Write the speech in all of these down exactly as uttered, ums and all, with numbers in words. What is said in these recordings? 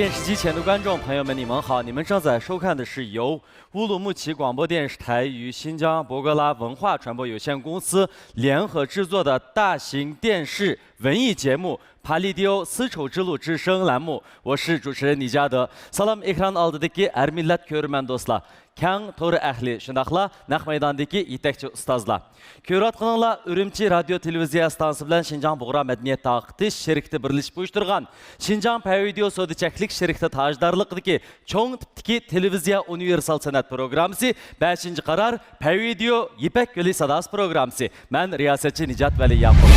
电视机前的观众朋友们，你们好！你们正在收看的是由乌鲁木齐广播电视台与新疆博格拉文化传播有限公司联合制作的大型电视文艺节目《Palidio丝绸之路之声》栏目，我是主持人李嘉德。سالام، ئېكران ئالدىدىكى ھەر مىللەت كۆرۈرمەن دوستلار، كەڭ تور ئەھلى، شۇنداقلا نەق مەيداندىكى يېتەكچى ئۇستازلار. كۆرۈۋاتقىنىڭلار ئۈرۈمچى رادىيو تېلېۋىزىيە ئىستانسىسى بىلەن شىنجاڭ بۇغرا مەدەنىيەت تارقىتىش شىركىتى بىرلىشىپ ئۇيۇشتۇرغان شىنجاڭ پەيۋىدېئو سودا چەكلىك شىركىتى تاجدارلىقىدىكى چوڭ تىپتىكى تېلېۋىزىيە ئۇنىۋېرسال سەنئەت پروگراممىسى، بەشىنچى قارار، پەيۋىدېئو يىپەك يولى ساداسى پروگراممىسى. مەن رىياسەتچى نىجات ۋەلى ياقۇپ.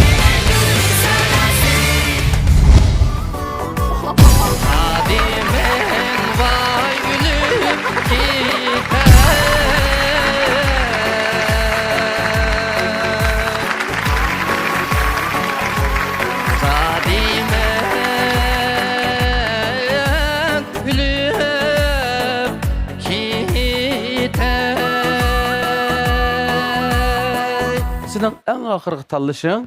كۈلۈپ كېتەي. سېنىڭ ئەڭ ئاخىرقى تاللىشىڭ.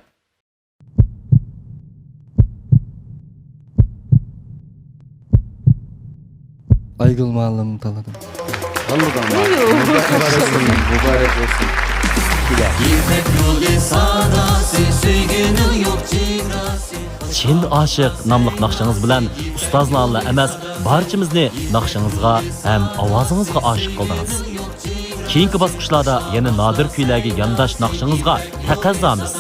ئايگۈل مۇئەللىمنى تاللىدىم. تاللىدىڭمۇ؟ مۇبارەك بولسۇن. مۇبارەك بولسۇن. يىپەك يولى ساداسى، سۆيگۈنىڭ يوق چېگراسى. چىن ئاشىق ناملىق ناخشىڭىز بىلەن ئۇستازلارلا ئەمەس، بارچىمىزنى ناخشىڭىزغا ھەم ئاۋازىڭىزغا ئاشىق قىلدىڭىز. كېيىنكى باسقۇچلاردا يەنە نادىر كۈيلەرگە يانداش ناخشىڭىزغا تەقەززامىز.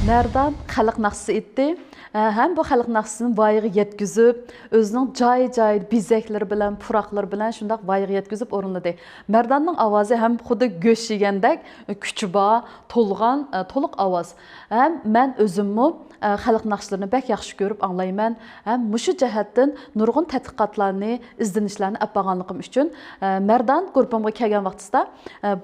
مەردان خەلق ناخشىسى ئېيتتى. ھەم بۇ خەلق ناخشىسىنى ۋايىغا يەتكۈزۈپ، ئۆزىنىڭ جاي-جاي بېزەكلىرى بىلەن، پۇراقلىرى بىلەن شۇنداق ۋايىغا يەتكۈزۈپ ئورۇنلىدى. مەرداننىڭ ئاۋازى ھەم خۇددى گۆش يېگەندەك كۈچى بار، تولغان، تولۇق ئاۋاز. ھەم مەن ئۆزۈممۇ خەلق ناخشىلىرىنى بەك ياخشى كۆرۈپ ئاڭلايمەن. ھەم مۇشۇ جەھەتتىن نۇرغۇن تەتقىقاتلارنى، ئىزدىنىشلەرنى ئەپ بارغانلىقىم ئۈچۈن، مەردان گۇرۇپپامغا كەلگەن ۋاقتىسىدا،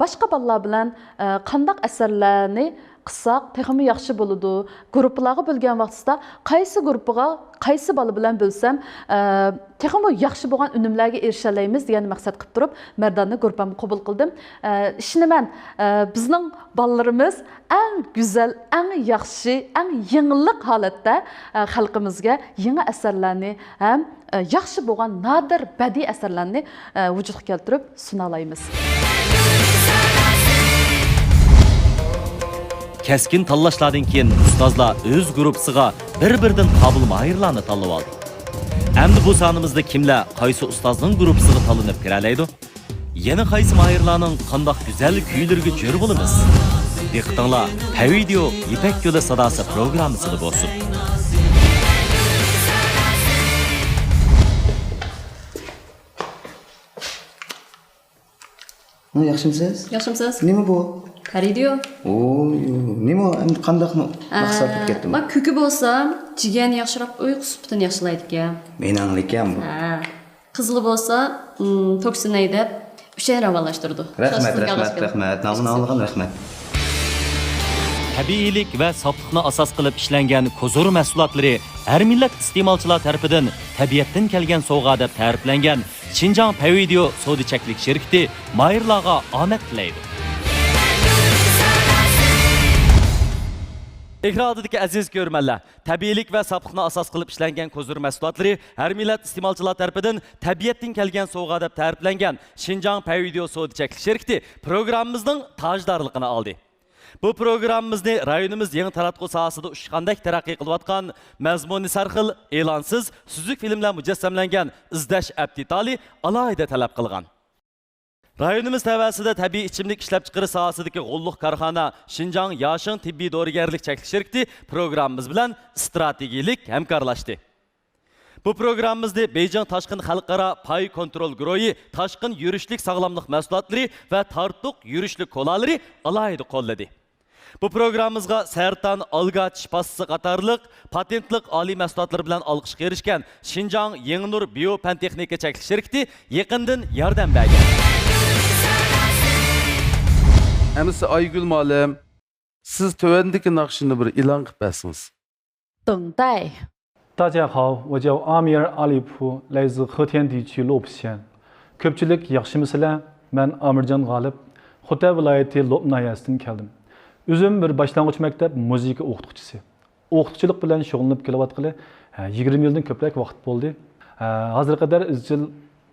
باشقا بالىلار بىلەن قانداق ئەسەرلەرنى قىلساق تېخىمۇ ياخشى بولىدۇ. گۇرۇپپىلارغا بۆلگەن ۋاقتىسىدا قايسى گۇرۇپپىغا قايسى بالا بىلەن بۆلسەم، ئە، تېخىمۇ ياخشى بولغان ئۈنۈملەرگە ئېرىشەلەيمىز دېگەن مەقسەت قىلىپ تۇرۇپ، مەرداننى گۇرۇپپامغا قوبۇل قىلدىم. ئە، ئىشىنىمەن، ئە، بىزنىڭ بالىلىرىمىز ئەڭ گۈزەل، ئەڭ ياخشى، ئەڭ يېڭىلىق ھالەتتە، ئە، خەلقىمىزگە يېڭى ئەسەرلەرنى ھەم ئە، ياخشى بولغان نادىر بەدىئىي ئەسەرلەرنى، ئە، ۋۇجۇدقا كەلتۈرۈپ سۇنالايمىز. كەسكىن تاللاشلاردىن كېيىن ئۇستازلار ئۆز گۇرۇپپىسىغا بىر-بىردىن قابىل ماھىرلارنى تاللىۋالدى. ئەمدى بۇ سانىمىزدا كىملەر قايسى ئۇستازنىڭ گۇرۇپپىسىغا تاللىنىپ كىرەلەيدۇ؟ يەنە قايسى ماھىرلارنىڭ قانداق گۈزەل كۈيلىرىگە جۆر بولىمىز؟ دىققىتىڭلار پەيۋىدېئو يىپەك يولى ساداسى پروگراممىسىدا بولسۇن. ھە، ياخشىمسىز؟ ياخشىمسىز؟ نېمە بۇ؟ پەيۋىدېئو. ئوي، نېمە ئەمدى قانداقمۇ مەقسەت بولۇپ كەتتىمۇ؟ ما كۆكى بولسا، جىگەرنى ياخشىراق، ئۇيقۇ سۈپىتىنى ياخشىلايدىكەن. مېنىڭلىكەن بۇ. ھە. قىزىلى بولسا، توكسىن ھەيدەپ، ئۈچەينى راۋانلاشتۇرىدۇ. رەھمەت، رەھمەت، رەھمەت. نامىنى ئاڭلىغان رەھمەت. تەبىئىيلىك ۋە ساپلىقنى ئاساس قىلىپ ئىشلەنگەن كوزۇر مەھسۇلاتلىرى ھەر مىللەت ئىستېمالچىلار تەرىپىدىن تەبىئەتتىن كەلگەن سوۋغا دەپ تەرىپلەنگەن شىنجاڭ پەيۋىدېئو سودا چەكلىك شىركىتى ماھىرلارغا ئامەت تىلەيدۇ. ئېكران ئالدىدىكى ئەزىز كۆرۈرمەنلەر، تەبىئىيلىك ۋە ساپلىقنى ئاساس قىلىپ ئىشلەنگەن كوزۇر مەھسۇلاتلىرى ھەر مىللەت ئىستېمالچىلار تەرىپىدىن تەبىئەتتىن كەلگەن سوۋغا دەپ تەرىپلەنگەن شىنجاڭ پەيۋىدېئو سودا چەكلىك شىركىتى پروگراممىمىزنىڭ تاجدارلىقىنى ئالدى. بۇ پروگراممىمىزنى رايونىمىز يېڭى تاراتقۇ ساھەسىدە ئۇچقاندەك تەرەققىي قىلىۋاتقان، مەزمۇنى سەرخىل، ئېلانسىز، سۈزۈك فىلىملەر مۇجەسسەملەنگەن ئىزدەش ئەپ دېتالى ئالاھىدە تەلەپ قىلغان. رايونىمىز تەۋەسىدە تەبىئىي ئىچىملىك ئىشلەپچىقىرىش ساھەسىدىكى غوللۇق كارخانا شىنجاڭ ياشىڭ تېببىي دورىگەرلىك چەكلىك شىركىتى پروگراممىمىز بىلەن ئىستراتېگىيىلىك ھەمكارلاشتى. بۇ پروگراممىمىزنى بېيجىڭ تاشقىن خەلقئارا پاي كونترول گۇرۇھى تاشقىن يۈرۈشلۈك ساغلاملىق مەھسۇلاتلىرى ۋە تارتۇق يۈرۈشلۈك كولالىرى ئالاھىدە قوللىدى. بۇ پروگراممىمىزغا سەرتان ئالگا چىش پاستىسى قاتارلىق پاتېنتلىق ئالىي مەھسۇلاتلىرى بىلەن ئالقىشقا ئېرىشكەن شىنجاڭ يېڭىنۇر بىيو پەن تېخنىكا چەكلىك شىركىتى يېقىندىن ياردەم بەرگەن. ئەمىسە ئايگۈل مۇئەللىم، سىز تۆۋەندىكى ناخشىنى بىر ئېلان قىلىپ بەرسىڭىز. 等待。 大家好，我叫阿米尔·阿里普，来自和田地区洛普县。 كۆپچىلىك ياخشىمۇسىلەر؟ مەن ئامىرجان غالىپ، خوتەن ۋىلايىتى لوپ ناھىيەسىدىن كەلدىم. ئۆزۈم بىر باشلانغۇچ مەكتەپ مۇزىكا ئوقۇتقۇچىسى. ئوقۇتقۇچىلىق بىلەن شۇغۇللىنىپ كېلىۋاتقىلى، ھە، يىگىرمە يىلدىن كۆپرەك ۋاقىت بولدى. ھە، ھازىرغا قەدەر ئىزچىل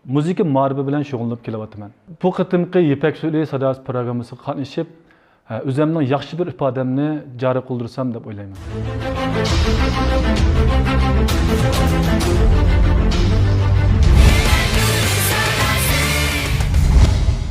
مۇزىكا مائارىپى بىلەن شۇغۇللىنىپ كېلىۋاتىمەن. بۇ قېتىمقى يىپەك يولى ساداسى پروگراممىسىغا قاتنىشىپ، ھە، ئۆزۈمنىڭ ياخشى بىر ئىپادەمنى جارى قىلدۇرسام دەپ ئويلايمەن.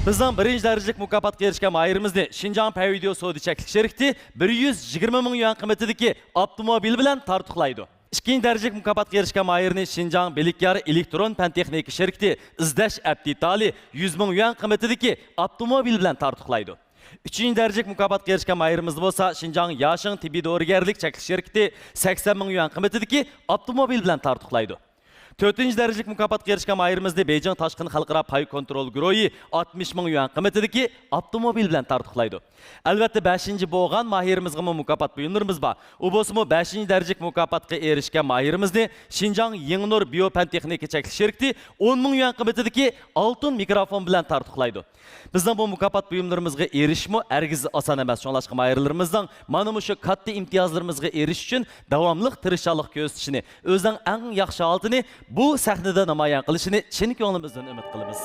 بىزنىڭ بىرىنچى دەرىجىلىك مۇكاپاتقا ئېرىشكەن ماھىرىمىزنى شىنجاڭ پەن ۋىدېئو سودا چەكلىك شىركىتى بىر يۈز يىگىرمە مىڭ يۈەن قىممىتىدىكى ئاپتوموبىل بىلەن تارتۇقلايدۇ. ئىككىنچى دەرىجىلىك مۇكاپاتقا ئېرىشكەن ماھىرنى شىنجاڭ بىلىكيار ئېلېكترون پەن تېخنىكا شىركىتى ئىزدەش ئەپتىتالى يۈز مىڭ يۈەن قىممىتىدىكى ئاپتوموبىل بىلەن تارتۇقلايدۇ. ئۈچىنچى دەرىجىلىك مۇكاپاتقا ئېرىشكەن ماھىرىمىزنى بولسا شىنجاڭ ياشىڭ تېببىي دورىگەرلىك چەكلىك شىركىتى سەكسەن مىڭ يۈەن قىممىتىدىكى ئاپتوموبىل بىلەن تارتۇقلايدۇ. تۆتىنچى دەرىجىلىك مۇكاپاتقا ئېرىشكەن ماھىرىمىزنى بېيجىڭ تاشقىن خەلقئارا پاي كونترول گۇرۇھى ئاتمىش مىڭ يۈەن قىممىتىدىكى ئاپتوموبىل بىلەن تارتۇقلايدۇ. ئەلۋەتتە، بەشىنچى بولغان ماھىرىمىزغىمۇ مۇكاپات بۇيۇملىرىمىز بار. ئۇ بولسىمۇ بەشىنچى دەرىجىلىك مۇكاپاتقا ئېرىشكەن ماھىرىمىزنى شىنجاڭ يېڭىنۇر بىيو پەن تېخنىكا چەكلىك شىركىتى ئون مىڭ يۈەن قىممىتىدىكى ئالتۇن مىكروفون بىلەن تارتۇقلايدۇ. بىزنىڭ بۇ مۇكاپات بۇيۇملىرىمىزغا ئېرىشىشمۇ ھەرگىز ئاسان ئەمەس. شۇڭلاشقا ماھىرلىرىمىزنىڭ مانا مۇشۇ كاتتا ئىمتىيازلىرىمىزغا ئېرىشىش ئۈچۈن داۋاملىق تىرىشچانلىق كۆرسىتىشىنى، ئۆزىنىڭ ئەڭ ياخشى ھالىتىنى بۇ سەھنىدە نامايان قىلىشىنى چىن كۆڭلىمىزدىن ئۈمىد قىلىمىز.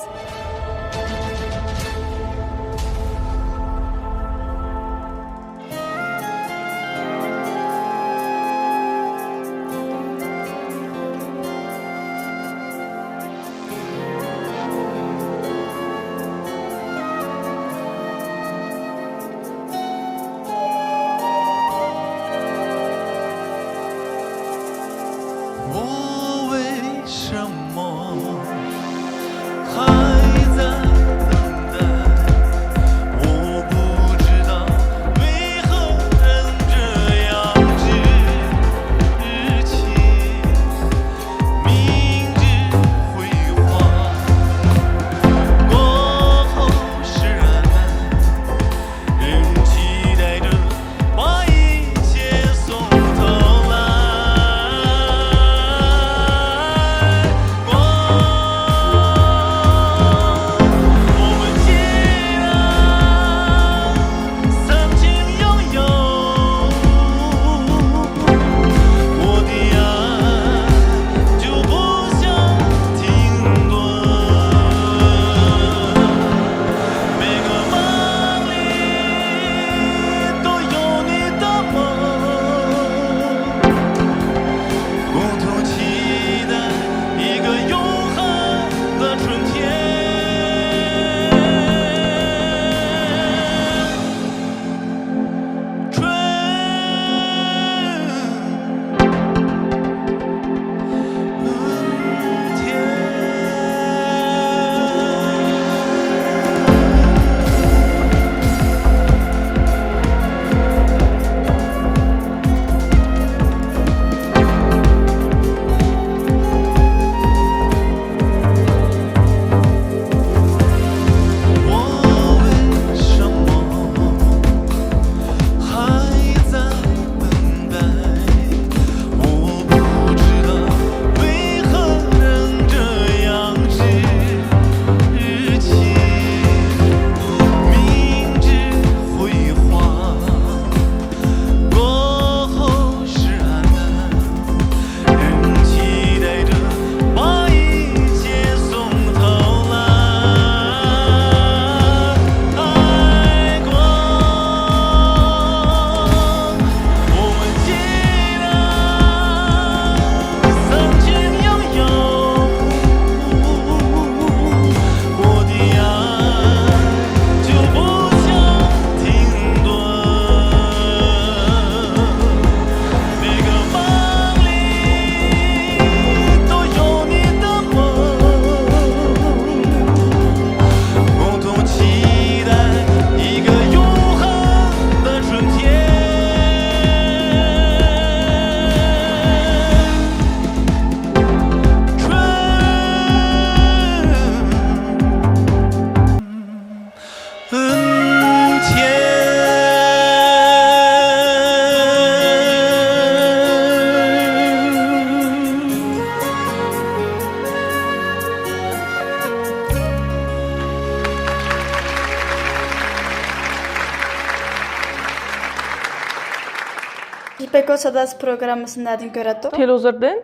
بەككۆل ساداسى پروگراممىسىنى نەدىن كۆرەتتۇق؟ تېلېۋىزوردىن.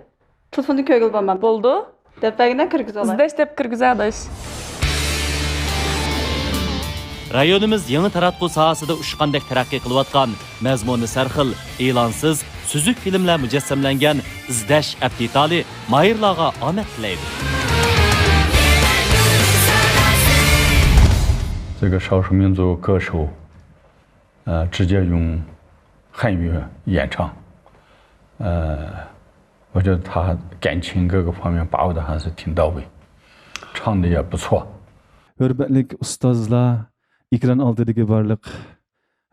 تېلېفوندىن كۆرگىلى بولمامدۇ؟ بولىدۇ. دەپ بەرگىنە كىرگۈزۈۋالاي. ئىزدەش دەپ كىرگۈزە، ئاداش. رايونىمىز يېڭى تاراتقۇ ساھەسىدە ئۇچقاندەك تەرەققىي قىلىۋاتقان، مەزمۇنى سەرخىل، ئېلانسىز، سۈزۈك فىلىملەر مۇجەسسەملەنگەن ئىزدەش ئەپ دېتالى ماھىرلارغا ئامەت تىلەيدۇ. 这个少数民族歌手，呃，直接用汉语演唱，呃，我觉得他感情各个方面把握的还是挺到位，唱的也不错。 ھۆرمەتلىك ئۇستازلار، ئېكران ئالدىدىكى بارلىق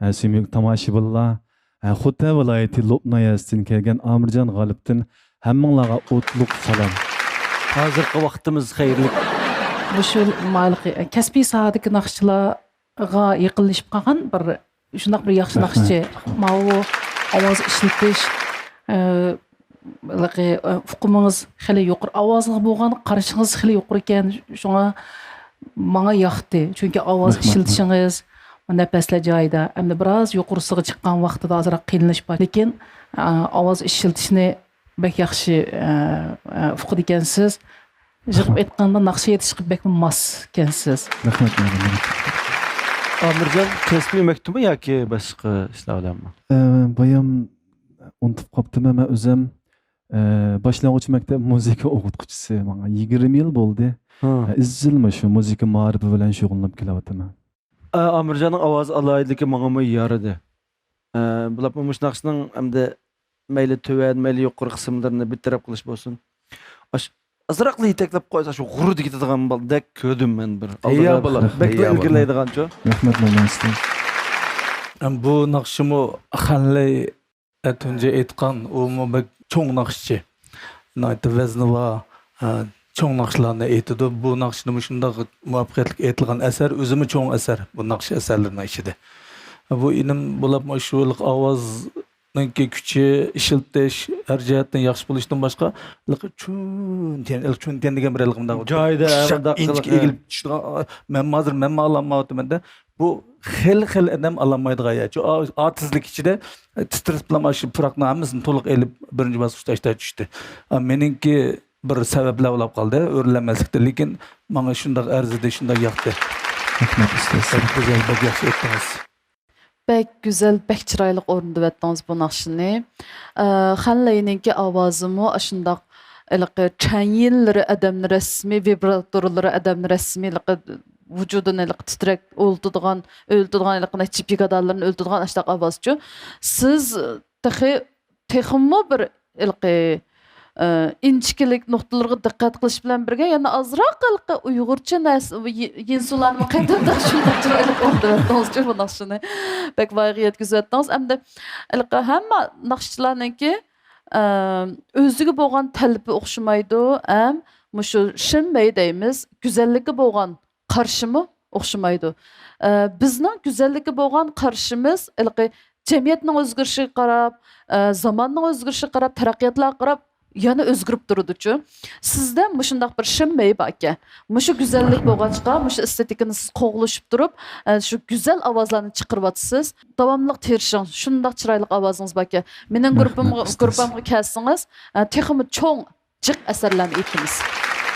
ھە، سۆيۈملۈك تاماشىبىنلار، ھە، خوتەن ۋىلايىتى لوپ ناھىيەسىدىن كەلگەن ئامىرجان غالىپتىن ھەممىڭلارغا ئوتلۇق سالام. ھازىرقى ۋاقتىمىز خەيرلىك. مۇشۇ مايلىقى كەسپىي ساھەدىكى ناخشىچىلارغا يېقىنلىشىپ قالغان بىر شۇنداق بىر ياخشى ناخشىچى. ماۋۇ ئاۋاز ئىشلىتىش، ئە، ھېلىقى، ئە، ئۇقۇمىڭىز خېلى يۇقىرى، ئاۋازىغا بولغان قارىشىڭىز خېلى يۇقىرى ئىكەن، شۇڭا ماڭا ياقتى. چۈنكى ئاۋاز ئىشلىتىشىڭىز، نەپەسلەر جايىدا. ئەمدى بىراز يۇقىرىسىغا چىققان ۋاقتىدا ئازراق قىينىلىش بار. لېكىن، ئا، ئاۋاز ئىشلىتىشنى بەك ياخشى، ئە، ئە، ئۇقىدىكەنسىز. يىغىپ ئېيتقاندا، ناخشا ئېيتىشقا بەكمۇ ماس ئىكەنسىز. رەھمەت، مەمنۇن. ئامىرجان، كەسپىي مەكتۇپمۇ ياكى باشقا ئىشلار بىلەنمۇ؟ ئە، بايام ئۇنتۇپ قاپتىمەن مەن ئۆزۈم. ئە، باشلانغۇچ مەكتەپ مۇزىكا ئوقۇتقۇچىسى ماڭا يىگىرمە يىل بولدى. ئە، ئىزچىل مۇشۇ مۇزىكا مائارىپى بىلەن شۇغۇللىنىپ كېلىۋاتىمەن. ئامىرجاننىڭ ئاۋازى ئالاھىدىلىكى ماڭىمۇ يارىدى. ئە، بولۇپمۇ مۇشۇ ناخشىنىڭ ئەمدى مەيلى تۆۋەن، مەيلى يۇقىرى قىسىملىرىنى بىر تەرەپ قىلىش بولسۇن. ئاش-، ئازراقلا يېتەكلەپ قويسا، شۇ غۇرۇردە كېتىدىغان بالىدەك كۆردۈم مەن بىر. تەييار بالا، بەكلا ئىلگىرىلەيدىغانچۇ. رەھمەت، مەمنۇن. بۇ ناخشىمۇ خەنلەي تۇنجى ئېيتقان، ئۇمۇ بەك چوڭ ناخشىچى. ناھايىتى ۋەزنى بار، چوڭ ناخشىلارنى ئېيتىدۇ. بۇ ناخشىنىمۇ شۇنداق مۇۋەپپەقىيەتلىك ئېيتىلغان ئەسەر، ئۆزىمۇ چوڭ ئەسەر بۇ ناخشا ئەسەرلىرىنىڭ ئىچىدە. بۇ ئىنىم بولۇپمۇ شۇ ئاۋازنىڭكى كۈچى، ئىشلىتىش ھەر جەھەتتىن ياخشى بولۇشتىن باشقا، چۈن تىيەن، چۈن تىيەن دېگەن بىر ھېلىقى مۇنداق جايىدا ئىنچىكە ئېگىلىپ چۈشىدىغان، مەن ھازىر مەنمۇ ئالالمايۋاتىمەن-دە. بۇ خېلى خېلى ئادەم ئالالمايدىغان يەر. شۇ ئا-، ئا تېزلىك ئىچىدە تىترىتىپلا مانا شۇ پۇراقنىڭ ھەممىسىنى تولۇق ئېلىپ، بىرىنچى باسقۇچتا ئاشتا چۈشتى. ئا، مېنىڭكى بىر سەۋەبلەر بولۇپ قالدى، ئۆرلەنمەسلىكتە. لېكىن ماڭا شۇنداق ئەرزىدى، شۇنداق ياقتى. رەھمەت، ئۇستاز. بەك گۈزەل، بەك ياخشى ئېيتتىڭىز. بەك گۈزەل، بەك چىرايلىق ئورۇندىۋەتتىڭىز بۇ ناخشىنى. ئە، خەنلەينىڭكى ئاۋازىمۇ ئاشۇنداق، ھېلىقى چەن يىللىرى ئادەمنى رەسمىي، ۋىبراتورلىرى ئادەمنى رەسمىي، ھېلىقى ۋۇجۇدىنى ھېلىقى تىترەك ئۇلىتىدىغان، ئۆلتىدىغان، ھېلىقى نەچچە بىگادارلىرىنى ئۆلتىدىغان ئاشۇنداق ئاۋازچۇ. سىز تېخى، تېخىمۇ بىر ھېلىقى، ئە، ئىنچىكىلىك نۇقتىلىرىغا دىققەت قىلىش بىلەن بىرگە، يەنە ئازراق ھېلىقى ئۇيغۇرچە نەرسە، يىنسۇلارنى قېتىمدا شۇنداق چىرايلىق ئورۇندىۋەتتىڭىزچۇ بۇ ناخشىنى. بەك ۋايىغا يەتكۈزۈۋەتتىڭىز. ئەمدى ھېلىقى ھەممە ناخشىچىلارنىڭكى، ئە، ئۆزىگە بولغان تەلىپى ئوخشىمايدۇ، ھەم مۇشۇ شىن مەي دەيمىز، گۈزەللىككە بولغان قارىشىمۇ ئوخشىمايدۇ. ئە، بىزنىڭ گۈزەللىككە بولغان قارىشىمىز ھېلىقى جەمئىيەتنىڭ ئۆزگىرىشىگە قاراپ، ئە، زاماننىڭ ئۆزگىرىشىگە قاراپ، تەرەققىياتلارغا قاراپ يەنە ئۆزگىرىپ تۇرىدۇچۇ. سىزدە مۇشۇنداق بىر شىن مەي باركەن. مۇشۇ گۈزەللىك بولغاچقا، مۇشۇ ئېستېتىكىنى سىز قوغلىشىپ تۇرۇپ، ئە، شۇ گۈزەل ئاۋازلارنى چىقىرىۋاتىسىز. داۋاملىق تىرىشىڭ. شۇنداق چىرايلىق ئاۋازىڭىز باركەن. مېنىڭ گۇرۇپپامغا، گۇرۇپپامغا كەلسىڭىز، ئە، تېخىمۇ چوڭ جىق ئەسەرلەرنى ئېيتىمىز.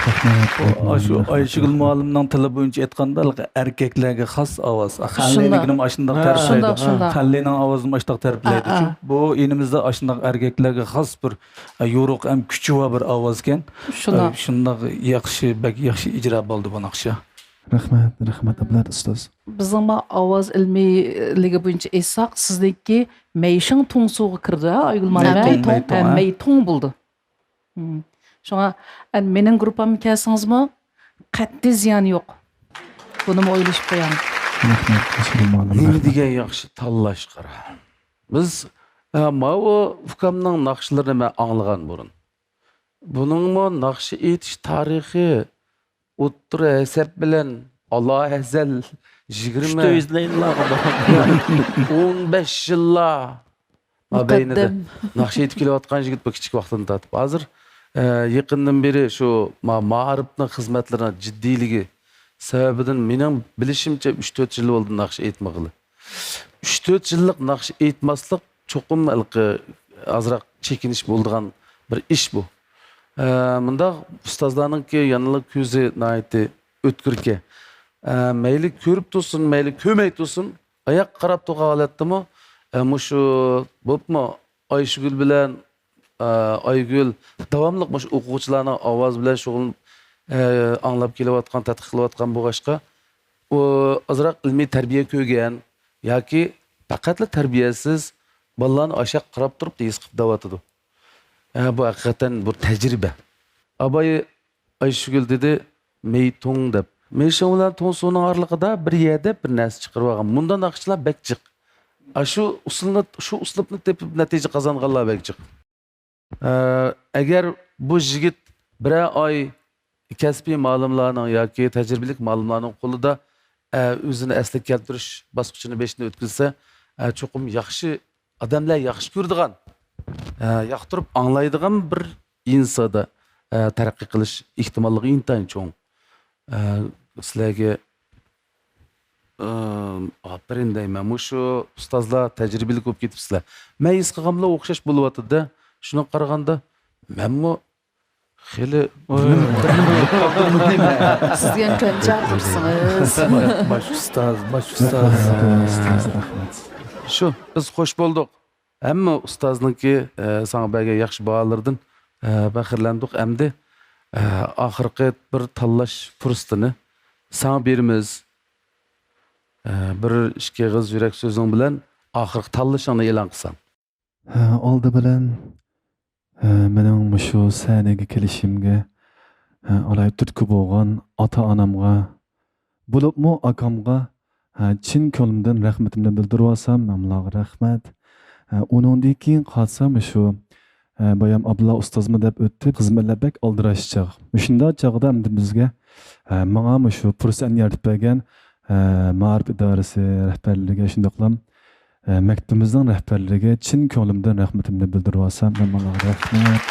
رەھمەت. ئاشۇ ئايشىگۈل مۇئەللىمنىڭ تىلى بويىچە ئېيتقاندا، ئەركەكلەرگە خاس ئاۋاز. خەنلەينىڭكىنىمۇ ئاشۇنداق تەرىپلەيدۇ. شۇنداق، شۇنداق. خەنلەينىڭ ئاۋازىمۇ ئاشۇنداق تەرىپلەيدۇچۇ. بۇ ئىنىمىزدا ئاشۇنداق ئەركەكلەرگە خاس بىر، ئە، يورۇق ھەم كۈچى بار بىر ئاۋازكەن. شۇنداق. ئە، شۇنداق ياخشى، بەك ياخشى ئىجرا بولدى بۇ ناخشا. رەھمەت، رەھمەت، ئابلەت ئۇستاز. بىزنىڭ ئاۋاز ئىلمىيلىكى بويىچە ئېيتساق، سىزنىڭكى مەيشىڭ تۇڭسۇغا كىرىدۇ، ھە، ئايگۈل مۇئەللىم؟ مەيتۇڭ، مەيتۇڭ، ھە. مەيتۇڭ بولدى. مم. شۇڭا، ئەن مېنىڭ گۇرۇپپامغا كەلسىڭىزمۇ، قەتئىي زىيانى يوق. بۇنىمۇ ئويلىشىپ قويۇڭ. رەھمەت، ئاشىدىل مۇئەللىم، نېمە رەھمەت. دېگەن ياخشى تاللاش قارا. بىز، ئە، ماۋۇ ئۇكامنىڭ ناخشىلىرىنى مەن ئاڭلىغان بۇرۇن. بۇنىڭمۇ ناخشا ئېيتىش تارىخى ئوتتۇرا ھەسەپ بىلەن ئالا ھەزەل يىگىرمە، ئۈچتە يۈزلەينلارغا بارغان. ئون بەش يىللار مابەينىدە ناخشا ئېيتىپ كېلىۋاتقان يىگىت بۇ كىچىك ۋاقتىدىن تارتىپ. ھازىر، ئە، يېقىندىن بېرى شۇ ما-، مائارىپنىڭ خىزمەتلىرىنىڭ جىددىيلىكى سەۋەبىدىن مېنىڭ بىلىشىمچە ئۈچ تۆت يىل بولدى ناخشا ئېيتمىغىلى. ئۈچ تۆت يىللىق ناخشا ئېيتماسلىق چوقۇم ھېلىقى ئازراق چېكىنىش بولىدىغان بىر ئىش بۇ. ئە، مۇنداق ئۇستازلارنىڭكى يەنىلا كۆزى ناھايىتى ئۆتكۈركەن. ئە، مەيلى كۆرۈپ تۇرسۇن، مەيلى كۆرمەي تۇرسۇن، ئاياققا قاراپ تۇرغان ھالەتتىمۇ، ئە، مۇشۇ بولۇپمۇ ئايشىگۈل بىلەن، ئە، ئايگۈل داۋاملىق مۇشۇ ئوقۇغۇچىلارنىڭ ئاۋازى بىلەن شۇغۇللىنىپ، ئە، ئاڭلاپ كېلىۋاتقان، تەتقىق قىلىۋاتقان بولغاچقا، ئۇ ئازراق ئىلمىي تەربىيە كۆرگەن ياكى پەقەتلا تەربىيەسىز بالىلارنى ئاشاق قاراپ تۇرۇپ ھېس قىلىپ دەۋاتىدۇ. ئە، بۇ ھەقىقەتەن بىر تەجرىبە. ئاباي ئايشىگۈل دېدى، مېيى توڭ دەپ. مېيى شىڭ بىلەن توڭ سۇنىڭ ئارىلىقىدا بىر يەردە بىر نەرسە چىقىرىۋالغان. مۇنداق ناخشىچىلار بەك جىق. ئاشۇ ئۇسۇلنى، شۇ ئۇسلۇبنى تېپىپ نەتىجە قازانغانلار بەك جىق. ئە، ئەگەر بۇ يىگىت بىرەر ئاي كەسپىي مالىملارنىڭ ياكى تەجرىبىلىك مالىملارنىڭ قولىدا، ئە، ئۆزىنى ئەسلىگە كەلتۈرۈش باسقۇچىنى بېشىدىن ئۆتكۈزسە، ئە، چوقۇم ياخشى، ئادەملەر ياخشى كۆرىدىغان، ئە، ياقتۇرۇپ ئاڭلايدىغان بىر ئىنساندا، ئە، تەرەققىي قىلىش ئېھتىماللىقى ئىنتايىن چوڭ. ئە، سىلەرگە، ئە، ئاپىرىن دەيمەن. مۇشۇ ئۇستازلار تەجرىبىلىك بولۇپ كېتىپسىلەر. مەن ھېس قىلغانلا ئوخشاش بولۇۋاتىدۇ-دە. شۇنىڭغا قارىغاندا، مەنمۇ خېلى سىزگە كۆنچەك تۇرسىڭىز. باش ئۇستاز، باش ئۇستاز. شۇ، بىز خوش بولدۇق. ھەممە ئۇستازنىڭكى، ئە، ساڭا بەرگەن ياخشى باھالىرىدىن، ئە، پەخىرلەندۇق. ئەمدى، ئە، ئاخىرقى بىر تاللاش پۇرسىتىنى ساڭا بېرىمىز. ئە، بىر ئىككى ئېغىز يۈرەك سۆزۈڭ بىلەن ئاخىرقى تاللىشىڭنى ئېلان قىلساڭ. ھە، ئالدى بىلەن، ھە، مېنىڭ مۇشۇ سەھنىگە كېلىشىمگە، ھە، ئالاھىدە تۈرتكە بولغان ئاتا-ئانامغا، بولۇپمۇ ئاكامغا، ھە، چىن كۆڭلۈمدىن رەھمىتىمنى بىلدۈرۈۋالسام، مەن ئۇلارغا رەھمەت. ھە، ئۇنىڭدىن كېيىن قالسا مۇشۇ، ھە، بايام ئابدۇللا ئۇستازمۇ دەپ ئۆتتى، خىزمەتلەر بەك ئالدىراش چاغ. مۇشۇنداق چاغدا ئەمدى بىزگە، ھە، ماڭا مۇشۇ پۇرسەتنى يارىتىپ بەرگەن، ھە، مائارىپ ئىدارىسى رەھبەرلىرىگە شۇنداقلا، ئە، مەكتىپىمىزنىڭ رەھبەرلىرىگە چىن كۆڭلۈمدىن رەھمىتىمنى بىلدۈرۈۋالسام، مەن ئۇلارغا رەھمەت.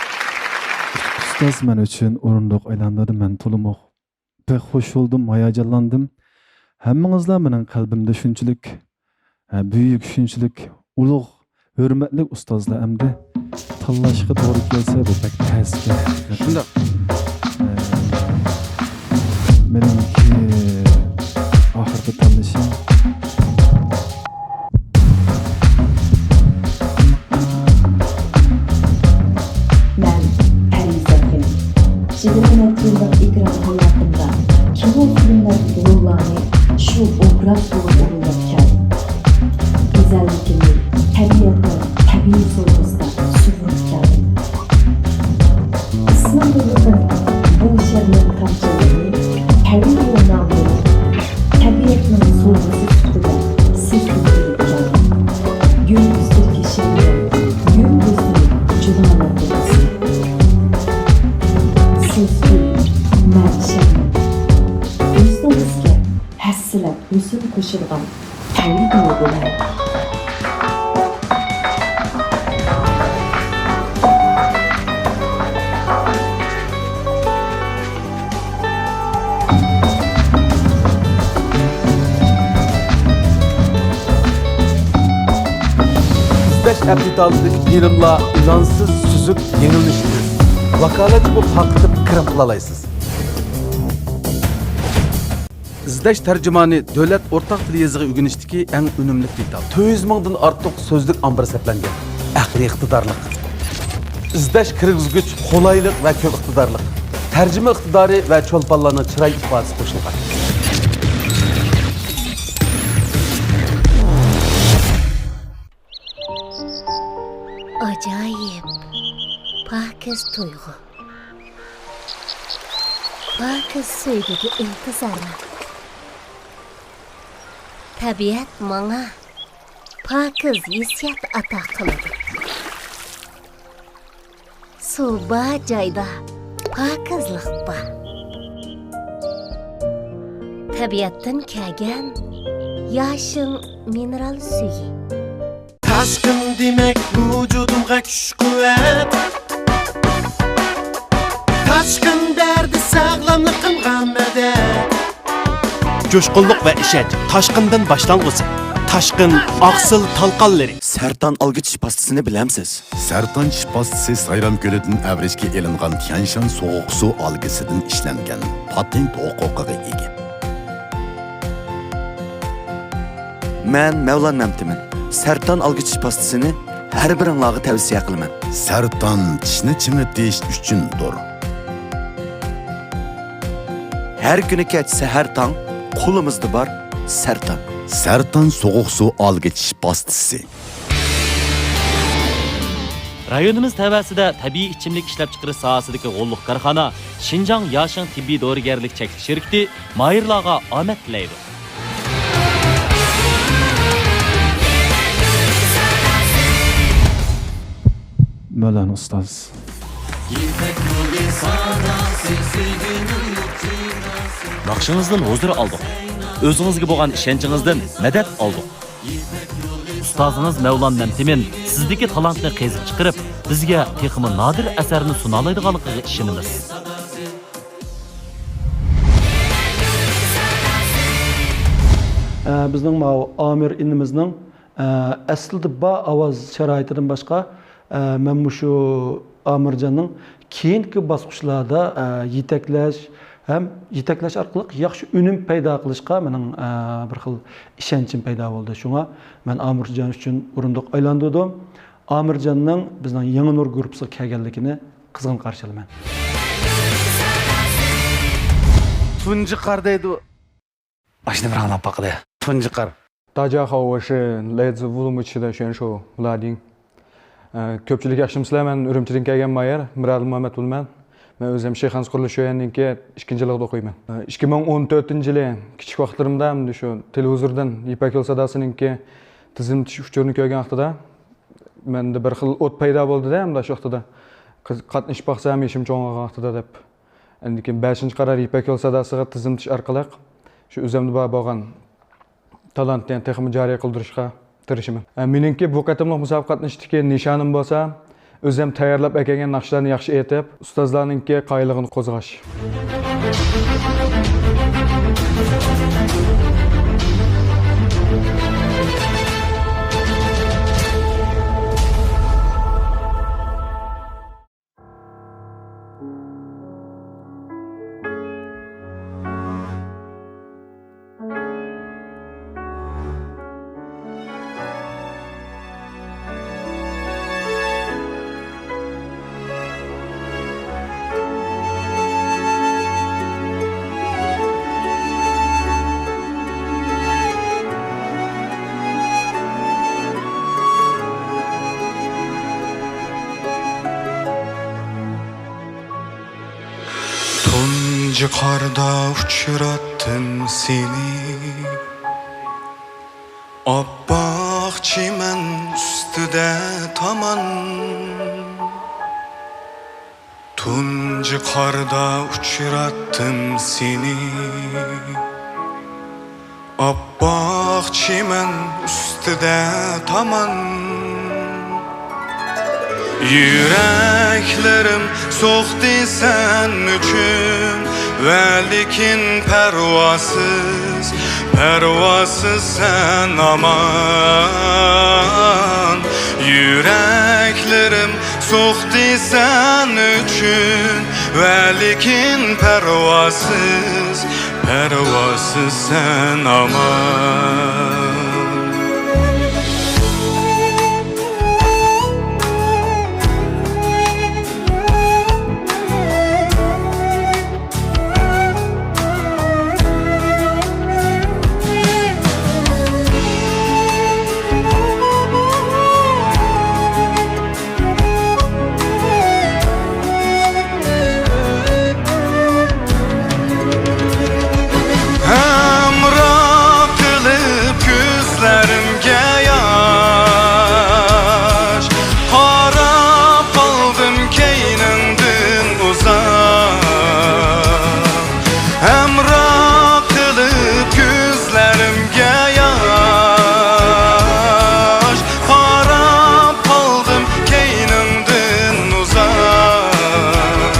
ئۇستاز مەن ئۈچۈن ئورۇندۇق ئايلاندۇردى، مەن تولىمۇ بەك خوش بولدۇم، ھاياجانلاندىم. ھەممىڭىزلار مېنىڭ قەلبىمدە شۇنچىلىك، ئە، بۈيۈك، شۇنچىلىك ئۇلۇغ، ھۆرمەتلىك ئۇستازلار ئەمدى. تاللاشقا توغرا كەلسە، بۇ بەك تەسكەن. شۇنداق. ئە، مېنىڭكى ئاخىرقى تاللىشىم. مەن ئەلىزەكىم. يىگىرمە نەچچە يىللىق ئېكران ھاياتىمدا كىنو، فىلىملەردىكى روللارنى شۇ ئوبراز بولۇپ ئورۇنلاپ كەلدىم. گۈزەللىكىمنى تەبىئەتنىڭ تەبىئىي سوۋغىسىدا سۈمۈرۈپ كەلدىم. ئىسسىق يۇرتۇم بۇ شەبنەم تامچىلىرىنى تەبىئىي يوللار بىلەن تەبىئەتنىڭ سوۋغىسى سۈپىتىدە سىزگە بېرىپ كەلدىم. گۈل ئۈستىدىكى شەبنەم، گۈل ھۆسنى جۇدالار بولمىسۇن. سىز گۈل، مەن شەبنەم. ھۆسنىڭىزگە ھەسسىلەپ ھۆسن قوشىدىغان تەۋەككۈل بىلەن. ئىزدەش ئەپ دېتالىدىكى فىلىملار ئىلانسىز، سۈزۈك، يېڭىلىنىشسىز. ۋاكالەتچى بولۇپ تارقىتىپ كىرىم قىلالايسىز. ئىزدەش تەرجىمانى دۆلەت ئورتاق تىل يېزىقى ئۆگىنىشتىكى ئەڭ ئۈنۈملۈك دېتال. تۆت يۈز مىڭدىن ئارتۇق سۆزلۈك ئامبىرى سەپلەنگەن. ئەقلىي ئىقتىدارلىق. ئىزدەش كىرگۈزگۈچ قولايلىق ۋە كۆپ ئىقتىدارلىق. تەرجىمە ئىقتىدارى ۋە چولپانلارنىڭ چىراي ئىپادىسى قوشۇلغان. ئاجايىپ، پاكىز تۇيغۇ. پاكىز سۆيگۈگە ئىنتىزارمەن. تەبىئەت ماڭا پاكىز ھېسسىيات ئاتا قىلىدۇ. سۇ بار جايدا پاكىزلىق بار. تەبىئەتتىن كەلگەن ياشىل مىنېرال سۈيى. تاشقىن دېمەك ۋۇجۇدۇمغا كۈچ-قۇۋۋەت. تاشقىن بەردى ساغلاملىقىمغا مەدەت. جۇشقۇنلۇق ۋە ئىشەنچ تاشقىندىن باشلانغۇسى. تاشقىن ئاقسىل تالقانلىرى. سەرتان ئالگۈ چىش پاستىسىنى بىلەمسىز؟ سەرتان چىش پاستىسى سايرام كۆلىدىن ئەۋرىشكە ئېلىنغان تيەنشان سوغۇق سۇ ئالگىسىدىن ئىشلەنگەن پاتېنت ھوقۇقىغا ئىگە. مەن مەۋلان مەمتىمىن. سەرتان ئالگۈ چىش پاستىسىنى ھەر بىرىڭلارغا تەۋسىيە قىلىمەن. سەرتان چىشنى چىڭىتىش ئۈچۈندۇر. ھەر كۈنى كەچ سەھەر تاڭ، قولىمىزدا بار سەرتان. سەرتان سوغۇق سۇ ئالگۈ چىش پاستىسى. رايونىمىز تەۋەسىدە تەبىئىي ئىچىملىك ئىشلەپچىقىرىش ساھەسىدىكى غوللۇق كارخانا شىنجاڭ ياشىڭ تېببىي دورىگەرلىك چەكلىك شىركىتى ماھىرلارغا ئامەت تىلەيدۇ. مەۋلانا ئۇستاز. ناخشىڭىزدىن ھۇزۇر ئالدۇق. ئۆزىڭىزگە بولغان ئىشەنچىڭىزدىن مەدەت ئالدۇق. ئۇستازىڭىز مەۋلان مەمتىمىن سىزدىكى تالانتنى قېزىپ چىقىرىپ، بىزگە تېخىمۇ نادىر ئەسەرنى سۇنالايدىغانلىقىغا ئىشىنىمىز. ئە، بىزنىڭ ماۋۇ ئامىر ئىنىمىزنىڭ، ئە، ئەسلىدە بار ئاۋاز شارائىتىدىن باشقا، ئە، مەن مۇشۇ ئامىرجاننىڭ كېيىنكى باسقۇچلاردا، ئە، يېتەكلەش ھەم يېتەكلەش ئارقىلىق ياخشى ئۈنۈم پەيدا قىلىشقا مېنىڭ، ئە، بىر خىل ئىشەنچىم پەيدا بولدى. شۇڭا مەن ئامىرجان ئۈچۈن ئورۇندۇق ئايلاندۇردۇم. ئامىرجاننىڭ بىزنىڭ يېڭى نۇر گۇرۇپپىسىغا كەلگەنلىكىنى قىزغىن قارشى ئالىمەن. تۇنجى قار دەيدۇ. ئاشۇنى بىر ئاڭلاپ باقىلى. تۇنجى قار. 大家好，我是来自乌鲁木齐的选手 Vladin. ئە، كۆپچىلىك ياخشىمۇسىلەر؟ مەن ئۈرۈمچىدىن كەلگەن مايار، مىرادىل مۇھەممەت بولىمەن. مەن ئۆزۈم شىخەنزە قۇرۇلۇش شۆيۈەننىڭكى ئىككىنچى يىللىقىدا ئوقۇيمەن. ئە، ئىككى مىڭ ئون تۆتىنچى يىلى كىچىك ۋاقىتلىرىمدا ئەمدى شۇ تېلېۋىزوردىن يىپەك يولى ساداسىنىڭكى تىزىملىتىش ئۇچۇرىنى كۆرگەن ۋاقتىدا مەندە بىر خىل ئوت پەيدا بولدى-دە، ئەمدى شۇ ۋاقتىدا. قىز-، قاتنىشىپ باقسام، يېشىم چوڭىغان ۋاقتىدا دەپ. ئاندىن كېيىن بەشىنچى قارار يىپەك يولى ساداسىغا تىزىملىتىش ئارقىلىق شۇ ئۆزۈمدە بار بولغان تالانتنى تېخىمۇ جارى قىلدۇرۇشقا تىرىشىمەن. ئە، مېنىڭكى بۇ قېتىملىق مۇسابىقە قاتنىشىشتىكى نىشانىم بولسا، ئۆزۈم تەييارلاپ ئەكەلگەن ناخشىلارنى ياخشى ئېيتىپ، ئۇستازلارنىڭكى قايىللىقىنى قوزغاش. تۇنجى قاردا ئۇچراتتىم سېنى، ئاپئاق چىمەن ئۈستىدە تامان. تۇنجى قاردا ئۇچراتتىم سېنى، ئاپئاق چىمەن ئۈستىدە تامان. يۈرەكلىرىم سوقتى سەن ئۈچۈن، ۋەلىكىن پەرۋاسىز، پەرۋاسىز سەن ئامان. يۈرەكلىرىم سوقتى سەن ئۈچۈن، ۋەلىكىن پەرۋاسىز، پەرۋاسىز سەن ئامان. ھەمراھ قىلىپ كۆزلىرىمگە ياش، قاراپ قالدىم كەينىڭدىن ئۇزاق. ھەمراھ قىلىپ كۆزلىرىمگە ياش، قاراپ قالدىم كەينىڭدىن ئۇزاق.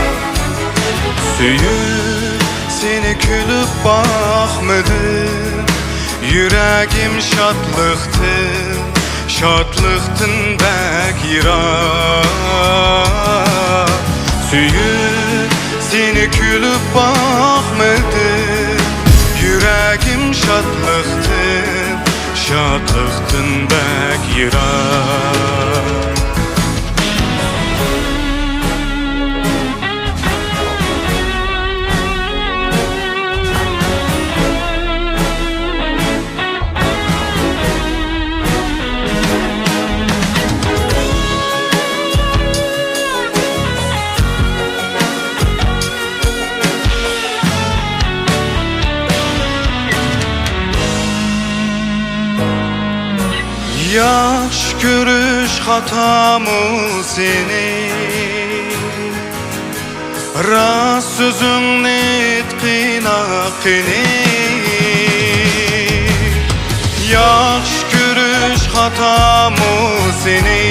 سۆيۈپ سېنى كۈلۈپ باقمىدىم، يۈرەكىم شادلىقتىن، شادلىقتىن بەك يىراق. سۆيۈپ سېنى كۈلۈپ باقمىدىم. يۈرەكىم شادلىقتىن، شادلىقتىن بەك يىراق. ياخشى كۆرۈش خاتامۇ سېنى؟ راست سۆزۈڭنى ئېيتقىنا قېنى. ياخشى كۆرۈش خاتامۇ سېنى؟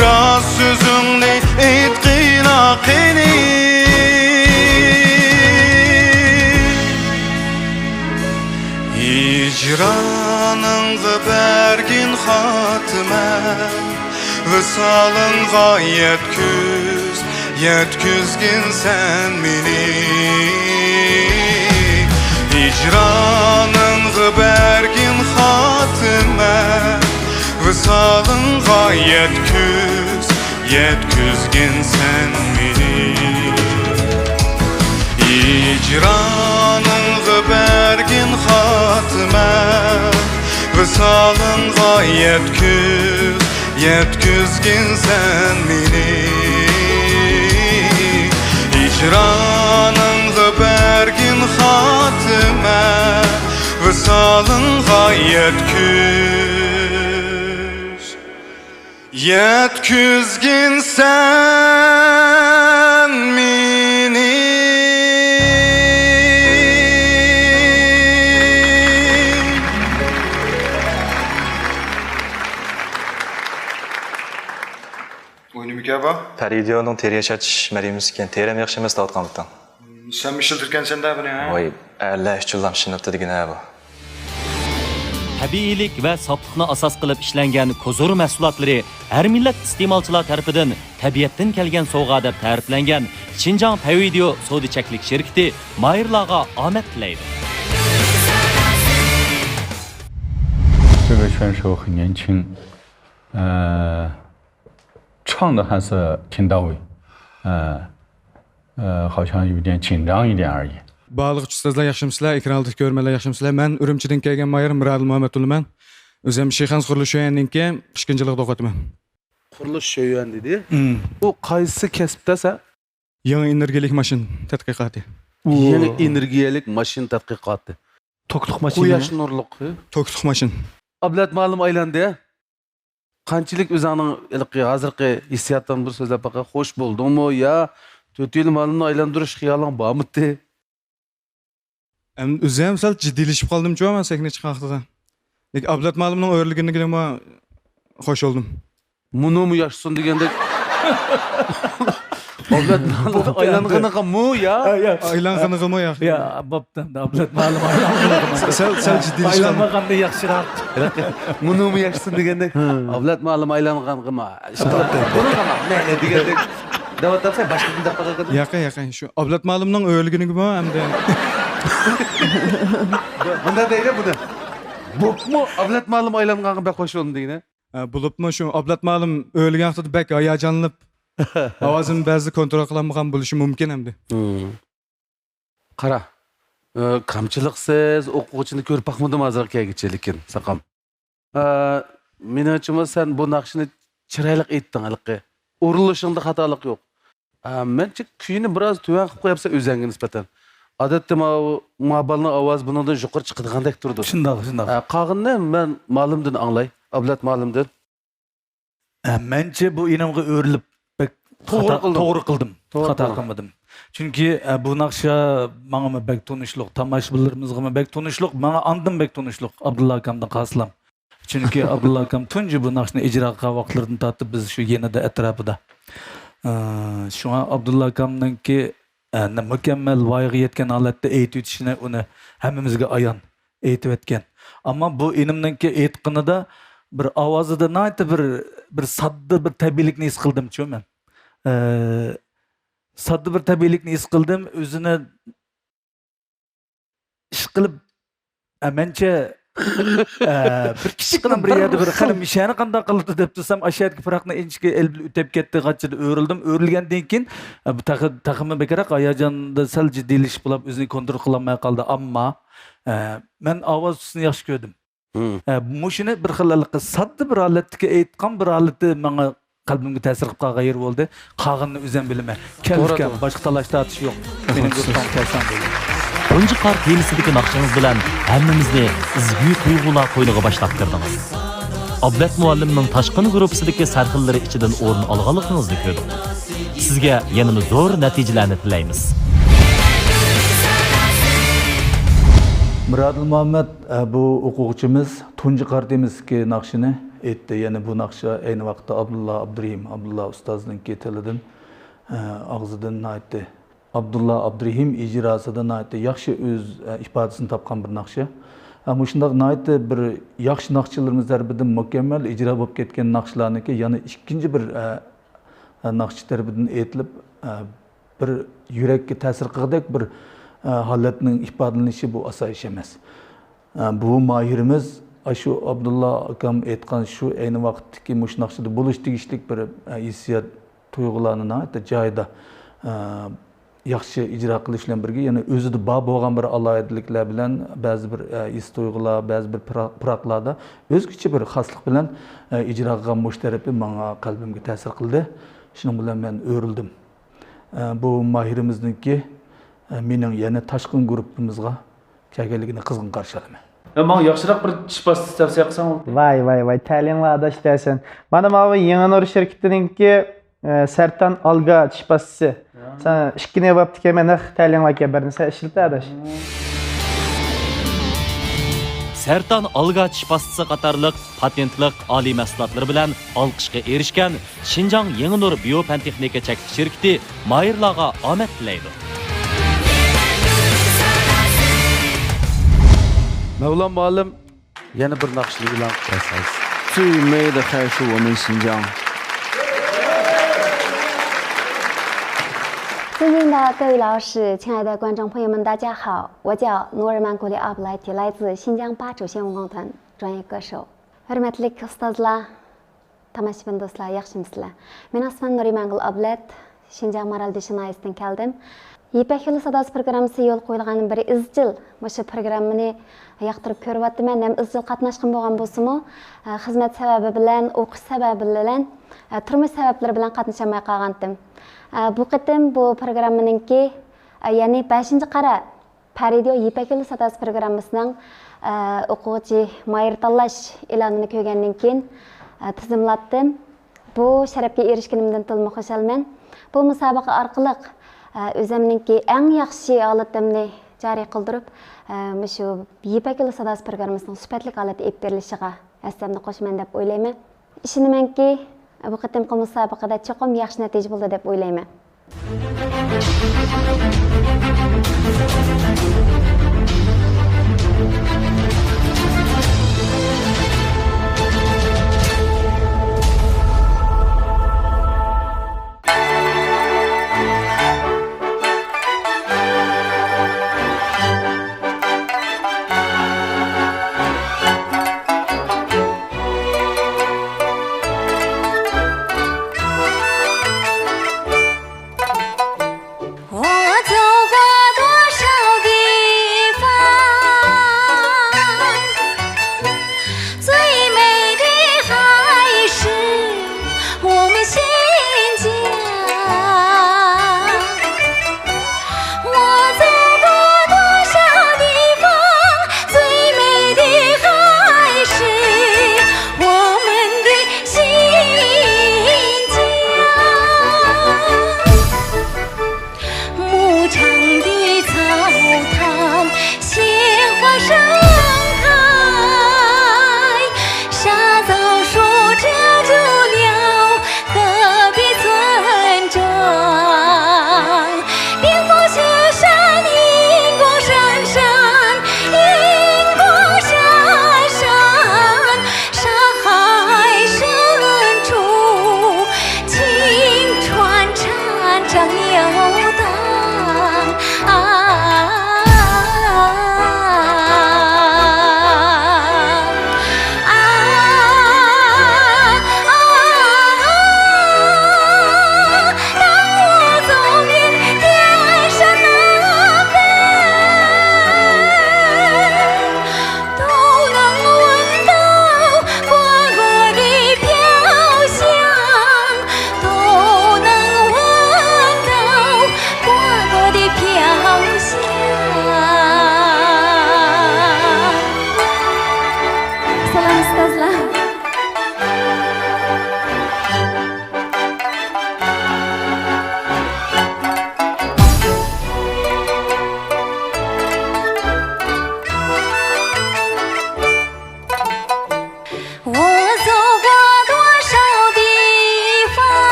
راست سۆزۈڭنى ئېيتقىنا قېنى. ھىجرانىڭغا بەرگىن خاتىمە، ۋىسالىڭغا يەتكۈز، يەتكۈزگىن سەن مېنى. ھىجرانىڭغا بەرگىن خاتىمە، ۋىسالىڭغا يەتكۈز، يەتكۈزگىن سەن مېنى. ھىجرانىڭغا بەرگىن خاتىمە، ۋىسالىڭغا يەتكۈز، يەتكۈزگىن سەن مېنى. ھىجرانىڭغا بەرگىن خاتىمە، ۋىسالىڭغا يەتكۈز، يەتكۈزگىن سەن مېنى. ئۇ نېمىكەن بۇ؟ پەرىدىيونىڭ تېرە ياشارتىش مەرھىمىسى ئىكەن، تېرەم ياخشى ئەمەس دەۋاتقانمىتىڭ؟ سەنمۇ ئىشلىتىدىكەنسەن-دە بۇنى، ھە؟ ۋاي، ئەرلەر ئۈچۈنلا ئىشلىنىپتۇ دېگىنە بۇ. تەبىئىيلىك ۋە ساپلىقنى ئاساس قىلىپ ئىشلەنگەن كوزۇر مەھسۇلاتلىرى ھەر مىللەت ئىستېمالچىلار تەرىپىدىن تەبىئەتتىن كەلگەن سوۋغا دەپ تەرىپلەنگەن شىنجاڭ پەيۋىدىيو سودا چەكلىك شىركىتى ماھىرلارغا ئامەت تىلەيدۇ. 这个选手很年轻，呃，唱的还是挺到位，呃，呃，好像有点紧张一点而已。 بارلىق ئۇستازلار ياخشىمۇسىلەر؟ ئېكران ئالدىدىكى كۆرۈرمەنلەر ياخشىمۇسىلەر؟ مەن ئۈرۈمچىدىن كەلگەن ماھىر مىرادىل مۇھەممەتئۇللىمەن. ئۆزۈم شىخەنزە قۇرۇلۇش شۆيۈەننىڭكى ئىككىنچى يىللىقىدا ئوقۇۋاتىمەن. قۇرۇلۇش شۆيۈەن دېدى. ئۇ قايسى كەسىپتە سەن؟ يېڭى ئېنېرگىيەلىك ماشىنا تەتقىقاتى. يېڭى ئېنېرگىيەلىك ماشىنا تەتقىقاتى. توكلۇق ماشىنا. قۇياش نۇرلۇق. توكلۇق ماشىنا. ئابلەت مۇئەللىم ئايلاندى. قانچىلىك ئۆزۈڭنىڭ ھېلىقى ھازىرقى ھېسسىياتىڭ بىر سۆزلەپ باقە، خوش بولدۇڭمۇ يا تۆتىيلا مۇئەللىمنى ئايلاندۇرۇش خىيالىڭ بارمىدى؟ ئەم-، ئۆزۈم سەل جىددىيلىشىپ قالدىمچۇ مەن سەھنىگە چىققان ۋاقتىدا. لېكىن ئابلەت مۇئەللىمنىڭ ئۆرلىگىنىگىمۇ خوش بولدۇم. مۇنۇمۇ ياشىسۇن دېگەندەك. ئابلەت مۇئەللىم ئايلانغىنىغىمۇ يا؟ ئايلانغىنىغىمۇ يا؟ يا، بوپتۇ. ئابلەت مۇئەللىم ئايلانغىنىغىمۇ. سەل، سەل جىددىيلىشىپ قالدىم. ئايلانمىغاندا ياخشىراق. مۇنۇمۇ ياشىسۇن دېگەندەك. ئابلەت مۇئەللىم ئايلانغانغىمۇ. بۇنىڭغىمۇ مەيلى دېگەندەك. دەۋاتامسەن، باشقىدىن دەپ باقىدۇ. ياقى، ياقى، شۇ ئابلەت مۇئەللىمنىڭ ئۆرلىگىنىگىمۇ ئەمدى. بۇنداق دەيلى بۇنى. بوپمۇ ئابلەت مۇئەللىم ئايلانغانغا بەك خوش بولدۇم دېگىنە. ھە، بولۇپمۇ شۇ ئابلەت مۇئەللىم ئۆرلىگەن ۋاقتىدا بەك ھاياجانلىنىپ، ئاۋازىمنى بەزىدە كونترول قىلالمىغان بولۇشى مۇمكىن ئەمدى. قارا، ئە، كامچىلىقسىز ئوقۇغۇچىنى كۆرۈپ باقمىدىم ھازىرغا كەلگۈچە، لېكىن ساقام. ئە، مېنىڭچىمۇ سەن بۇ ناخشىنى چىرايلىق ئېيتتىڭ ھېلىقى. ئورۇنلىشىڭدا خاتالىق يوق. ئە، مەنچە كۈيىنى بىراز تۆۋەن قىلىپ قويۇپسەن ئۆزەڭگە نىسبەتەن. ئادەتتە ماۋۇ، ماۋۇ بالىنىڭ ئاۋازى بۇنىڭدىن يۇقىرى چىقىدىغاندەك تۇرىدۇ. شۇنداق، شۇنداق. ئە، قالغىنىنى مەن مۇئەللىمدىن ئاڭلاي، ئابلەت مۇئەللىمدىن. ئە، مەنچە بۇ ئىنىمغا ئۆرۈلۈپ بەك توغرا خاتا، قىلدىڭ. توغرا قىلدىم. توغرا خاتا قىلدىڭ. قىلمىدىم. چۈنكى، ئە، بۇ ناخشا ماڭىمۇ بەك تونۇشلۇق، تاماشىبىنلىرىمىزغىمۇ بەك تونۇشلۇق، ماڭا ئاندىن بەك تونۇشلۇق، ئابدۇللا ئاكامدىن قالسىلام. چۈنكى ئابدۇللا ئاكام تۇنجى بۇ ناخشىنى ئىجرا قىلغان ۋاقىتلىرىدىن تارتىپ بىز شۇ يېنىدا، ئەتراپىدا. ئە، شۇڭا ئابدۇللا ئاكامنىڭكى ئە، مۇكەممەل ۋايىغا يەتكەن ھالەتتە ئېيتىۋېتىشىنى ئۇنى ھەممىمىزگە ئايان ئېيتىۋەتكەن. ئەمما بۇ ئىنىمنىڭكى ئېيتقىنىدا بىر ئاۋازىدا ناھايىتى بىر، بىر ساددا بىر تەبىئىيلىكنى ھېس قىلدىمچۇ مەن. ئە، ساددا بىر تەبىئىيلىكنى ھېس قىلدىم. ئۆزىنى ئىشقىلىپ، ئە، مەنچە، ئە، بىر كىچىك ئىشقىلىپ بىر بىر يەردە بىر خىل. قېنىم مىشەنى قانداق قىلىدۇ دەپ تۇرسام، ئاشۇ يەردىكى پۇراقنى ئىنچىكە ئېلىپ ئۆتۈپ كەتتى، غاچچىدا ئۆرۈلدۈم. ئۆرۈلگەندىن كېيىن، ئە، بۇ تېخى، تېخىمۇ بەكرەك ھاياجاندا سەل جىددىيلىشىپ بولۇپ، ئۆزىنى كونترول قىلالماي قالدى. ئەمما، ئە، مەن ئاۋاز تۈسىنى ياخشى كۆردۈم. مم. ئە، مۇشۇنى بىر خىل ھېلىقى ساددا بىر ھالەتتىكى ئېيتقان بىر ھالىتى ماڭا قەلبىمگە تەسىر قىلىپ قالغان يېرى بولدى. قالغىنىنى ئۆزۈم بىلىمەن. كەل توغرا، ئۇكام، توغرا. باشقا تالاش تارتىش يوق. مېنىڭ گۇرۇپپام كەلسەڭ بولدى. تۇنجى قار تېمىسىدىكى ناخشىڭىز بىلەن ھەممىمىزنى ئىزگۈ تۇيغۇلار قوينىغا باشلاپ كىردىڭىز. ئابلەت مۇئەللىمنىڭ تاشقىن گۇرۇپپىسىدىكى سەرخىللىرى ئىچىدىن ئورۇن ئالغانلىقىڭىزنى كۆردۇق. سىزگە يەنىمۇ زور نەتىجىلەرنى تىلەيمىز. مىرادىل مۇھەممەد، ئە، بۇ ئوقۇغۇچىمىز تۇنجى قار تېمىسىدىكى ناخشىنى ئېيتتى. يەنى بۇ ناخشا ئەينى ۋاقىتتا ئابدۇللا ئابدۇرېھىم، ئابدۇللا ئۇستازنىڭكى تىلىدىن، ئە، ئاغزىدىن ناھايىتى ئابدۇللا ئابدۇرېھىم ئىجراسىدا ناھايىتى ياخشى ئۆز، ئە، ئىپادىسىنى تاپقان بىر ناخشا. ئە، مۇشۇنداق ناھايىتى بىر ياخشى ناخشىچىلىرىمىز تەرىپىدىن مۇكەممەل ئىجرا بولۇپ كەتكەن ناخشىلارنىڭكى يەنە ئىككىنچى بىر، ئە، ئە، ناخشىچى تەرىپىدىن ئېيتىلىپ، ئە، بىر يۈرەككە تەسىر قىلغۇدەك بىر، ئە، ھالەتنىڭ ئىپادىلىنىشى بۇ ئاسان ئىش ئەمەس. ئە، بۇ ماھىرىمىز ئاشۇ ئابدۇللا ئاكام ئېيتقان شۇ ئەينى ۋاقىتتىكى مۇشۇ ناخشىدا بولۇش تېگىشلىك بىر، ئە، ھېسسىيات، تۇيغۇلارنى ناھايىتى جايىدا، ئە، ياخشى ئىجرا قىلىش بىلەن بىرگە، يەنە ئۆزىدە بار بولغان بىر ئالاھىدىلىكلەر بىلەن بەزى بىر، ئە، ھېس تۇيغۇلار، بەزى بىر پىرا-، پىراقلاردا ئۆزگىچە بىر خاسلىق بىلەن، ئە، ئىجرا قىلغان مۇشۇ تەرىپى ماڭا قەلبىمگە تەسىر قىلدى. شۇنىڭ بىلەن مەن ئۆرۈلدۈم. ئە، بۇ ماھىرىمىزنىڭكى، ئە، مېنىڭ يەنە تاشقىن گۇرۇپپىمىزغا كەلگەنلىكىنى قىزغىن قارشى ئالىمەن. يا، ماڭا ياخشىراق بىر چىش پاستىسى تەۋسىيە قىلساڭ. ۋاي، ۋاي، ۋاي، تەلىيىڭلار ئاداش دەسەن. مانا ماۋۇ يېڭى نۇر شىركىتىنىڭكى، ئە، سەرتان ئالگا چىش پاستىسى. يا. سەن ئىككىنى بوپتىكەن، مەن نەق تەلىيىڭلاركەن، بىرنى سەن ئىشلىتە ئاداش. سەرتان ئالگا چىش پاستىسى قاتارلىق پاتېنتلىق ئالىي مەھسۇلاتلىرى بىلەن ئالقىشقا ئېرىشكەن شىنجاڭ يېڭى نۇر بىيو پەن تېخنىكا چەكلىك شىركىتى ماھىرلارغا ئامەت تىلەيدۇ. مەۋلان مۇئەللىم، يەنە بىر ناخشىنى ئېلان قىلىپ بەرسىڭىز. 最美的海是我们新疆。尊敬的各位老师，亲爱的观众朋友们，大家好，我叫努尔曼古里阿布莱提，来自新疆巴楚宣武工团，专业歌手。 ھۆرمەتلىك ئۇستازلار، تاماشىبىن دوستلار، ياخشىمۇسىلەر؟ مېنىڭ ئىسمىم نۇرىمانگۈل ئابلەت، شىنجاڭ مارالبېشى ناھىيەسىدىن كەلدىم. يىپەك يولى ساداسى پروگراممىسى يولغا قويۇلغاندىن بېرى ئىزچىل مۇشۇ پروگراممىنى ياقتۇرۇپ كۆرۈۋاتىمەن ھەم ئىزچىل قاتناشقىنىم بولغان بولسىمۇ، خىزمەت سەۋەبى بىلەن، ئوقۇش سەۋەبى بىلەن، تۇرمۇش سەۋەبلىرى بىلەن قاتنىشالماي قالغانتىم. بۇ قېتىم بۇ پروگراممىنىڭكى، يەنى بەشىنچى قارا پەرىدىيو يىپەك يولى ساداسى پروگراممىسىنىڭ، ئە، ئوقۇغۇچى ماھىر تاللاش ئېلانىنى كۆرگەندىن كېيىن، ئە، تىزىملاتتىم. بۇ شەرەپكە ئېرىشكىنىمدىن تولىمۇ خۇشالمەن. بۇ مۇسابىقە ئارقىلىق، ئە، ئۆزۈمنىڭكى ئەڭ ياخشى ھالىتىمنى جارى قىلدۇرۇپ، ئە، مۇشۇ يىپەك يولى ساداسى پروگراممىسىنىڭ سۈپەتلىك ھالەتتە ئېلىپ بېرىلىشىغا ھەسسەمنى قوشىمەن دەپ ئويلايمەن. ئىشىنىمەنكى، بۇ قېتىمقى مۇسابىقىدە چوقۇم ياخشى نەتىجە بولىدۇ دەپ ئويلايمەن.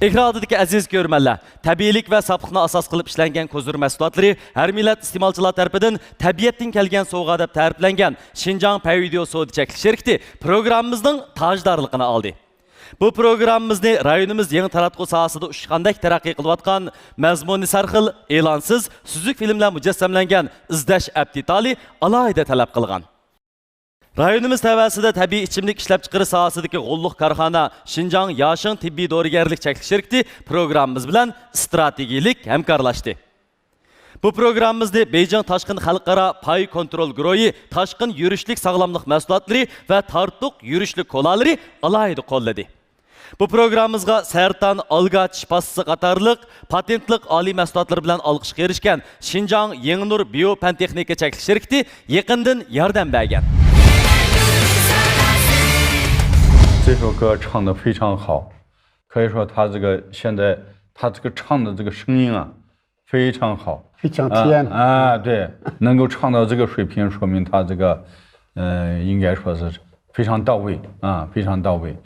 ئېكران ئالدىدىكى ئەزىز كۆرۈرمەنلەر، تەبىئىيلىك ۋە ساپلىقنى ئاساس قىلىپ ئىشلەنگەن كوزۇر مەھسۇلاتلىرى ھەر مىللەت ئىستېمالچىلار تەرىپىدىن تەبىئەتتىن كەلگەن سوۋغا دەپ تەرىپلەنگەن شىنجاڭ پەيۋىدېئو سودا چەكلىك شىركىتى پروگراممىمىزنىڭ تاجدارلىقىنى ئالدى. بۇ پروگراممىمىزنى رايونىمىز يېڭى تاراتقۇ ساھەسىدە ئۇچقاندەك تەرەققىي قىلىۋاتقان، مەزمۇنى سەرخىل، ئېلانسىز، سۈزۈك فىلىم بىلەن مۇجەسسەملەنگەن ئىزدەش ئەپ دېتالى ئالاھىدە تەلەپ قىلغان. رايونىمىز تەۋەسىدە تەبىئىي ئىچىملىك ئىشلەپچىقىرىش ساھەسىدىكى غوللۇق كارخانا شىنجاڭ ياشىڭ تېببىي دورىگەرلىك چەكلىك شىركىتى پروگراممىمىز بىلەن ئىستراتېگىيىلىك ھەمكارلاشتى. بۇ پروگراممىمىزنى بېيجىڭ تاشقىن خەلقئارا پاي كونترول گۇرۇھى تاشقىن يۈرۈشلۈك ساغلاملىق مەھسۇلاتلىرى ۋە تارتۇق يۈرۈشلۈك كولالىرى ئالاھىدە قوللىدى. بۇ پروگراممىمىزغا سەرتان ئالگاچ پاستىسى قاتارلىق پاتېنتلىق ئالىي مەھسۇلاتلىرى بىلەن ئالقىشقا ئېرىشكەن شىنجاڭ يېڭىنۇر بىيو پەن تېخنىكا چەكلىك شىركىتى يېقىندىن ياردەم بەرگەن. 这首歌唱得非常好，可以说他这个现在他这个唱的这个声音啊，非常好，非常甜。啊，对，能够唱到这个水平，说明他这个，呃，应该说是非常到位啊，非常到位，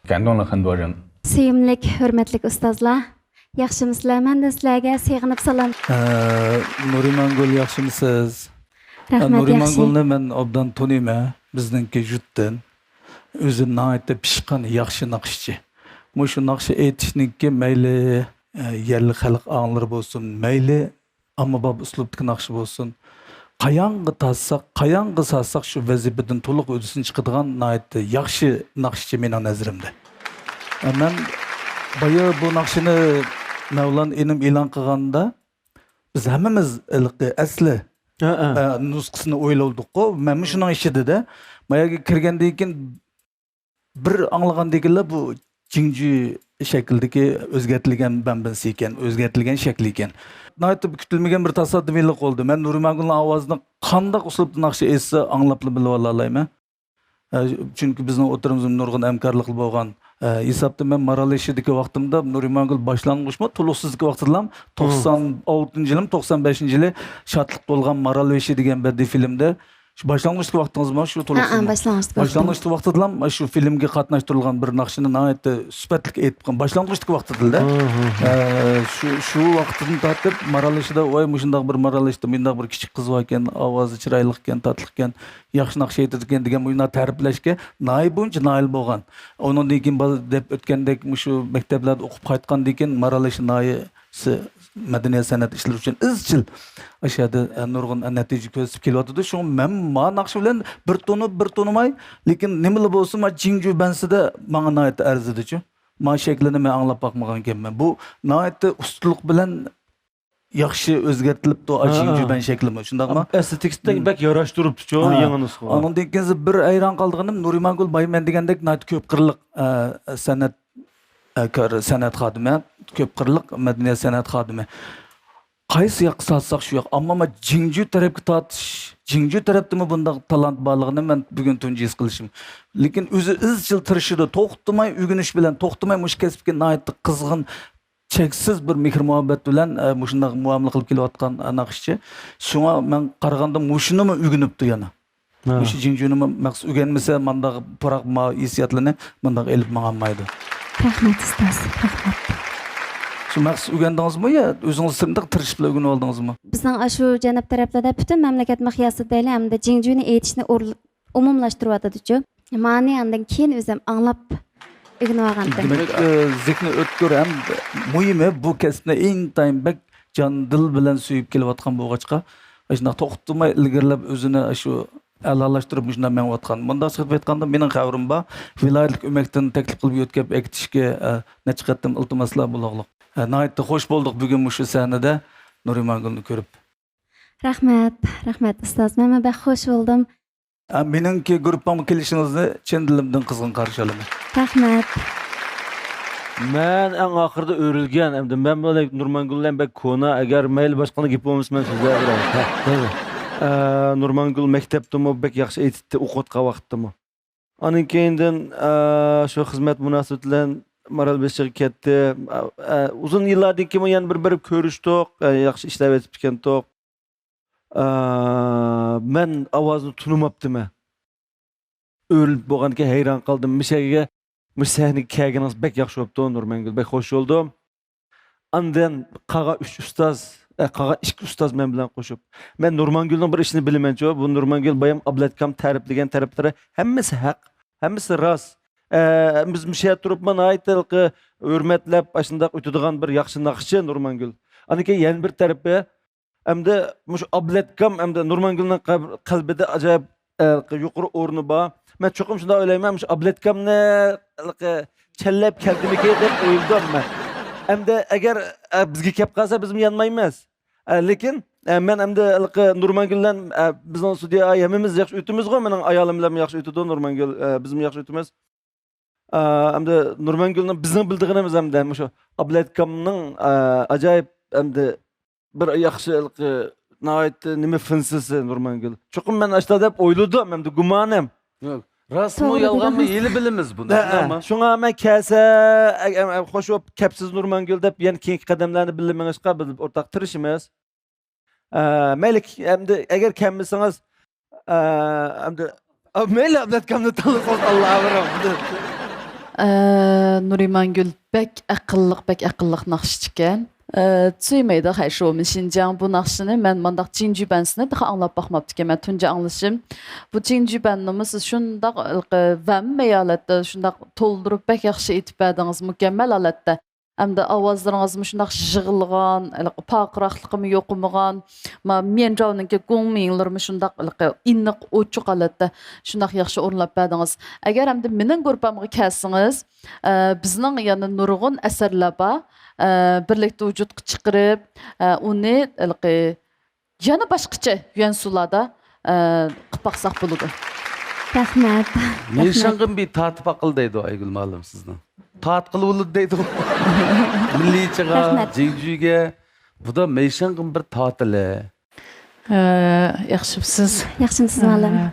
感动了很多人。 سۆيۈملۈك، ھۆرمەتلىك ئۇستازلار، ياخشىمۇسىلەر؟ مەندىن سىلەرگە سېغىنىپ سالام. ئە، نۇرىمانگۈل ياخشىمۇسىز؟ ئە، رەھمەت، ياخشى. نۇرىمانگۈلنى مەن ئوبدان تونۇيمەن، بىزنىڭكى يۇرتتىن. ئۆزى ناھايىتى پىشقان، ياخشى ناخشىچى. مۇشۇ ناخشا ئېيتىشنىڭكى مەيلى، ئە، يەرلىك خەلق ئاڭلىرى بولسۇن، مەيلى ئاممىباب ئۇسلۇبتىكى ناخشا بولسۇن، قاياڭغا تارتساق، قاياڭغا سالساق شۇ ۋەزىپىدىن تولۇق ھۆددىسىنى چىقىدىغان ناھايىتى ياخشى ناخشىچى مېنىڭ نەزىرىمدە. ئە، مەن بايا بۇ ناخشىنى مەۋلان ئىنىم ئېلان قىلغاندا، بىز ھەممىمىز ھېلىقى ئەسلى ئە، نۇسخىسىنى ئويلىۋالدۇققۇ. مەنمۇ شۇنىڭ ئىچىدىدە. ما يەرگە كىرگەندىن كېيىن بىر ئاڭلىغاندىكىنلا بۇ جىڭجۈ شەكلىدىكى ئۆزگەرتىلگەن بەنبىنسى ئىكەن، ئۆزگەرتىلگەن شەكلى ئىكەن. ناھايىتى كۈتۈلمىگەن بىر تاسادىپىيلىق بولدى. مەن نۇرىمانگۈلنىڭ ئاۋازىنى قانداق ئۇسلۇبتا ناخشا ئېيتسا ئاڭلاپلا بىلىۋالالايمەن. ئە، چۈنكى بىزنىڭ ئوتتۇرىمىزدا نۇرغۇن ھەمكارلىقلار بولغان. ئە، ھېسابتا مەن مارالبېشىدىكى ۋاقتىمدا نۇرىمانگۈل باشلانغۇچمۇ، تولۇقسىزدىكى ۋاقتىدىلا، توقسان ئالتىنچى يىلىمۇ، توقسان بەشىنچى يىلى شادلىق تولغان مارالبېشى دېگەن بەدىئىي فىلىمدە، شۇ باشلانغۇچتىكى ۋاقتىڭىزمۇ شۇ ھە، تولۇقسىز؟ باشلانغۇچتىكى ۋاقتىم. باشلانغۇچتىكى ۋاقتىدىلا شۇ فىلىمگە قاتناشتۇرۇلغان بىر ناخشىنى ناھايىتى سۈپەتلىك ئېيتقان، باشلانغۇچتىكى ۋاقتىدىلا. ئە، شۇ، شۇ ۋاقتىدىن تارتىپ مارالبېشىدا، ۋاي، مۇشۇنداق بىر مارالبېشىدا مۇنداق بىر كىچىك قىز باركەن، ئاۋازى چىرايلىقكەن، تاتلىقكەن، ياخشى ناخشا ئېيتىدىكەن دېگەن مۇشۇنداق تەرىپلەشكە ناھىيە بويىچە ناھىيە بولغان. ئۇنىڭدىن كېيىن بالا دەپ ئۆتكەندەك، مۇشۇ مەكتەپلەردە ئوقۇپ قايتقاندىن كېيىن مارالبېشى ناھىيەسى مەدەنىيەت سەنئەت ئىشلىرى ئۈچۈن ئىزچىل ئاشۇ يەردە، ئە، نۇرغۇن، ئە، نەتىجە كۆرسىتىپ كېلىۋاتىدۇ. شۇڭا مەن ما ناخشا بىلەن بىر تونۇپ، بىر تونۇماي، لېكىن نېمىلا بولسۇن، ما جىڭجۈ بەنسىدە ماڭا ناھايىتى ئەرزىدىچۇ. ما شەكلىنى مەن ئاڭلاپ باقمىغانىكەنمەن. بۇ ناھايىتى ئۇستىلىق بىلەن ياخشى ئۆزگەرتىلىپتۇ، ئاشۇ جىڭجۈ بەن شەكلىمۇ، شۇنداقمۇ؟ ئەستېتىكىسىدە بەك ياراشتۇرۇپتۇچۇ يېڭى نۇسخىغا. ئاندىن كېيىن بىر ھەيران قالىدىغىنىم، نۇرىمانگۈل بايمەن دېگەندەك ناھايىتى كۆپ قىرلىق، ئە، سەنئەت، ئە، كار-، سەنئەت خادىمى، كۆپ قىرلىق مەدەنىيەت سەنئەت خادىمى. قايسى ياققا سالساق شۇ ياق. ئەمما ما جىڭجۈ تەرەپكە تارتىش، جىڭجۈ تەرەپتىمۇ بۇنداق تالانت بارلىقىنى مەن بۈگۈن تۇنجى ھېس قىلىشىم. لېكىن ئۆزى ئىزچىل تىرىشىدۇ، توختىماي ئۆگىنىش بىلەن، توختىماي مۇشۇ كەسىپكە ناھايىتى قىزغىن، چەكسىز بىر مېھىر-مۇھەببەت بىلەن، ئە، مۇشۇنداق مۇئامىلە قىلىپ كېلىۋاتقان، ئە، ناخشىچى. شۇڭا مەن قارىغاندا مۇشۇنىمۇ ئۆگىنىپتۇ يەنە. مۇشۇ جىڭجۈنىمۇ مەخسۇس ئۆگەنمىسە، مانداق پۇراق ما-، ھېسسىياتلىرىنى مانداق ئېلىپ ماڭالمايدۇ. رەھمەت، ئۇستاز، رەھمەت. شۇ مەخسۇس ئۆگەندىڭىزمۇ يا ئۆزىڭىز سىرتىدا تىرىشىپلا ئۆگىنىۋالدىڭىزمۇ؟ بىزنىڭ ئاشۇ جەنۇب تەرەپلەردە پۈتۈن مەملىكەت مىقياسىدا دەيلى، ھەمدە جىڭجۈنى ئېيتىشنى ئورل-، ئومۇملاشتۇرۇۋاتىدۇچۇ. مانى ئاندىن كېيىن ئۆزۈم ئاڭلاپ ئۆگىنىۋالغانتىم. دېمەك، ئە، زېھنى ئۆتكۈر ھەم مۇھىمى بۇ كەسىپنى ئىنتايىن بەك جان دىل بىلەن سۆيۈپ كېلىۋاتقان بولغاچقا، ئاشۇنداق توختىماي ئىلگىرىلەپ ئۆزىنى شۇ ئەلالاشتۇرۇپ مۇشۇنداق مېڭىۋاتقان. مۇنداق چىقىپ ئېيتقاندا مېنىڭ خەۋىرىم بار. ۋىلايەتلىك ئۆمەكتىن تەكلىپ قىلىپ يۆتكەپ ئەكېتىشكە، ئە، نەچچە قېتىم ئىلتىماسلار بولغۇلۇق. ئە، ناھايىتى خوش بولدۇق بۈگۈن مۇشۇ سەھنىدە نۇرىمانگۈلنى كۆرۈپ. رەھمەت، رەھمەت ئۇستاز. مەنمۇ بەك خوش بولدۇم. ئە، مېنىڭكى گۇرۇپپامغا كېلىشىڭىزنى چىن دىلىمدىن قىزغىن قارشى ئالىمەن. رەھمەت. مەن ئەڭ ئاخىرىدا ئۆرۈلگەن، ئەمدى مەن بىلەن نۇرمانگۈل بىلەن بەك كونا، ئەگەر مەيلى باشقىلارنىڭ گېپى بولمىسا مەن سۆزلەۋېرەي. ئە، نۇرمانگۈل مەكتەپتىمۇ بەك ياخشى ئېيتتى، ئوقۇۋاتقان ۋاقىتتىمۇ. ئاندىن كېيىندىن، ئە، شۇ خىزمەت مۇناسىۋىتى بىلەن مارالبېشىغا كەتتى. ئە، ئە، ئۇزۇن يىللاردىن كېيىن يەنە بىر بېرىپ كۆرۈشتۇق. ئە، ياخشى ئىشلەۋېتىپتىكەنتۇق. ئە، مەن ئاۋازىنى تونۇماپتىمەن. ئۆرۈلۈپ بولغاندىكىن ھەيران قالدىم. مىشەگە مۇشۇ سەھنىگە كەلگىنىڭىز بەك ياخشى بوپتۇ، نۇرمانگۈل. بەك خوش بولدۇم. ئاندىن قالغان ئۈچ ئۇستاز، ئە، قالغان ئىككى ئۇستاز مەن بىلەن قوشۇپ. مەن نۇرمانگۈلنىڭ بىر ئىشىنى بىلىمەنچۇ، بۇ نۇرمانگۈل بايام ئابلەتكام تەرىپلىگەن تەرەپلىرى ھەممىسى ھەق، ھەممىسى راست. ئە، بىز مۇشۇ يەردە تۇرۇپمۇ ناھايىتى ھېلىقى ھۆرمەتلەپ، ئاشۇنداق ئۆتىدىغان بىر ياخشى ناخشىچى نۇرمانگۈل. ئاندىن كېيىن يەنە بىر تەرىپى، ئەمدى مۇشۇ ئابلەتكام، ئەمدى نۇرمانگۈلنىڭ قەب-، قەلبىدە ئاجايىپ، ئە، يۇقىرى ئورنى بار. مەن چوقۇم شۇنداق ئويلايمەن، مۇشۇ ئابلەتكامنى ھېلىقى چەنلەپ كەلدىمىكىن دەپ ئويلىدىم مەن. ئەمدى ئەگەر، ئە، بىزگە كەپ قالسا، بىزمۇ يانمايمىز. ئە، لېكىن، ئە، مەن ئەمدى ھېلىقى نۇرمانگۈل بىلەن، ئە، بىزنىڭ سۈديە ھەممىمىز ياخشى ئۆتىمىزغۇ، مېنىڭ ئايالىم بىلەن ياخشى ئۆتىدۇ نۇرمانگۈل، ئە، بىزمۇ ياخشى ئۆتىمىز. ئە، ئەمدى نۇرمانگۈلنىڭ بىزنىڭ بىلىدىغىنىمىز ئەمدى مۇشۇ ئابلەتكامنىڭ، ئە، ئاجايىپ ئەمدى بىر ياخشى ھېلىقى ناھايىتى نېمە فىنسىسى نۇرمانگۈل. چوقۇم مەن ئاشۇنداق دەپ ئويلىدىم ئەمدى گۇمانىم. ياق، راستمۇ توغرا يالغانمۇ دېدىڭىز. ھېلى بىلىمىز بۇنى. ھە، ھە. شۇڭا مەن كەلسە، ئە، ئە، ئە، خوش بوپ كەپسىز نۇرمانگۈل دەپ يەنە كېيىنكى قەدەملەرنى بىللە مېڭىشقا بىز ئورتاق تىرىشىمىز. ئە، مەيلى، ئەمدى ئەگەر كەلمىسىڭىز، ئە، ئەمدى، ئا، مەيلى، ئابلەتكامنى تاللىسىڭىز تاللاۋېرىڭ. ئە، نۇرىمانگۈل بەك ئەقىللىق، بەك ئەقىللىق ناخشىچىكەن. ئە، 最美的还是我们新疆 بۇ ناخشىنى مەن مانداق جىڭجۈبەنسىنى تېخى ئاڭلاپ باقماپتىكەنمەن، تۇنجى ئاڭلىشىم. بۇ جىڭجۈبەننىمۇ سىز شۇنداق ھېلىقى ۋەممە ھالەتتە شۇنداق تولدۇرۇپ بەك ياخشى ئېيتىپ بەردىڭىز، مۇكەممەل ھالەتتە. ئەمدى ئاۋازلىرىڭىزمۇ شۇنداق يىغىلغان، ھېلىقى پارقىراقلىقىمۇ يوقىمىغان، ما، ميەنجاۋنىڭكى گۇڭمىڭلىرىمۇ شۇنداق ھېلىقى ئېنىق، ئوچۇق ھالەتتە شۇنداق ياخشى ئورۇنلاپ بەردىڭىز. ئەگەر ئەمدى مېنىڭ گۇرۇپپامغا كەلسىڭىز، ئە، بىزنىڭ يەنە نۇرغۇن ئەسەرلەر بار، ئە، بىرلىكتە ۋۇجۇدقا چىقىرىپ، ئە، ئۇنى ھېلىقى يەنە باشقىچە يۈەنسۇلاردا، ئە، قىلىپ باقساق بولىدۇ. رەھمەت. مېيشىڭغىن بىر تارتىپ ئاقىل دەيدۇ ئايگۈل مۇئەللىم سىزنى. تارتقىلى بولىدۇ دەيدۇ. مىللىيچىغا، رەھمەت. جىڭجۈگە. بۇدا مېيشىڭغىن بىر تارتىلى. ئە، ياخشىمسىز؟ ياخشىمسىز، مۇئەللىم؟ ئە،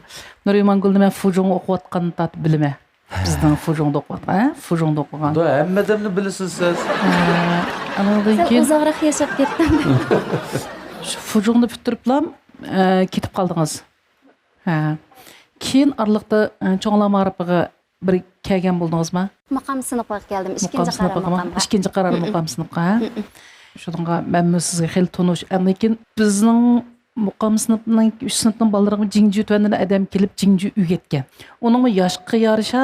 نۇرىمانگۈلنى مەن فۇجۇڭغا ئوقۇۋاتقاندا تارتىپ بىلىمەن. بىزنىڭ فۇجۇڭدا ئوقۇۋاتقان، ھە؟ فۇجۇڭدا ئوقۇغان. بۇ ھەممە ئادەمنى بىلىسىز سىز. ھە، ئانىڭدىن سەل كېيىن ئۇزاقراق ياشاپ كەتتىم. شۇ فۇجۇڭنى پۈتتۈرۈپلا، ئە، كېتىپ قالدىڭىز. ھە. كېيىن ئارىلىقتا، ئە، چوڭلار مائارىپىغا بىر كەلگەن بولدىڭىزما؟ مۇقام سىنىپىغا كەلدىم. ئىككىنچى قارار مۇقام سىنىپىغا. مۇقامغا. ئىككىنچى قارار مۇقام سىنىپقا، ھە؟ شۇنىڭغا مەنمۇ سىزگە خېلى تونۇش. ئاندىن كېيىن بىزنىڭ مۇقام سىنىپنىڭ، ئۈچ سىنىپنىڭ بالىلىرىغا جىڭجۈ تۈەننىن ئادەم كېلىپ جىڭجۈ ئۆگەتكەن. ئۇنىڭمۇ ياشقا يارىشا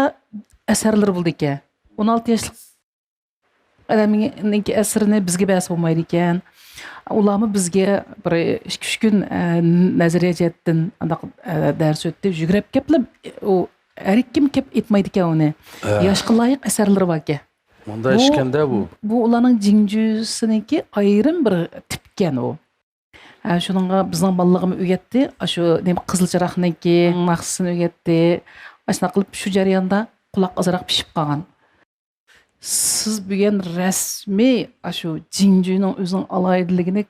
ئەسەرلىرى بولىدىكەن. ئون ئالتە ياشلىق ئادەمنىڭكى ئەسىرىنى بىزگە بەرسە بولمايدىكەن. ئۇلارمۇ بىزگە بىر ئىككى، ئۈچ كۈن، ئە، نەزەرىيە جەھەتتىن ئانداق، ئە، دەرس ئۆتتى. يۈگرەپ كەپلا، ئۇ ھەر كىم كەپ ئېيتمايدىكەن ئۇنى. ھە. ياشقا لايىق ئەسەرلىرى باركەن. مۇنداق بۇ، ئىشكەندە بۇ. بۇ ئۇلارنىڭ جىڭجۈسىنىڭكى ئايرىم بىر تىپكەن ئۇ. ھە، شۇنىڭغا بىزنىڭ بالىلىقىمۇ ئۆگەتتى. ئاشۇ نېمە، قىزىل چىراغنىڭكى ناخشىسىنى ئۆگەتتى. ئاشۇنداق قىلىپ شۇ جەرياندا قۇلاق ئازراق پىشىپ قالغان. سىز بۈگۈن رەسمىي ئاشۇ جىڭجۈنىڭ ئۆزىنىڭ ئالاھىدىلىكىنى،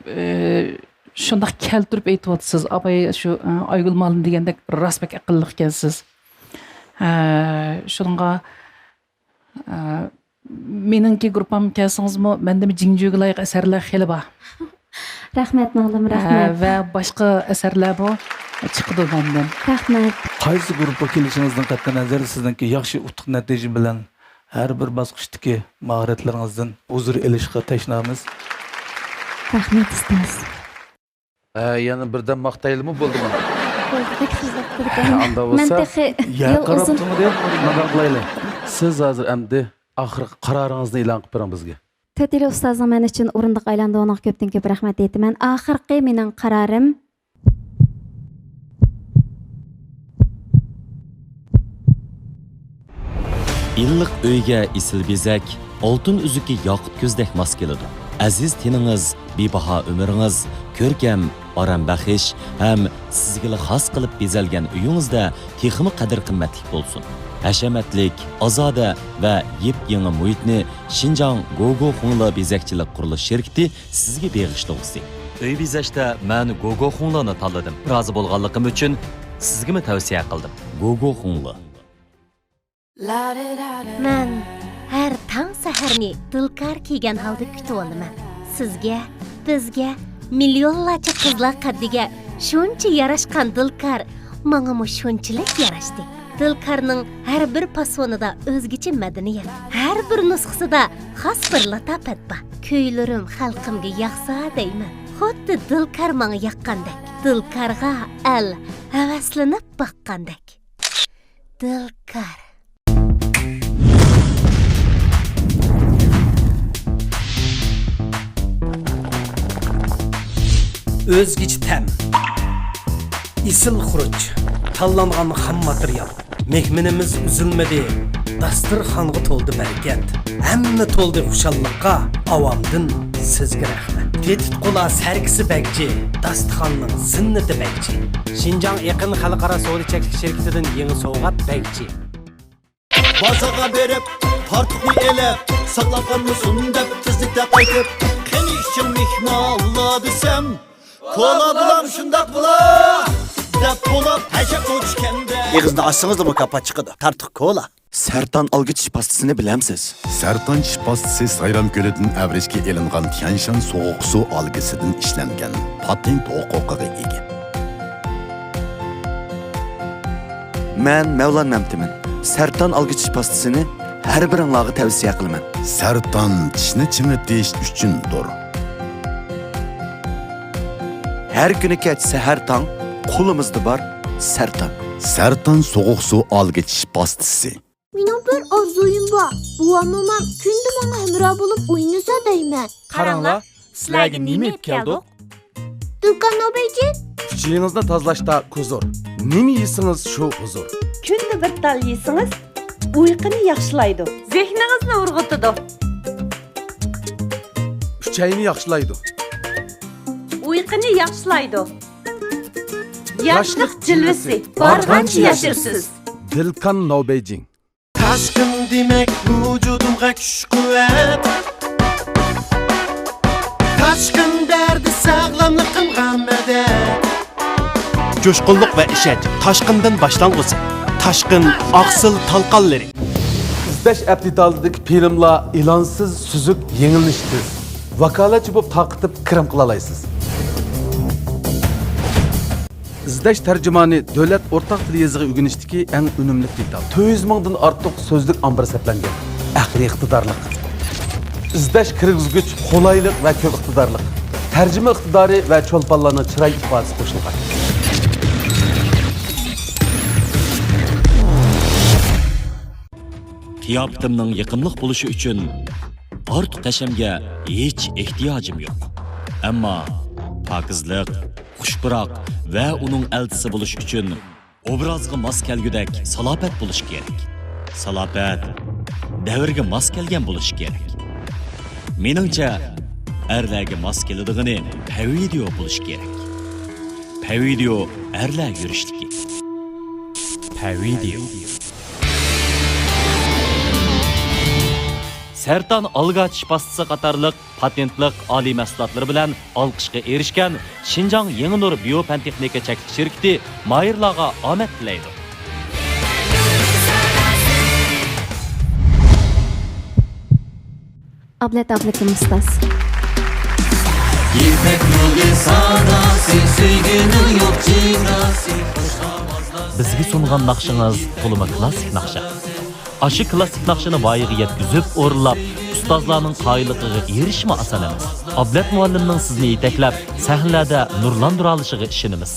ئى، شۇنداق كەلتۈرۈپ ئېيتىۋاتىسىز. ئاباي شۇ، ئى، ئايگۈل مۇئەللىم دېگەندەك راست بەك ئەقىللىق ئىكەنسىز. ھە، شۇنىڭغا، ئى، مېنىڭكى گۇرۇپپام كەلسىڭىزمۇ، مەندىمۇ جىڭجۈگە لايىق ئەسەرلەر خېلى بار. رەھمەت، مۇئەللىم، ھە، رەھمەت. ۋە باشقا ئەسەرلەرمۇ چىقىدۇ مەندىن. رەھمەت. قايسى گۇرۇپپا كېلىشىڭىزدىن قەتئىينەزەر، سىزنىڭكى ياخشى ئۇتۇق نەتىجە بىلەن ھەر بىر باسقۇچتىكى ماھارەتلىرىڭىزدىن ھۇزۇر ئېلىشقا تەشنامىز. رەھمەت، ئۇستاز. ھە، يەنە بىردەم ماختايلىمۇ بولدىمۇ؟ بولدى، بەك خىجىللىق قىلىدىكەن. ئانداق مەن بولسا، تېخى يەر يول قاراپ ئۇزۇن. تۇرمىدى، مۇنداق قىلايلى. سىز ھازىر ئەمدى ئاخىرقى قارارىڭىزنى ئېلان قىلىپ بېرىڭ بىزگە. تۆتىلى ئۇستازنىڭ مەن ئۈچۈن ئورۇندۇق ئايلاندى، ئۇنىڭغا كۆپتىن كۆپ رەھمەت ئېيتىمەن. ئاخىرقى مېنىڭ قارارىم. ئىللىق ئۆيگە ئېسىل بېزەك، ئالتۇن ئۈزۈكى ياقۇت كۆزدەك ماس كېلىدۇ. ئەزىز تېنىڭىز، بىباھا ئۆمرىڭىز، كۆركەم، ئارام بەخش ھەم سىزگىلا خاس قىلىپ بېزەلگەن ئۆيىڭىزدە تېخىمۇ قەدىر-قىممەتلىك بولسۇن. ھەشەمەتلىك، ئازادە ۋە يېپيېڭى مۇھىتنى شىنجاڭ گوگو خۇڭلې بېزەكچىلىك قۇرۇلۇش شىركىتى سىزگە بېغىشلىغۇسى. ئۆي بېزەشتە مەن گوگو خۇڭلېنى تاللىدىم. رازى بولغانلىقىم ئۈچۈن سىزگىمۇ تەۋسىيە قىلدىم. گوگو خۇڭلې. مەن ھەر تاڭ سەھەرنى دىلكار كىيگەن ھالدا كۈتۈۋالىمەن. سىزگە، بىزگە، مىليونلارچە قىزلار قەددىگە شۇنچە ياراشقان دىلكار ماڭىمۇ شۇنچىلىك ياراشتى. دىلكارنىڭ ھەر بىر پاسونىدا ئۆزگىچە مەدەنىيەت، ھەر بىر نۇسخىسىدا خاس بىر لاتاپەت بار. كۈيلىرىم خەلقىمگە ياقسا دەيمەن، خۇددى دىلكار ماڭا ياققاندەك، دىلكارغا ئەل ھەۋەسلىنىپ باققاندەك. دىلكار. ئۆزگىچە تەم، ئېسىل خۇرۇچ، تاللانغان خام ماتېرىيال. مېھمىنىمىز ئۈزۈلمىدى، داستىرخانغا تولدى بەرىكەت. ھەممە تولدى خۇشاللىققا، ئاۋامدىن سىزگە رەھمەت. تېتىتقۇلار سەركىسى بەگچى، داستىخاننىڭ زىننىتى بەگچى. شىنجاڭ ئېقىن خەلقئارا سودا چەكلىك شىركىتىدىن يېڭى سوۋغات بەگچى. بازارغا بېرىپ، تارتۇقنى ئېلىپ، ساقلاپ قالمىسۇن دەپ تېزلىكتە قايتىپ، قېنى ئىچىڭ مېھمانلار دېسەم، كولا بولام شۇنداق بولا دەپ بولۇپ ھەشەپ ئوچكەندە. ئېغىزنى ئاچسىڭىزلا مۇكاپات چىقىدۇ. تارتۇق كولا. سەرتان ئالگۈ چىش پاستىسىنى بىلەمسىز؟ سەرتان چىش پاستىسى سايرام كۆلىدىن ئەۋرىشكە ئېلىنغان تيەنشان سوغۇق سۇ ئالگىسىدىن ئىشلەنگەن پاتېنت ھوقۇقىغا ئىگە. مەن مەۋلان مەمتىمىن. سەرتان ئالگۈ چىش پاستىسىنى ھەر بىرىڭلارغا تەۋسىيە قىلىمەن. سەرتان چىشنى چىڭىتىش ئۈچۈندۇر. ھەر كۈنى كەچ سەھەر تاڭ قولىمىزدا بار سەرتان. سەرتان سوغۇق سۇ ئالگىچ پاستىسى. مېنىڭ بىر ئارزۇيۇم بار. بوۋام، مومام كۈندە ماڭا ھەمراھ بولۇپ ئوينىسا دەيمەن. قاراڭلار، سىلەرگە نېمە ئېلىپ كەلدۇق؟ دۇكان نوبەيجى. ئۈچىيىڭىزنى تازىلاشتا كۇزۇر. نېمە يېسىڭىز شۇ ھۇزۇر. كۈندە بىر تال يېسىڭىز ئۇيقۇنى ياخشىلايدۇ. زېھنىڭىزنى ئۇرغۇتىدۇ. ئۈچەينى ياخشىلايدۇ. ئۇيقۇنى ياخشىلايدۇ. ياشلىق جىلۋىسى بارغانچە ياشىرىسىز. دىلكان نوبەيجىڭ. تاشقىن دېمەك ۋۇجۇدۇمغا كۈچ-قۇۋۋەت. تاشقىن دەردى ساغلاملىقىمغا مەدەت. جۇشقۇنلۇق ۋە ئىشەنچ تاشقىندىن باشلانغۇسى. تاشقىن ئاقسىل تالقانلىرى. ئىزدەش ئەپ دېتالىدىكى فىلىملار ئېلانسىز، سۈزۈك، يېڭىلىنىشى تېز. ۋاكالەتچى بولۇپ تارقىتىپ كىرىم قىلالايسىز. ئىزدەش تەرجىمانى دۆلەت ئورتاق تىل يېزىقى ئۆگىنىشتىكى ئەڭ ئۈنۈملۈك دېتال. تۆت يۈز مىڭدىن ئارتۇق سۆزلۈك ئامبىرى سەپلەنگەن. ئەقلىي ئىقتىدارلىق. ئىزدەش كىرگۈزگۈچ قولايلىق ۋە كۆپ ئىقتىدارلىق. تەرجىمە ئىقتىدارى ۋە چولپانلارنىڭ چىراي ئىپادىسى قوشۇلغان. قىياپىتىمنىڭ يېقىملىق بولۇشى ئۈچۈن ئارتۇق ھەشەمگە ھېچ ئېھتىياجىم يوق. ئەمما پاكىزلىق، خۇش پۇراق ۋە ئۇنىڭ ئەلچىسى بولۇش ئۈچۈن ئوبرازغا ماس كەلگۈدەك سالاپەت بولۇش كېرەك. سالاپەت دەۋرگە ماس كەلگەن بولۇش كېرەك. مېنىڭچە، ئەرلەرگە ماس كېلىدىغىنى پەۋىدىيو بولۇش كېرەك. پەۋىدىيو ئەرلەر يۈرۈشلۈكى. پەۋىدىيو. سەرتان ئالگا چىش پاستىسى قاتارلىق پاتېنتلىق ئالىي مەھسۇلاتلىرى بىلەن ئالقىشقا ئېرىشكەن شىنجاڭ يېڭى نۇر بىيو پەن تېخنىكا چەكلىك شىركىتى ماھىرلارغا ئامەت تىلەيدۇ. ئابلەت ئابلىكىم ئۇستاز. يىپەك يولى ساداسى، سۆيگۈنىڭ يوق چېگراسى. بىزگە سۇنغان ناخشىڭىز تولىمۇ كلاسسىك ناخشا. ئاشۇ كلاسسىك ناخشىنى ۋايىغا يەتكۈزۈپ ئورۇنلاپ، ئۇستازلارنىڭ قايىللىقىغا ئېرىشىشمۇ ئاسان ئەمەس. ئابلەت مۇئەللىمنىڭ سىزنى يېتەكلەپ، سەھنىلەردە نۇرلاندۇرالىشىغا ئىشىنىمىز.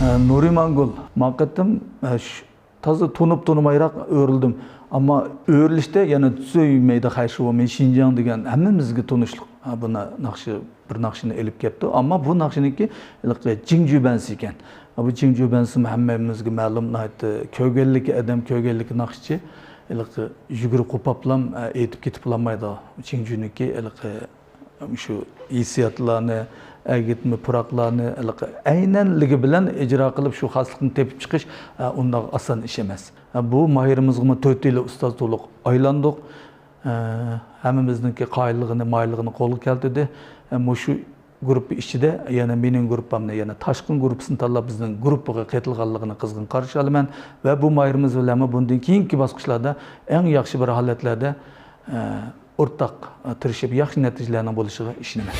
ئە، نۇرىمانگۈل، ما قېتىم، ئە، ش-، تازا تونۇپ تونۇمايراق ئۆرۈلدۈم. ئەمما ئۆرۈلۈشتە يەنە تۈزۈي مەيدە خەشۇ مەن شىنجاڭ دېگەن ھەممىمىزگە تونۇشلۇق، ھە، بۇ نا-، ناخشا، بىر ناخشىنى ئېلىپ كەپتۇ. ئەمما بۇ ناخشىنىڭكى ھېلىقى جىڭجۈبەنسى ئىكەن. ھە، بۇ جىڭجۈبەنسىمۇ ھەممىمىزگە مەلۇم، ناھايىتى كۆرگەنلىكى ئادەم، كۆرگەنلىكى ناخشىچى. ھېلىقى يۈگۈرۈپ قوپاپلام، ئە، ئېيتىپ كېتىپلانمايدۇ. جىڭجۈنىڭكى ھېلىقى شۇ ھېسسىياتلارنى، ئەگىتمە پۇراقلارنى ھېلىقى ئەينەنلىكى بىلەن ئىجرا قىلىپ، شۇ خاسلىقنى تېپىپ چىقىش، ئە، ئۇنداق ئاسان ئىش ئەمەس. ئە، بۇ ماھىرىمىزغىمۇ تۆت يىل ئۇستاز تولۇق ئايلاندۇق. ئە، ھەممىمىزنىڭكى قايىللىقىنى، مايىللىقىنى قولغا كەلتۈردى. ئە، مۇشۇ گۇرۇپپا ئىچىدە يەنە مېنىڭ گۇرۇپپامنى، يەنە تاشقىن گۇرۇپپىسىنى تاللاپ، بىزنىڭ گۇرۇپپىغا قېتىلغانلىقىنى قىزغىن قارشى ئالىمەن ۋە بۇ ماھىرىمىز بىلەنمۇ بۇندىن كېيىنكى باسقۇچلاردا ئەڭ ياخشى بىر ھالەتلەردە، ئە، ئورتاق، ئە، تىرىشىپ ياخشى نەتىجىلەرنىڭ بولۇشىغا ئىشىنىمەن.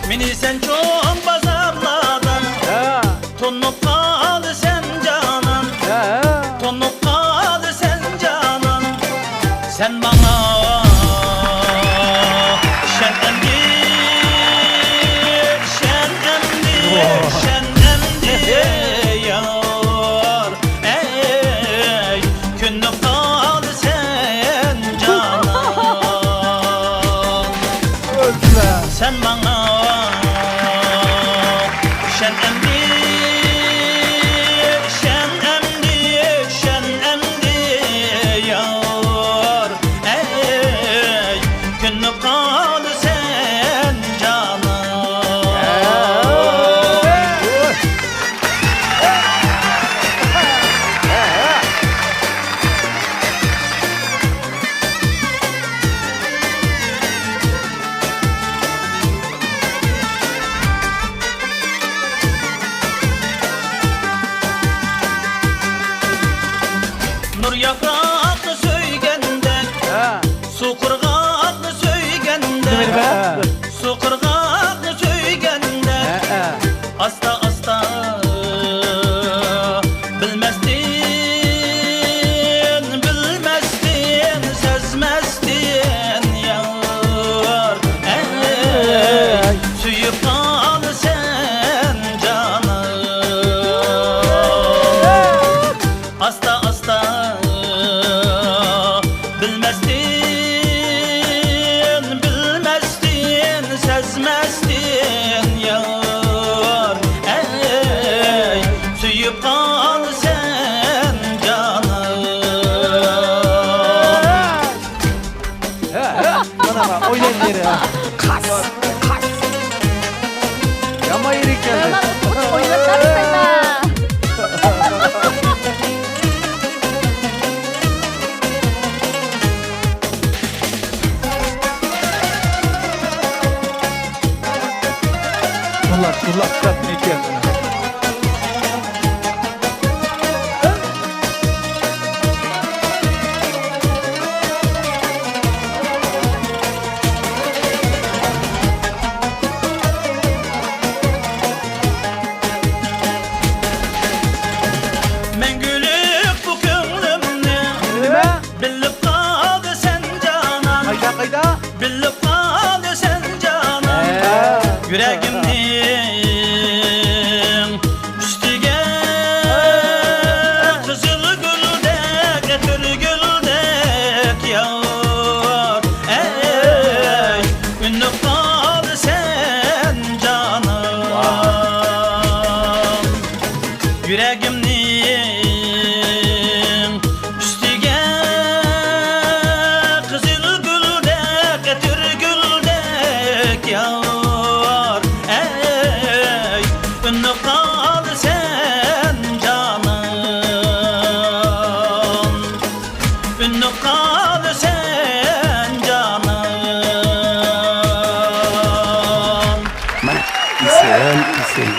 مېنى سەن چوڭ بازارلاردا ھە. تونۇپ قالىسەن جانان، ھە. تونۇپ قالىسەن جانان. سەن ماڭا ئىشەن ئەمدى، ئىشەن ئەمدى، ۋاھ. ئىشەن ئەمدى، يار. ئەي، كۆنۈپ قالىسەن جانان. سەن ماڭا ئىشەن ئەمدى، ئىشەن ئەمدى، ئىشەن ئەمدى، يار. ئەي، كۆنۈپ قالىسەن جانان. نۇر ياپراقنى سۆيگەندەك، ھە. سۇ قىرغاقنى سۆيگەندەك، نېمە دېدى؟ سۇ قىرغاقنى سۆيگەندەك، ھە، ھە. ئاستا ئاستا بىلمەستىن، بىلمەستىن، سەزمەستىن يار، ئەي، سۆيۈپ قالىسەن جانان. ئاستا ئاستا بىلمەستىن، بىلمەستىن، سەزمەستىن يار، ئەي، سۆيۈپ قالىسەن جانان. ھە، ھە، مانا، مانا، ئوينايدۇ يەنە. قاس، قاس. يامان يېرى كەلدى. يامان ئوتقۇچ ئويناپ بەرسەڭلار. بۇلار، بۇلار كىتابنى ئىكەن. مەڭگۈلۈك بۇ كۆڭلۈمنى نېمە؟ بىلىپ قالدى سەن جانان. قايدا، قايدا؟ بىلىپ قالدى سەن جانان. ھە. يۈرەگىمنىڭ ئۈستىگە قىزىل گۈلدەك، ئەتىر گۈلدەك ياۋار. ئەي، ئۈنۈپ قالدى سەن جانان. يۈرەگىمنىڭ ئۈستىگە قىزىل گۈلدەك، ئەتىر گۈلدەك ياۋار. ئەي، ئۈنۈپ قالدى سەن جانان. ئۈنۈپ قالدى سەن جانان. مانا، ئېسىل، ئېسىل.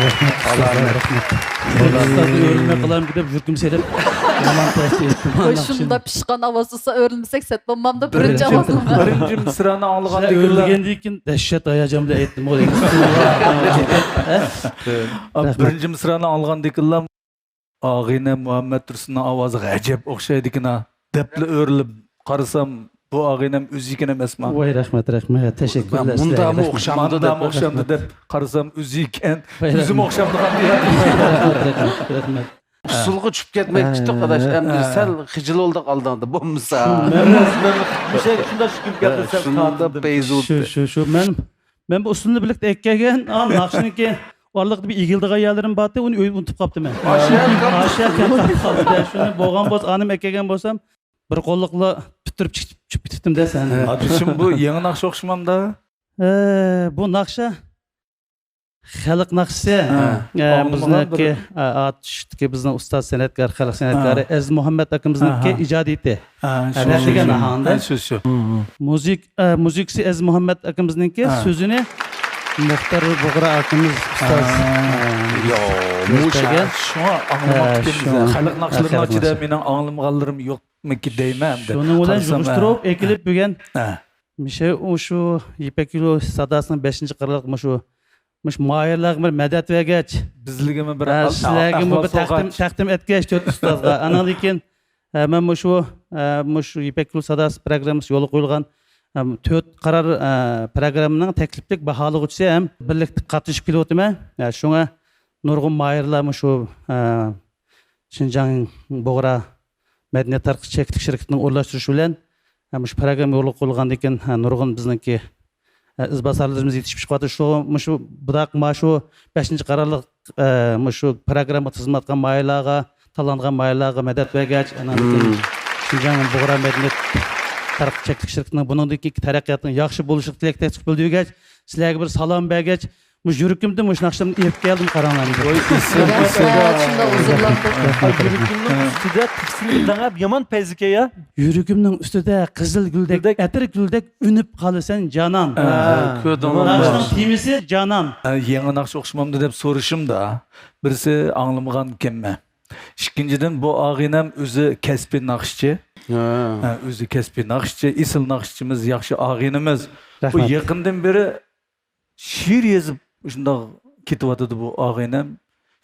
رەھمەت، ئۇستاز، رەھمەت. ئۇستازنى ئۆرۈلمەي قالايمىكىن دەپ يۈرىكىم سېلىپ، يامان تەستە ئېيتتىم. ۋاي، شۇنداق پىشقان ئاۋاز تۇتسا ئۆرۈلمىسەك سەت بولمامدۇ بىرىنچى ئاۋازلىرىڭ. بىرىنچى مىسرانى ئاڭلىغاندىكىنلا، ئۆرۈلگەندىن كېيىن دەھشەت ھاياجان بىلەن ئېيتتىم غۇ. رەھمەت. بىرىنچى مىسرانى ئاڭلىغاندىكىنلا، ئاغىنە مۇھەممەت تۇرسۇننىڭ ئاۋازىغا ئەجەب ئوخشايدىكىنا. دەپلا ئۆرۈلۈپ قارىسام، بۇ ئاغىنەم ئۆزى ئىكەن ئەمەسما؟ ۋاي، رەھمەت، رەھمەت. تەشەككۈرلەر مۇنداقمۇ سىلەرگە. ئوخشامدۇ دەپ، مۇنداقمۇ ئوخشامدۇ دەپ قارىسام، ئۆزى ئىكەن. ۋاي، ئۆزىمۇ رەھمەت. ئوخشامدىغان دېگەن. رەھمەت، رەھمەت، رەھمەت. ئۇسسۇلغا چۈشۈپ كەتمەك ئىتتىق ئاداش، ئەمدى سەل خىجىل بولدۇق ئالدىڭدا بولمىسا. مەن، مەن، مەن مۇشۇ شۇنداق چۈشۈپ كەتتىم، سەل شۇنداق تارتىندىم. پەيزۇ. شۇ، شۇ، شۇ. مەن، مەن بۇ ئۇسسۇلنى بىرلىكتە ئەكەلگەن، ئا، ناخشىنىڭكى ئارىلىقتا بىر ئېگىلىدىغان يەرلىرىم بارتى، ئۇنى ئۆيدە ئۇنتۇپ قاپتىمەن. ئاشۇ يەر قالدى. ئاشۇ يەر قالدى. شۇنى بولغان بولسا، ئانام ئەكەلگەن بولسام، بىر قوللۇقلا پۈتتۈرۈپ چىقىپ، چىقىپ كېتىپتىم-دە سەھنىدىن. ھە. ئادىشىم، بۇ يېڭى ناخشا ئوخشىمامدا؟ ئە، بۇ ناخشا خەلق ناخشىسى. ھە. ئە، ئاڭلىمىغان بىزنىڭكى، بىر ئە، ئاتۇشتىكى بىزنىڭ ئۇستاز سەنئەتكار، خەلق سەنئەتكارى ھە. ئەزىز مۇھەممەت ئاكىمىزنىڭكى ھە. ئىجادىيىتى. ھە، شۇ، ھە، شۇ، دەتىگەن شۇ. ئاھاڭدا. ھە، شۇ، شۇ. مۇزىك-، ئە، مۇزىكىسى ئەزىز مۇھەممەت ئاكىمىزنىڭكى، ھە. سۆزىنى مۇختار بۇغرا ئاكىمىز ئۇستاز، ھە. ئە، يو، مۇشۇ. كۆتەرگەن. شۇڭا ئاڭلىماپتىكەنمىز. ھە، شۇڭا. خەلق ناخشىلىرىنىڭ خەلق ئىچىدە ناخشىسى. مېنىڭ ئاڭلىمىغانلىرىم يوقمىكى دەيمەن ئەمدى. شۇنىڭ بىلەن قارىسام، يىغىشتۇرۇپ ھە. ئەكېلىپ بۈگۈن ھە. مۇشۇ، مۇشۇ يىپەك يولى ساداسىنىڭ بەشىنچى قارارلىق مۇشۇ، مۇشۇ ماھىرلارغا بىر مەدەت بەرگەچ، بىزلىگىمۇ بىر ھە، ئەل-، سىلەرگىمۇ ئەھۋال بىر تەقدىم، سوغاچ. تەقدىم ئەتكەچ تۆت ئۇستازغا. ئاناندىن كېيىن، ھە، مەن مۇشۇ، ھە، مۇشۇ يىپەك يولى ساداسى پروگراممىسى يولغا قويۇلغان، ھە، تۆت قارار، ھە، پروگراممىنىڭ تەكلىپلىك باھالىغۇچىسى ھەم بىرلىكتە قاتنىشىپ كېلىۋاتىمەن. ھە، شۇڭا نۇرغۇن ماھىرلار مۇشۇ، ھە، شىنجاڭ بۇغرا مەدەنىيەت تارقىتىش چەكلىك شىركىتىنىڭ ئورۇنلاشتۇرۇشى بىلەن، ھە، مۇشۇ پروگرامما يولغا قويۇلغاندىن كېيىن، ھە، نۇرغۇن بىزنىڭكى، ھە، ئىزباسارلىرىمىز يېتىشىپ چىقىۋاتىدۇ. شۇ، مۇشۇ، بۇنداق، مانا شۇ بەشىنچى قارارلىق، ھە، مۇشۇ پروگرامما تىزىملاتقان ماھىرلارغا، تاللانغان ماھىرلارغا مەدەت بەرگەچ، ئاناندىن كېيىن شىنجاڭ بۇغرا مەدەنىيەت تارقىتىش چەكلىك شىركىتىنىڭ بۇنىڭدىن كېيىنكى تەرەققىياتىنىڭ ياخشى بولۇشىغا تىلەكداشلىق بىلدۈرگەچ، سىلەرگە بىر سالام بەرگەچ، مۇشۇ يۈرىكىمدىن مۇشۇ ناخشىلارنى ئېلىپ كەلدىم، قاراڭلار. ۋاي، ئېسىل، ئېسىل. رەھمەت، شۇنداق ھۇزۇرلاندۇق. يۈرىكىمنىڭ ئۈستىدە تىكسىنىپ دەڭەپ، يامان پەيزىكەن يا. يۈرىكىمنىڭ ئۈستىدە قىزىل گۈلدەك، گۈلدەك. ئەتىر گۈلدەك ئۈنۈپ قالىسەن، جانان. ھە، كۆردۈڭلارمۇ؟ ناخشىنىڭ تېمىسى جانان. ھە، يېڭى ناخشا ئوخشىمامدۇ دەپ سورىشىمدا، بىرسى ئاڭلىمىغانكەنمەن. ئىككىنچىدىن، بۇ ئاغىنەم ئۆزى كەسپىي ناخشىچى. ھە. ھە، ئۆزى كەسپىي ناخشىچى، ئېسىل ناخشىچىمىز، ياخشى ئاغىنىمىز. بۇ رەھمەت. يېقىندىن بېرى شېئىر يېزىپ، شۇنداق كېتىۋاتىدۇ بۇ ئاغىنەم.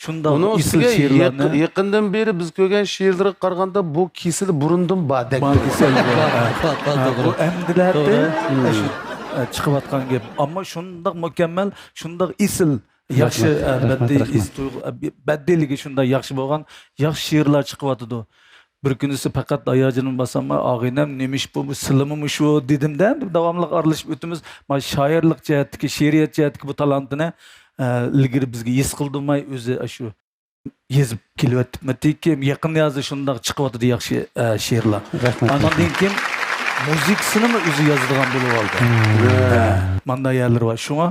شۇنداق ئۇنىڭ ئېسىل ئۈستىگە شېئىرلارنى. يېقىن-، يېقىندىن بېرى بىز كۆرگەن شېئىرلىرىغا قارىغاندا، بۇ كېسىلى بۇرۇندىن باردەك. بار كېسەل بۇ. بار، بار، بار، ھە، توغرا. بۇ ئەمدىلەردە توغرا. ئەشۇ، ئە، چىقىۋاتقان گەپ. ئەمما شۇنداق مۇكەممەل، شۇنداق ئېسىل، ياخشى، رەھمەت، ئە، رەھمەت، بەدىئىي رەھمەت. ھېس تۇيغۇ، ئە، بەدىئىيلىكى شۇنداق ياخشى بولغان، ياخشى شېئىرلار چىقىۋاتىدۇ. بىر كۈنىسى پەقەت ھاياجىنىم باساممۇ، «ئاغىنەم، نېمە ئىش بۇ، بۇ سىلىمۇ مۇشۇ؟» دېدىم-دە، داۋاملىق ئارىلىشىپ ئۆتىمىز. مانا شائىرلىق جەھەتتىكى، شېئىرىيەت جەھەتتىكى بۇ تالانتىنى، ئە، ئىلگىرى بىزگە ھېس قىلدۇرماي ئۆزى ئاشۇ يېزىپ كېلىۋېتىپتىكەن. يېقىن يازدا شۇنداق چىقىۋاتىدۇ ياخشى، ئە، شېئىرلار. رەھمەت، ئاناندىن رەھمەت. كېيىن مۇزىكىسىنىمۇ ئۆزى يازىدىغان بولۇۋالدى. ھە، مانداق يەرلىرى بار. شۇڭا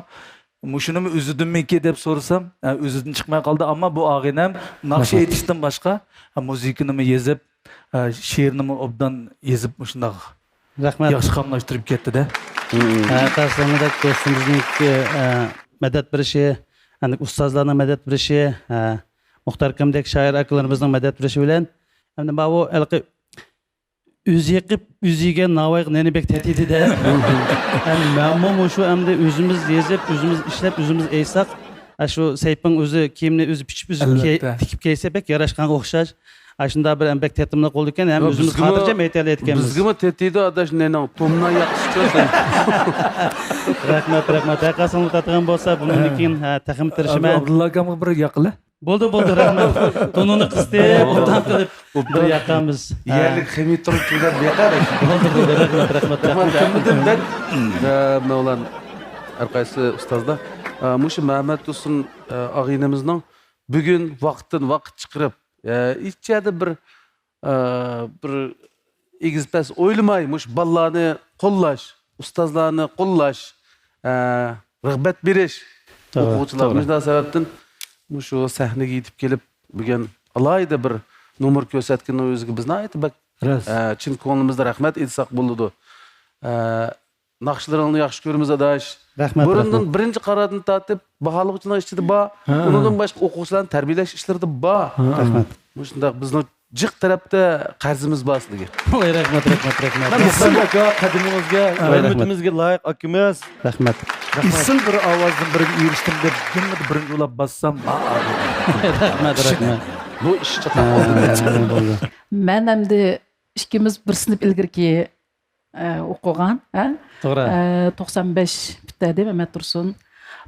مۇشۇنىمۇ ئۆزىدىنمىكى دەپ سورىسام، ھە، ئۆزىدىن چىقماي قالدى. ئەمما بۇ ئاغىنەم ناخشا رەھمەت. ئېيتىشتىن باشقا، ھە، مۇزىكىنىمۇ يېزىپ، ھە، شېئىرنىمۇ ئوبدان يېزىپ، مۇشۇنداق رەھمەت. ياخشى قاملاشتۇرۇپ كەتتى-دە. ھە، قاسىمدەك دوستىمىزنىڭكى، ھە، مەدەت بېرىشى، يەنى ئۇستازلارنىڭ مەدەت بېرىشى، ھە، مۇختەر ئاكامدەك شائىر ئاكىلىرىمىزنىڭ مەدەت بېرىشى بىلەن، ئەمدى ماۋۇ ھېلىقى ئۆزى يېقىپ، ئۆزى يېگەن ناۋايغا نېنى بەك تېتىيدۇ-دە. ھەم مەنمۇ مۇشۇ ئەمدى ئۆزىمىز يېزىپ، ئۆزىمىز ئىشلەپ، ئۆزىمىز ئېيتساق، ئاشۇ سەيپىڭ ئۆزى كىيىمنى ئۆزى پىچىپ، ئۆزى كىي-، ئەلۋەتتە. تىكىپ كىيسە بەك ياراشقانغا ئوخشاش. ئاشۇنداق بىر ئەم بەك تېتىملىق بولىدىكەن، ھەم ياق، ئۆزىمىز بىزگىمۇ، خاتىرجەم ئېيتالايدىكەنمىز. بىزگىمۇ تېتىيدۇ، ئاداش، نېنىڭ تومنا ياقىسى چۈشۈرسۇن. رەھمەت، رەھمەت. ھەقىقەتەن تاتىغان بولسا، بۇنىڭدىن كېيىن، ھە، تېخىمۇ تىرىشىمەن. ئابدۇللا ئاكامغا بىر ياقىلى. بولدى، بولدى، رەھمەت. تونۇنى قىستى، ئوبدان قىلىپ بىر ياقامىز. يەرلىك خىمىي تۇرۇپ كىرگەن بىر ياقا. بولدى، بولدى، رەھمەت، رەھمەت، رەھمەت. ھەممىدىن بەك، ئە، مەۋلان، ھەر قايسى ئۇستازلار، ئە، مۇشۇ مەمەت تۇرسۇن، ئە، ئاغىنىمىزنىڭ بۈگۈن ۋاقىتتىن ۋاقىت چىقىرىپ، ئە، ھېچ يەردە بىر، ئە، بىر ئېگىز پەس ئويلىماي، مۇشۇ بالىلارنى قوللاش، ئۇستازلارنى قوللاش، ئە، رىغبەت بېرىش، توغرا، ئوقۇغۇچىلار توغرا. مۇشۇنداق سەۋەبتىن مۇشۇ سەھنىگە يېتىپ كېلىپ، بۈگۈن ئالاھىدە بىر نومۇر كۆرسەتكىنىنىڭ ئۆزىگە بىز ناھايىتى بەك، راست. ئە، چىن كۆڭلىمىزدىن رەھمەت ئېيتساق بولىدۇ. ئە، ناخشىلىرىڭنى ياخشى كۆرىمىز، ئاداش. رەھمەت، بۇرۇندىن رەھمەت. بىرىنچى قارادىن تارتىپ باھالىغۇچىلارنىڭ ئىچىدە بار. ھە. ئۇنىڭدىن باشقا ئوقۇغۇچىلارنى تەربىيەلەش ئىشلىرىدا بار. ھە. رەھمەت. مۇشۇنداق بىزنىڭ جىق تەرەپتە قەرزىمىز بار سىلىگە. ۋاي، رەھمەت، رەھمەت، رەھمەت. مەن مۇھسىن ئاكا، قەدىمىڭىزگە، ھە، رەھمەت. ھۆرمىتىمىزگە لايىق ئاكىمىز. رەھمەت. ئېسىل بىر ئاۋازدىن بىرگە ئېرىشتىم دەپ، گىممىدا بىرىنچى بولاپ باسسام، ھا، ئادەم. رەھمەت، رەھمەت. بۇ ئىش چاتاق بولدى. ھە، بولدى. مەن ئەمدى ئىككىمىز بىر سىنىپ ئىلگىرىكى، ئە، ئوقۇغان، ھە؟ توغرا. ئە، توقسان بەش پۈتتۈردى مەمەت تۇرسۇن.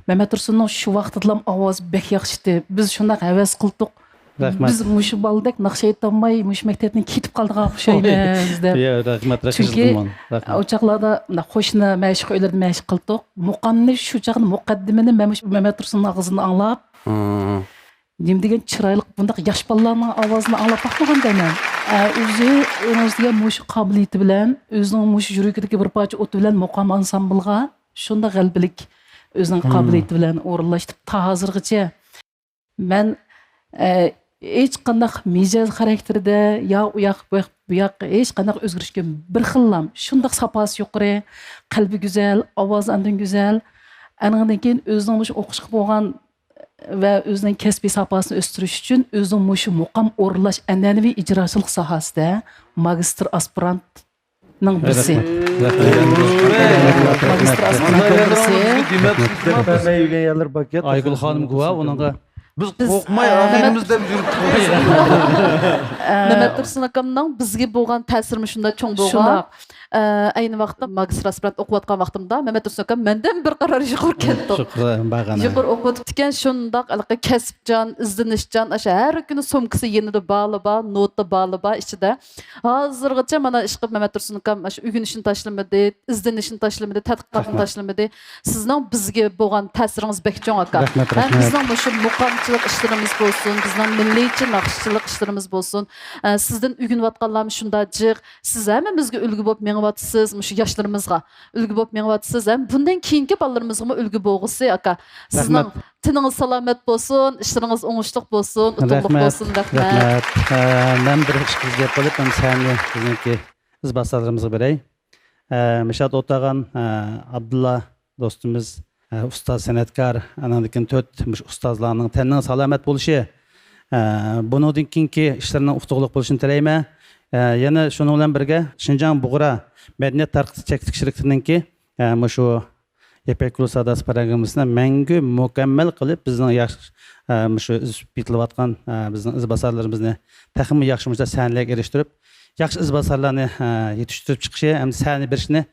مەمەت تۇرسۇننىڭ شۇ ۋاقتىدىلا ئاۋازى بەك ياخشى ئىدى. بىز شۇنداق ھەۋەس قىلدۇق. رەھمەت. بىز مۇشۇ بالىدەك ناخشا ئېيتالماي، مۇشۇ مەكتەپتىن كېتىپ قالىدىغان ئوخشايمىز دەپ. يا، رەھمەت، رەھمەت. چۈنكى ئۇ چاغلاردا خوشنا مەشىق ئۆيلىرىدە مەشىق قىلدۇق. مۇقامنى شۇ چاغدا مۇقەددىمىنى مەن مۇشۇ مەمەت تۇرسۇننىڭ ئاغزىدىن ئاڭلاپ، ھە. نېمە دېگەن چىرايلىق، بۇنداق ياش بالىلارنىڭ ئاۋازىنى ئاڭلاپ باقمىغان دەيمەن. ئە، ئۆزى ئۆزىگە مۇشۇ قابىلىيىتى بىلەن، ئۆزىنىڭ مۇشۇ يۈرىكىدىكى بىر پارچە ئوتى بىلەن مۇقام ئانسامبىلغا شۇنداق غەلىبىلىك ئۆزىنىڭ قابىلىيىتى بىلەن ئورۇنلاشتى. تا ھازىرغىچە مەن، ئە، ھېچقانداق مىجەز خاراكتېرىدە يا ئۇ ياق، بۇ ياق، بۇ ياق ھېچقانداق ئۆزگىرىش كۆرمىدىم. بىر خىللام، شۇنداق ساپاسى يۇقىرى، قەلبى گۈزەل، ئاۋازى ئاندىن گۈزەل. ئاندىن كېيىن ئۆزىنىڭ مۇشۇ ئوقۇشقا بولغان ۋە ئۆزىنىڭ كەسپىي ساپاسىنى ئۆستۈرۈش ئۈچۈن ئۆزىنىڭ مۇشۇ مۇقام ئورۇنلاش ئەنئەنىۋى ئىجراشچىلىق ساھەسىدە ماگىستىر ئاسپىرانتنىڭ بىرسى. رەھمەت. رەھمەت. ماگىستىر ئاسپىرانتنىڭ بىرسى. دېمەك، بەرمەي يۈرگەن يەرلەر بار ئىكەن. ئايگۈل خانىم گۇۋاھ ئۇنىڭغا. بىز بىز، قورقماي ئە، ئاغىنىمىز دەپ يۈرۈپ. مەمەت تۇرسۇن ئاكامنىڭ بىزگە بولغان تەسىرىمۇ شۇنداق چوڭ بولغان. شۇنداق. ئە، ئەينى ۋاقىتتا ماگىستىر ئاسپىرانت ئوقۇۋاتقان ۋاقتىمدا مەمەت تۇرسۇن ئاكام مەندىن بىر قارار يۇقىرى كەتتى. شۇ باغانە. يۇقىرى ئوقۇۋېتىپتىكەن، شۇنداق ھېلىقى كەسىپچان، ئىزدىنىشچان، ئاشۇ ھەر كۈنى سومكىسى يېنىدا بالى بار، نوتا بالى بار ئىچىدە. ھازىرغىچە مانا ئىشقىلىپ مەمەت تۇرسۇن ئاكام ئاشۇ ئۆگىنىشنى تاشلىمىدى، ئىزدىنىشنى تاشلىمىدى، تەتقىقاتنى رەھمەت. تاشلىمىدى. سىزنىڭ بىزگە بولغان تەسىرىڭىز بەك چوڭ، ئاكا. رەھمەت، ھەم رەھمەت. بىزنىڭ مۇشۇ مۇقامچىلىق ئىشلىرىمىز بولسۇن، بىزنىڭ مىللىيچە ناخشىچىلىق ئىشلىرىمىز بولسۇن، ئە، سىزدىن ئۆگىنىۋاتقانلارمۇ شۇنداق جىق. سىز ھەممىمىزگە ئۈلگە بولۇپ مېڭىۋاتىسىز، مۇشۇ ياشلىرىمىزغا ئۈلگە بولۇپ مېڭىۋاتىسىز. ھەم بۇندىن كېيىنكى بالىلىرىمىزغىمۇ ئۈلگە بولغۇسى، ئاكا. سىزنىڭ رەھمەت. تېنىڭىز سالامەت بولسۇن، ئىشلىرىڭىز ئوڭۇشلۇق بولسۇن، ئۇتۇقلۇق رەھمەت، بولسۇن. رەھمەت. رەھمەت. ئە، مەن بىر ئىككى سۆز گەپ قىلىپ، مەن سەھنىنى بىزنىڭكى ئىزباسارلىرىمىزغا بېرەي. ئە، مۇشۇ يەردە ئولتۇرغان، ئە، ئابدۇللا دوستىمىز، ئە، ئۇستاز سەنئەتكار، ئاندىن كېيىن تۆت مۇشۇ ئۇستازلارنىڭ تەننىڭ سالامەت بولۇشى، ئە، بۇنىڭدىن كېيىنكى ئىشلىرىنىڭ ئۇتۇقلۇق بولۇشىنى تىلەيمەن. ئە، يەنە شۇنىڭ بىلەن بىرگە، شىنجاڭ بۇغرا مەدەنىيەت تارقىتىش چەكلىك شىركىتىنىڭكى، ئە، مۇشۇ يىپەك يولى ساداسى پىروگراممىسىنى مەڭگۈ مۇكەممەل قىلىپ، بىزنىڭ ياخشى، ئە، مۇشۇ ئۆسۈپ يېتىلىۋاتقان، ئە، بىزنىڭ ئىزباسارلىرىمىزنى تېخىمۇ ياخشى مۇشۇنداق سەھنىلەرگە ئېرىشتۈرۈپ، ياخشى ئىزباسارلارنى، ئە، يېتىشتۈرۈپ چىقىشى ھەم سەھنە بېرىشىنى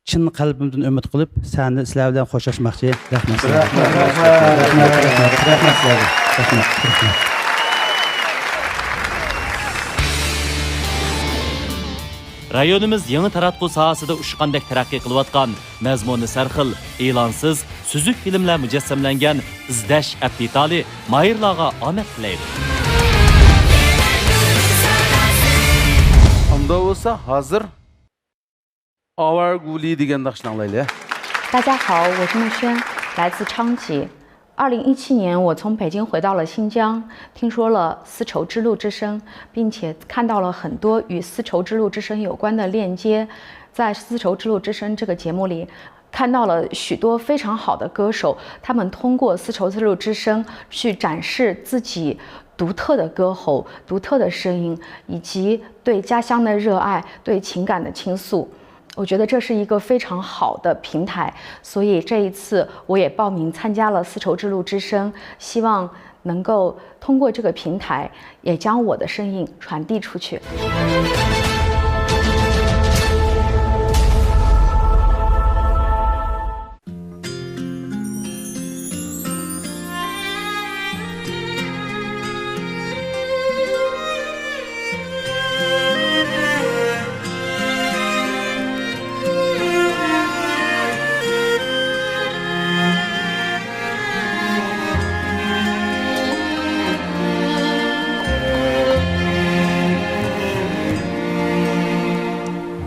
چىن قەلبىمدىن ئۈمىد قىلىپ، سەھنىدە سىلەر بىلەن خوشلاشماقچى. رەھمەت سىلەرگە. رەھمەت، رەھمەت، رەھمەت، رەھمەت سىلەرگە. رەھمەت، رەھمەت. رايونىمىز يېڭى تاراتقۇ ساھەسىدە ئۇچقاندەك تەرەققىي قىلىۋاتقان، مەزمۇنى سەرخىل، ئېلانسىز، سۈزۈك فىلىملەر مۇجەسسەملەنگەن ئىزدەش ئەپ دېتالى ماھىرلارغا ئامەت تىلەيدۇ. ئۇنداق بولسا ھازىر ئاۋارە گۈلى دېگەن ناخشىنى ئاڭلايلى. 大家好，我是木生，来自昌吉。二零一七年，我从北京回到了新疆，听说了丝绸之路之声，并且看到了很多与丝绸之路之声有关的链接。在丝绸之路之声这个节目里，看到了许多非常好的歌手，他们通过丝绸之路之声去展示自己独特的歌喉、独特的声音，以及对家乡的热爱、对情感的倾诉。我觉得这是一个非常好的平台，所以这一次我也报名参加了丝绸之路之声，希望能够通过这个平台，也将我的声音传递出去。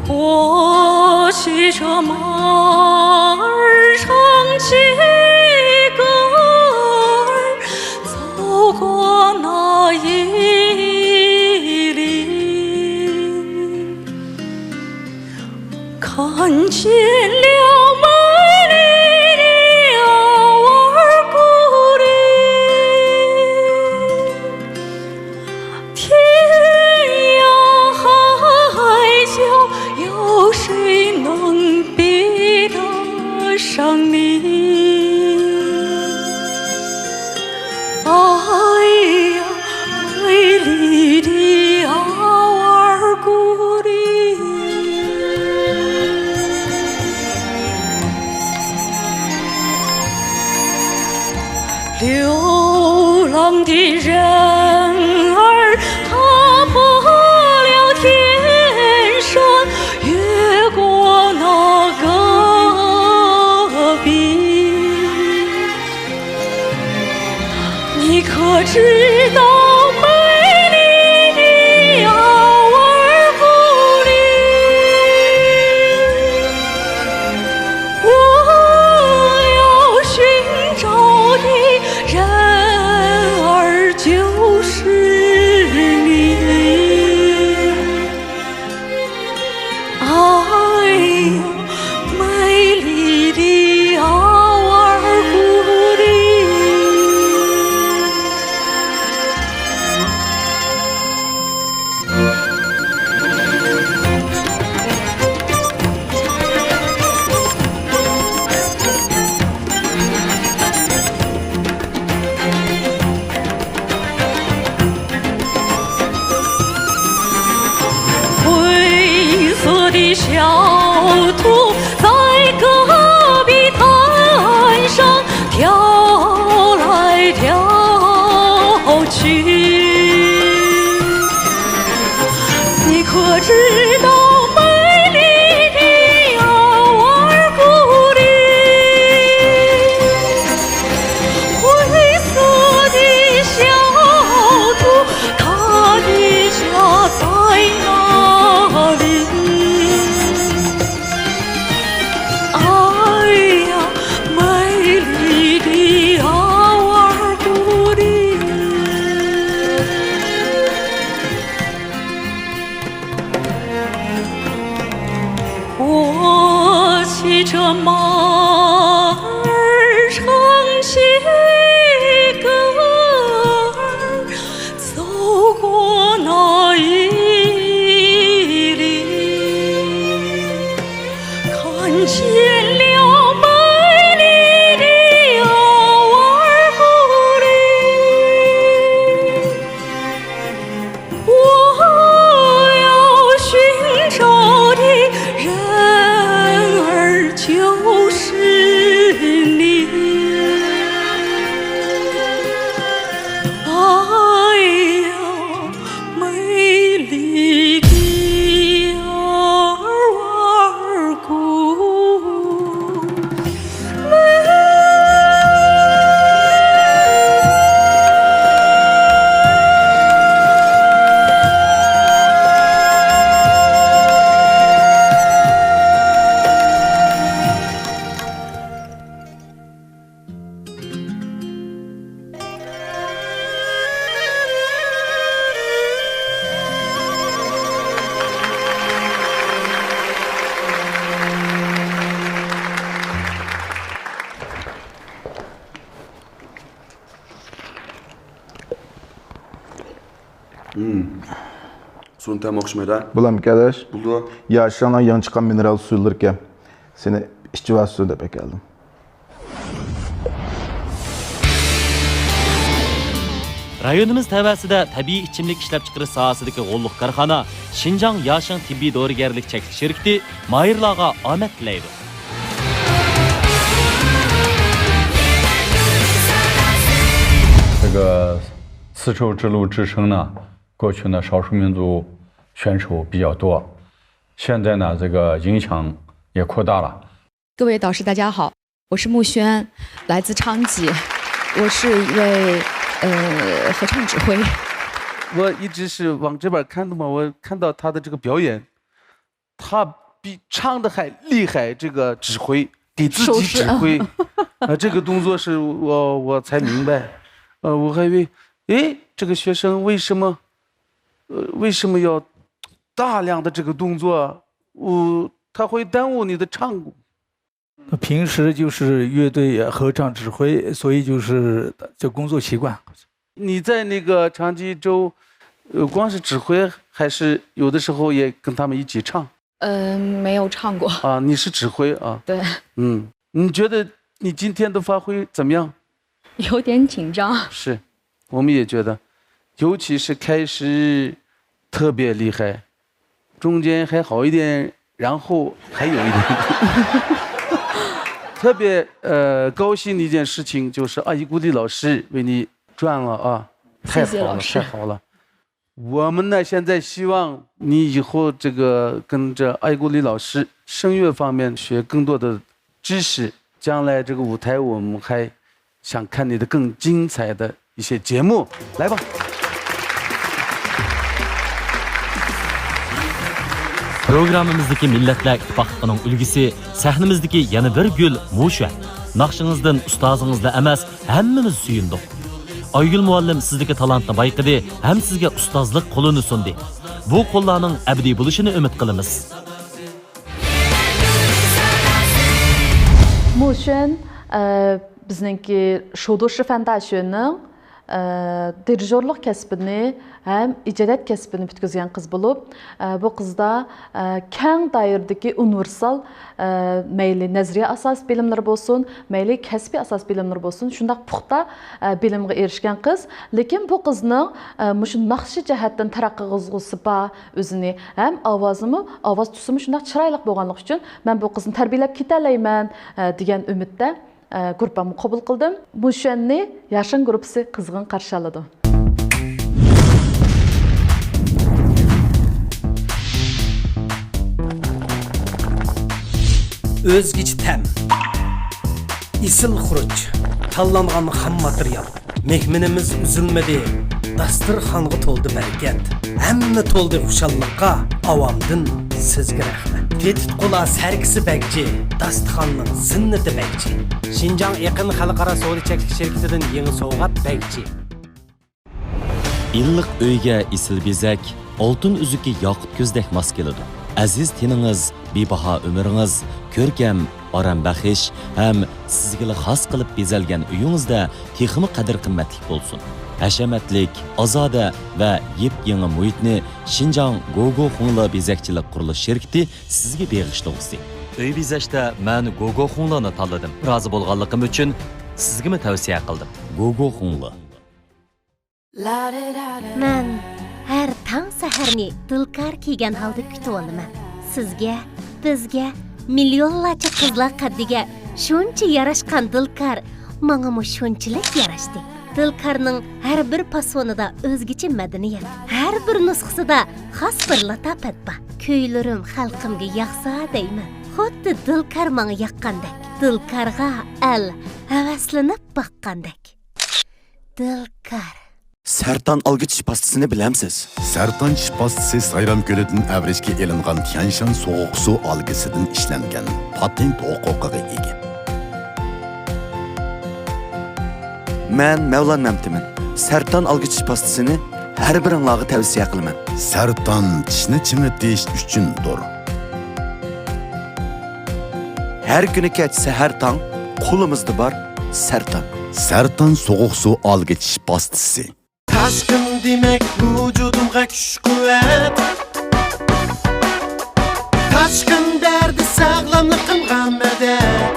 或许这马儿唱起歌儿，走过那一里，看见了美丽的阿尔古里。 天涯海角，有谁能比得上你？哎呀，美丽的阿尔古里。知道美丽的奥尔古里，灰色的小猪，它的家在哪里？哎呀，美丽的奥尔古里。 我骑着马儿唱起歌儿，走过那一里，看见了美丽的奥尔古里。 我要寻找的人儿就是你。哎呀，美丽的阿尔古 Hmm. Sunu tam o'xshamaydi. Bularmı, kardeş? Buldu. Yaşangan yangi chiqqan mineral suvlarkan. Seni ichib olsin deb keldim. رايونىمىز تەۋەسىدە تەبىئىي ئىچىملىك ئىشلەپچىقىرىش ساھەسىدىكى غوللۇق كارخانا شىنجاڭ ياشىڭ تېببىي دورىگەرلىك چەكلىك شىركىتى ماھىرلارغا ئامەت تىلەيدۇ. 这个丝绸之路之声呢，过去呢少数民族选手比较多，现在呢这个影响也扩大了。 各位导师，大家好，我是慕萱，来自昌吉，我是一位呃合唱指挥。我一直是往这边看的嘛，我看到他的这个表演，他比唱的还厉害，这个指挥，给自己指挥，啊，这个动作是我我才明白，呃，我还以为，诶，这个学生为什么，呃，为什么要大量的这个动作？我他会耽误你的唱功。 平时就是乐队合唱指挥，所以就是就工作习惯。你在那个长崎州，呃，光是指挥，还是有的时候也跟他们一起唱？嗯，没有唱过。啊，你是指挥啊？对。嗯，你觉得你今天的发挥怎么样？有点紧张。是，我们也觉得，尤其是开始特别厉害，中间还好一点，然后还有一点。特别，呃，高兴的一件事情就是阿依古丽老师为你转了啊，太好了，谢谢老师。太好了。我们呢，现在希望你以后这个跟着阿依古丽老师声乐方面学更多的知识，将来这个舞台我们还想看你的更精彩的一些节目，来吧。 پروگراممىمىزدىكى مىللەتلەر ئىتتىپاقلىقىنىڭ ئۈلگىسى، سەھنىمىزدىكى يەنە بىر گۈل موشۈەن. ناخشىڭىزدىن ئۇستازىڭىزلا ئەمەس، ھەممىمىز سۆيۈندۇق. ئايگۈل مۇئەللىم سىزدىكى تالانتنى بايقىدى ھەم سىزگە ئۇستازلىق قولىنى سۇندى. بۇ قوللارنىڭ ئەبەدىي بولۇشىنى ئۈمىد قىلىمىز. 慕萱، ئە، بىزنىڭكى 首都师范大学نىڭ، ئە، دىرىژورلۇق كەسپىنى ھەم ئىجادىيەت كەسپىنى پۈتكۈزگەن قىز بولۇپ، ئە، بۇ قىزدا، ئە، كەڭ دائىرىدىكى ئۇنىۋېرسال، ئە، مەيلى نەزەرىيە ئاساسىي بىلىملىرى بولسۇن، مەيلى كەسپىي ئاساسىي بىلىملىرى بولسۇن، شۇنداق پۇختا، ئە، بىلىمگە ئېرىشكەن قىز. لېكىن بۇ قىزنىڭ، ئە، مۇشۇ ناخشا جەھەتتىن تەرەققىي قىلغۇسى بار ئۆزىنى، ھەم ئاۋازىمۇ، ئاۋاز تۈسىمۇ شۇنداق چىرايلىق بولغانلىقى ئۈچۈن، مەن بۇ قىزنى تەربىيەلەپ كېتەلەيمەن، ئە، دېگەن ئۈمىدتە، ئە، گۇرۇپپامغا قوبۇل قىلدىم. موشۈەننى ياشىڭ گۇرۇپپىسى قىزغىن قارشى ئالىدۇ. ئۆزگىچە تەم. ئېسىل خۇرۇچ. تاللانغان خام ماتېرىيال. مېھمىنىمىز ئۈزۈلمىدى. داستىرخانغا تولدى بەرىكەت. ھەممە تولدى خۇشاللىققا. ئاۋامدىن سىزگە رەھمەت. تېتىتقۇلار سەركىسى بەگچى. داستىخاننىڭ زىننىتى بەگچى. شىنجاڭ ئېقىن خەلقئارا سودا چەكلىك شىركىتىدىن يېڭى سوۋغات بەگچى. ئىللىق ئۆيگە ئېسىل بېزەك، ئالتۇن ئۈزۈكى ياقۇت كۆزدەك ماس كېلىدۇ. ئەزىز تېنىڭىز، بىباھا ئۆمرىڭىز، كۆركەم، ئارام بەخش ھەم سىزگىلا خاس قىلىپ بېزەلگەن ئۆيىڭىزدە تېخىمۇ قەدىر-قىممەتلىك بولسۇن. ھەشەمەتلىك، ئازادە ۋە يېپيېڭى مۇھىتنى شىنجاڭ گوگو خۇڭلې بېزەكچىلىك قۇرۇلۇش شىركىتى سىزگە بېغىشلىغۇسى. ئۆي بېزەشتە مەن گوگو خۇڭلېنى تاللىدىم. رازى بولغانلىقىم ئۈچۈن سىزگىمۇ تەۋسىيە قىلدىم. گوگو خۇڭلې. مەن ھەر تاڭ سەھەرنى دىلكار كىيگەن ھالدا كۈتۈۋالىمەن. سىزگە، بىزگە مىليونلارچە قىزلار قەددىگە شۇنچە ياراشقان دىلكار ماڭىمۇ شۇنچىلىك ياراشتى. دىلكارنىڭ ھەر بىر پاسونىدا ئۆزگىچە مەدەنىيەت، ھەر بىر نۇسخىسىدا خاس بىر لاتاپەت بار. كۈيلىرىم خەلقىمگە ياقسا دەيمەن، خۇددى دىلكار ماڭا ياققاندەك، دىلكارغا ئەل ھەۋەسلىنىپ باققاندەك. دىلكار. سەرتان ئالگۈ چىش پاستىسىنى بىلەمسىز؟ سەرتان چىش پاستىسى سايرام كۆلىدىن ئەۋرىشكە ئېلىنغان تيەنشان سوغۇق سۇ ئالگىسىدىن ئىشلەنگەن پاتېنت ھوقۇقىغا ئىگە. مەن مەۋلان مەمتىمىن. سەرتان ئالگۈ چىش پاستىسىنى ھەر بىرىڭلارغا تەۋسىيە قىلىمەن. سەرتان چىشنى چىڭىتىش ئۈچۈندۇر. ھەر كۈنى كەچ سەھەر تاڭ قولىمىزدا بار سەرتان. سەرتان سوغۇق سۇ ئالگىچ پاستىسى. تاشقىن دېمەك ۋۇجۇدۇمغا كۈچ-قۇۋۋەت. تاشقىن دەردى ساغلاملىقىمغا مەدەت.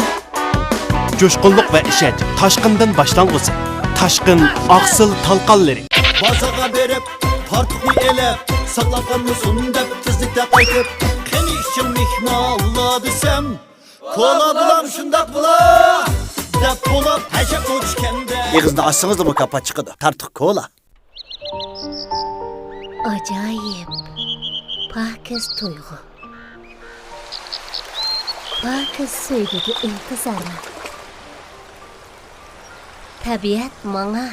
جۇشقۇنلۇق ۋە ئىشەنچ تاشقىندىن باشلانغۇسى. تاشقىن ئاقسىل تالقانلىرى. بازارغا بېرىپ، تارتۇقنى ئېلىپ، ساقلاپ قالمىسۇن دەپ تېزلىكتە قايتىپ، قېنى ئىچىڭ مېھمانلار دېسەم، كولا بولام شۇنداق بولا دەپ بولۇپ ھەشەپ ئوچكەندە. ئېغىزنى ئاچسىڭىزلا مۇكاپات چىقىدۇ. تارتۇق كولا. ئاجايىپ پاكىز تۇيغۇ. پاكىز سۆيگۈگە ئىنتىزارمەن. تەبىئەت ماڭا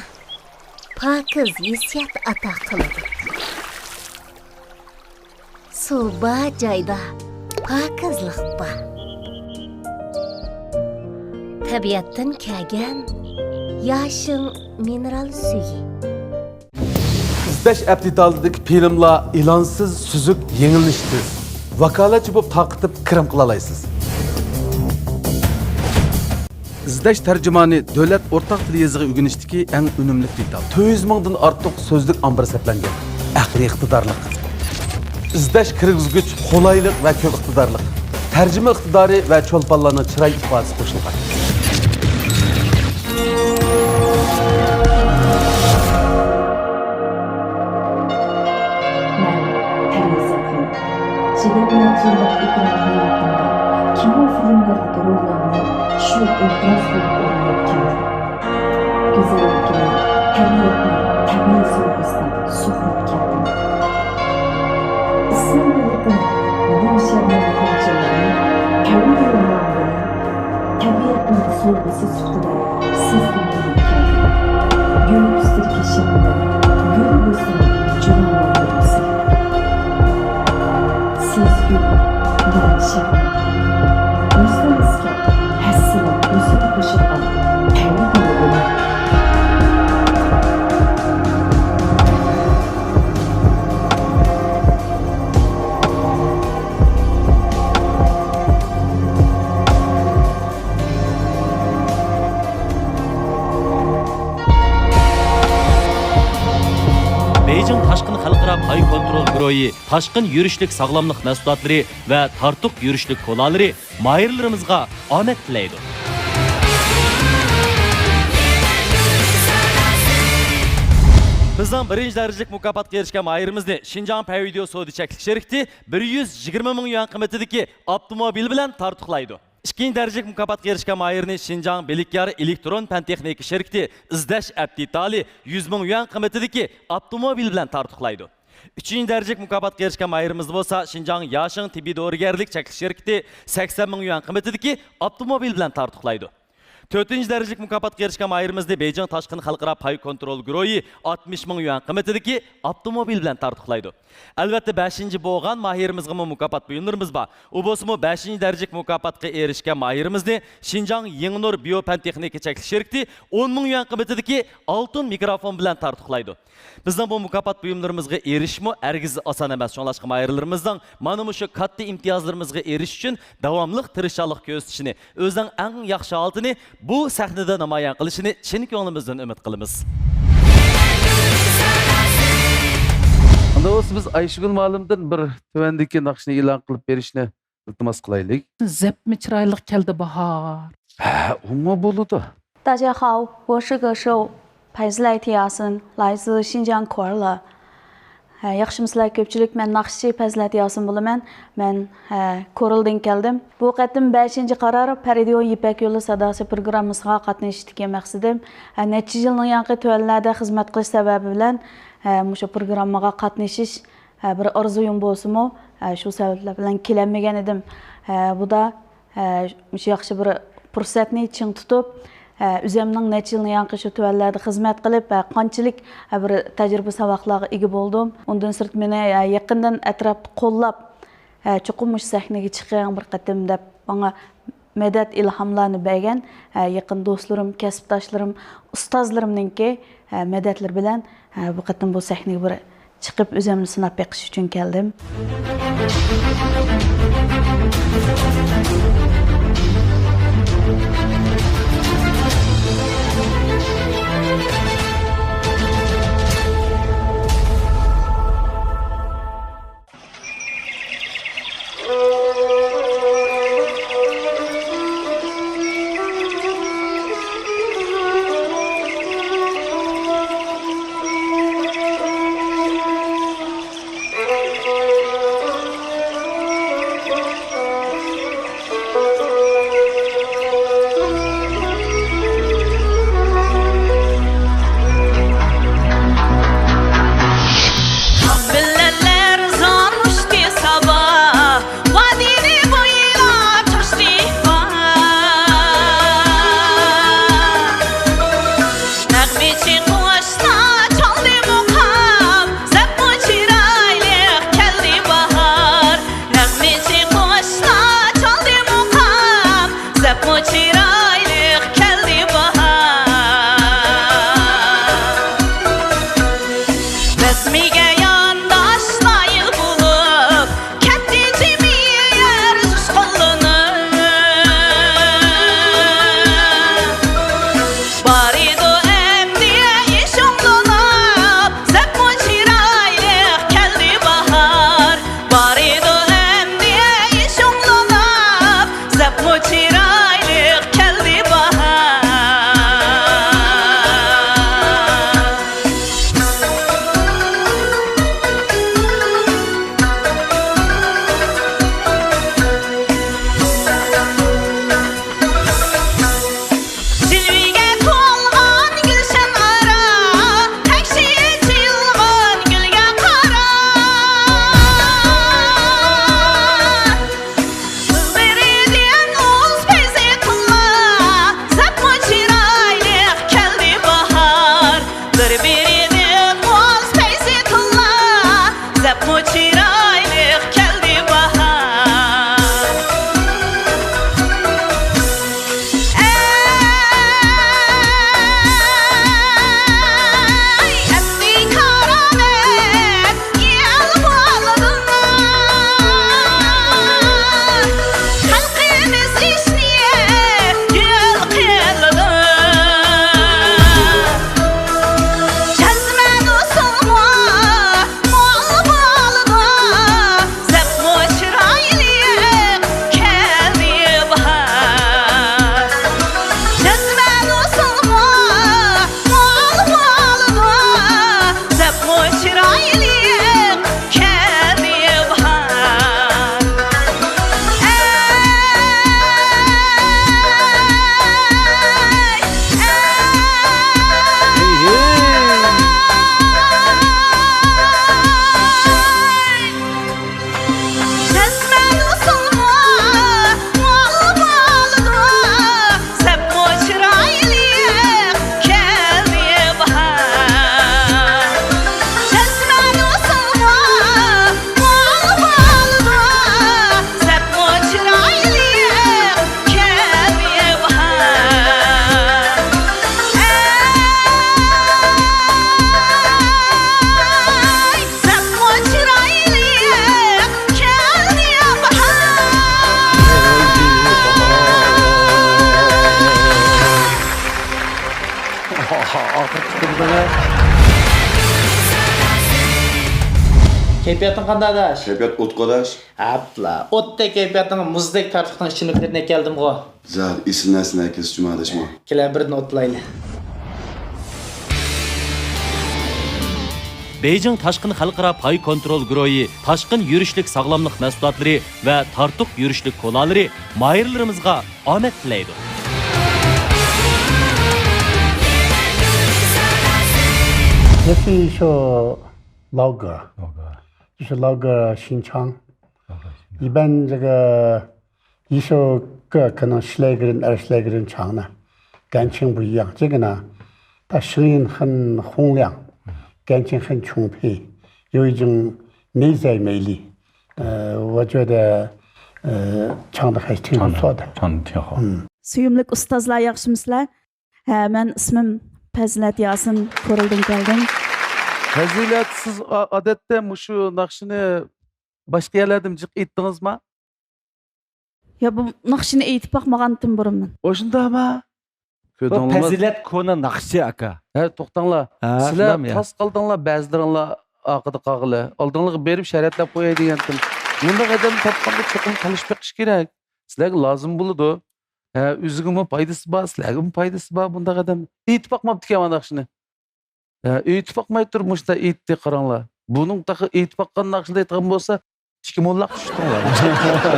پاكىز ھېسسىيات ئاتا قىلىدۇ. سۇ بار جايدا پاكىزلىق بار. تەبىئەتتىن كەلگەن ياشىڭ مىنېرال سۈيى. ئىزدەش ئەپتىتالىدىكى فىلىملار ئېلانسىز، سۈزۈك، يېڭىلىنىشى تېز. ۋاكالەتچى بولۇپ تارقىتىپ كىرىم قىلالايسىز. ئىزدەش تەرجىمانى دۆلەت ئورتاق تىل يېزىقى ئۆگىنىشتىكى ئەڭ ئۈنۈملۈك دېتال. تۆت يۈز مىڭدىن ئارتۇق سۆزلۈك ئامبىرى سەپلەنگەن. ئەقلىي ئىقتىدارلىق. ئىزدەش كىرگۈزگۈچ قولايلىق ۋە كۆپ ئىقتىدارلىق. تەرجىمە ئىقتىدارى ۋە چولپانلارنىڭ چىراي ئىپادىسى قوشۇلغان. مەن پەرىزاتمەن. چىداملىق يىللىق ئېكران ھاياتىمدا كىنو فىلىملەردىكى روللارنى شۇ ئوبراز بولۇپ ئويناپ كەلدىم. گۈزەللىكىنى، تەبىئەتنىڭ تەبىئىي سوۋغىسىنى سۇغۇرۇپ كەلدىم. ئىسسىق يىللىقىم بۇ شەبنەم غۇنچىلىرىنى تەۋرىنىڭ بىلەن تەبىئەتنىڭ سوۋغىسى سۈپىتىدە سىزگە مۇبارەك كەلدى. گۈل ئۈستىدىكى شەبنەم، گۈل بولسىمۇ جۇلالاندۇرمىسۇن. سىز گۈل، مەن شەبنەم. مۇشۇ مىسكەن ھەسسىلەپ ھۆسن قوشۇلغان تەۋرىنىڭ بىلەن. بېيجىڭ تاشقىن خەلقئارا پاي كونترول گۇرۇھى تاشقىن يۈرۈشلۈك ساغلاملىق مەھسۇلاتلىرى ۋە تارتۇق يۈرۈشلۈك كولالىرى ماھىرلىرىمىزغا ئامەت تىلەيدۇ. بىزنىڭ بىرىنچى دەرىجىلىك مۇكاپاتقا ئېرىشكەن ماھىرىمىزنى شىنجاڭ پەيۋىدېئو سودا چەكلىك شىركىتى بىر يۈز يىگىرمە مىڭ يۈەن قىممىتىدىكى ئاپتوموبىل بىلەن تارتۇقلايدۇ. ئىككىنچى دەرىجىلىك مۇكاپاتقا ئېرىشكەن ماھىرنى شىنجاڭ بىلىكيار ئېلېكترون پەن تېخنىكا شىركىتى ئىزدەش ئەپ دېتالى يۈز مىڭ يۈەن قىممىتىدىكى ئاپتوموبىل بىلەن تارتۇقلايدۇ. ئۈچىنچى دەرىجىلىك مۇكاپاتقا ئېرىشكەن ماھىرىمىزنى بولسا شىنجاڭ ياشىڭ تېببىي دورىگەرلىك چەكلىك شىركىتى سەكسەن مىڭ يۈەن قىممىتىدىكى ئاپتوموبىل بىلەن تارتۇقلايدۇ. تۆتىنچى دەرىجىلىك مۇكاپاتقا ئېرىشكەن ماھىرىمىزنى بېيجىڭ تاشقىن خەلقئارا پاي كونترول گۇرۇھى ئاتمىش مىڭ يۈەن قىممىتىدىكى ئاپتوموبىل بىلەن تارتۇقلايدۇ. ئەلۋەتتە، بەشىنچى بولغان ماھىرىمىزغىمۇ مۇكاپات بۇيۇملىرىمىز بار. ئۇ بولسىمۇ بەشىنچى دەرىجىلىك مۇكاپاتقا ئېرىشكەن ماھىرىمىزنى شىنجاڭ يېڭىنۇر بىيو پەن تېخنىكا چەكلىك شىركىتى ئون مىڭ يۈەن قىممىتىدىكى ئالتۇن مىكروفون بىلەن تارتۇقلايدۇ. بىزنىڭ بۇ مۇكاپات بۇيۇملىرىمىزغا ئېرىشىشمۇ ھەرگىز ئاسان ئەمەس. شۇڭلاشقا ماھىرلىرىمىزنىڭ مانا مۇشۇ كاتتا ئىمتىيازلىرىمىزغا ئېرىشىش ئۈچۈن داۋاملىق تىرىشچانلىق كۆرسىتىشىنى، ئۆزىنىڭ ئەڭ ياخشى ھالىتىنى بۇ سەھنىدە نامايان قىلىشىنى چىن كۆڭلىمىزدىن ئۈمىد قىلىمىز. ئەمدى بولسا بىز ئايشىگۈل مۇئەللىمدىن بىر تۆۋەندىكى ناخشىنى ئېلان قىلىپ بېرىشنى ئىلتىماس قىلايلى. زەپمۇ چىرايلىق كەلدى باھار. ھە، ئۇمۇ بولىدۇ. 大家好，我是歌手 پەيزىلەيتى ياسىن، 来自新疆可儿乐. ھە، ياخشىمۇسىلەر كۆپچىلىك؟ مەن ناخشىچى پەزىلەت ياسىن بولىمەن. مەن، ھە، كورلىدىن كەلدىم. بۇ قېتىم بەشىنچى قارار پەرىدىيو يىپەك يولى ساداسى پروگراممىسىغا قاتنىشىشتىكى مەقسىتىم، ھە، نەچچە يىلنىڭ ياقى تۆۋەنلەردە خىزمەت قىلىش سەۋەبى بىلەن، ھە، مۇشۇ پروگراممىغا قاتنىشىش، ھە، بىر ئارزۇيۇم بولسىمۇ، ھە، شۇ سەۋەبلەر بىلەن كېلەلمىگەن ئىدىم. ھە، بۇدا ھە، مۇشۇ ياخشى بىر پۇرسەتنى چىڭ تۇتۇپ، ھە، ئۆزۈمنىڭ نەچچە يىلنى ياقى شۇ تۆۋەنلەردە خىزمەت قىلىپ، ھە، قانچىلىك، ھە، بىر تەجرىبە ساۋاقلارغا ئىگە بولدۇم. ئۇندىن سىرت مېنى، ھە، يېقىندىن ئەتراپتا قوللاپ، ھە، چوقۇم مۇشۇ سەھنىگە چىقىڭ بىر قېتىم دەپ ماڭا مەدەت، ئىلھاملارنى بەرگەن، ھە، يېقىن دوستلىرىم، كەسىپداشلىرىم، ئۇستازلىرىمنىڭكى، ھە، مەدەتلىرى بىلەن، ھە، بۇ قېتىم بۇ سەھنىگە بىر چىقىپ ئۆزۈمنى سىناپ بېقىش ئۈچۈن كەلدىم. ئاق بىلەنلەر زار ئۇچتى سابا، ۋادىنى بويلاپ چاچتى باھار. نەغمىچى قۇشلار چالدى مۇقام، زەپمۇ چىرايلىق كەلدى باھار. نەغمىچى قۇشلار چالدى مۇقام، زەپمۇ چىرايلىق كەلدى باھار. بەزمىگە يانداش نايىل بولۇپ، كەتتى جىمى يەر جۇشقۇنلىنىپ. بارىدۇ ئەمدى يېشىڭلىنىپ، زەپمۇ چىرايلىق كەلدى باھار. بارىدۇ ئەمدى يېشىڭلىنىپ، زەپمۇ چىرايلىق كەلدى باھار. جىلۋىگە تولغان گۈلشەن ئارا، تەكشى ئېچىلغان گۈلگە قارا. بىر-بىرىدىن ئۇز پەيزى تىللا، زەپمۇ چىرايلىق كەلدى باھار. بىر-بىرىدىن ئۇز پەيزى تىللا، زەپمۇ چىرايلىق كەلدى باھار. كەيپىياتىڭ قانداق، ئاداش؟ كەيپىيات ئوتقا، ئاداش. ئەپلا، ئوتتەك كەيپىياتىڭ مۇزدەك تاتلىقنىڭ ئىچىملىكلىرىنى ئەكەلدىمغۇ؟ زادى ئېسىل نەرسىنى ئەكەلسە جۇما، ئاداشمۇ. كېلە، بىردىن ئوتلايلى. بېيجىڭ تاشقىن خەلقئارا پاي كونترول گۇرۇھى تاشقىن يۈرۈشلۈك ساغلاملىق مەھسۇلاتلىرى ۋە تارتۇق يۈرۈشلۈك كولالىرى ماھىرلىرىمىزغا ئامەت تىلەيدۇ. This is your logo. Logo. 这是 logo 新trang. Logo 新trang. 一般这个艺术各可能十来个人、二十来个人唱呢，感情不一样。这个呢，它声音很洪亮，感情很充沛，有一种内在魅力。呃，我觉得，呃，唱的还挺不错的。唱得，唱得挺好。嗯。 سۆيۈملۈك ئۇستازلار، ياخشىمۇسىلەر؟ ھە، مەن ئىسمىم پەزىلەت ياسىن، كورلىدىن كەلدىم. پەزىلەت، سىز ئا-، ئادەتتە مۇشۇ ناخشىنى باشقا يەرلەردىمۇ جىق ئېيتتىڭىزما؟ يا، بۇ ناخشىنى ئېيتىپ باقمىغانتىم بۇرۇن مەن. ئوشۇنداقما؟ بۇ كۆردۈڭلارمۇ؟ پەزىلەت كونا ناخشىچى ئاكا. ھە، توختاڭلار. ھە، سىلەر شۇنداقمۇ يا؟ تاس قالدىڭلار، بەزىلىرىڭلار ئارقىدا قالغىلى. ئالدىڭلارغا بېرىپ شەرەتلەپ قوياي دېگەنتىم. مۇنداق ئادەمنى تاپقاندا چوقۇم تالىشىپ بېقىش كېرەك. سىلەرگە لازىم بولىدۇ. ھە، ئۆزىگىمۇ پايدىسى بار، سىلەرگىمۇ پايدىسى بار بۇنداق ئادەم. ئېيتىپ باقماپتىكەن مانا ناخشىنى. ھە، ئېيتىپ باقماي تۇرۇپ مۇشۇنداق ئېيتتى، قاراڭلار. بۇنىڭ تېخى ئېيتىپ باققان ناخشىدا ئېيتقان بولسا، ئىككى موللاق چۈشتۈڭلار.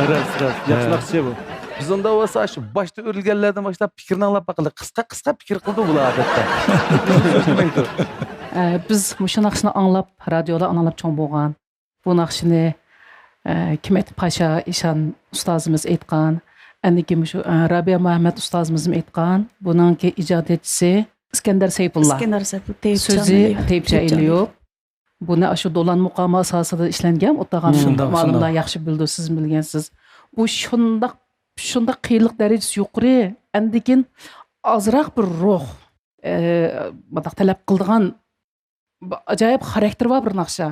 راست، راست. ياخشى ھە. ناخشىچى بۇ. بىز ئۇنداق بولسا، شۇ باشتا ئۆرۈلگەنلەردىن باشلاپ پىكىرنى ئاڭلاپ باقىلى. قىسقا، قىسقا پىكىر قىلىدۇ بۇلار ئادەتتە. ئە، بىز مۇشۇ ناخشىنى ئاڭلاپ، رادىيودا ئاڭلاپ چوڭ بولغان. بۇ ناخشىنى، ئە، كىم ئېيتقان؟ پاشا ئىشان ئۇستازىمىز ئېيتقان. ئاندىن كېيىن مۇشۇ، ئە، رابىيە مۇھەممەد ئۇستازىمىزمۇ ئېيتقان. بۇنىڭكى ئىجادىيەتچىسى ئىسكەندەر سەيپۇللا. ئىسكەندەر سەيپۇللا، تەيىپجان سۆزى ئەلىيېۋ. تەيىپجان تەيىپجان ئەلىيېۋ. ئەلىيېۋ. بۇنى ئاشۇ دولان مۇقامى ئاساسىدا ئىشلەنگەن، ئۇ تاغام شۇنداق، مالىملار شۇنداق. ياخشى بىلىدۇ، سىز بىلگەنسىز. بۇ شۇنداق، شۇنداق قىيىنلىق دەرىجىسى يۇقىرى، ئاندىن كېيىن ئازراق بىر روھ، ئە، مۇنداق تەلەپ قىلىدىغان بۇ ئاجايىپ خاراكتېرى بار بىر ناخشا.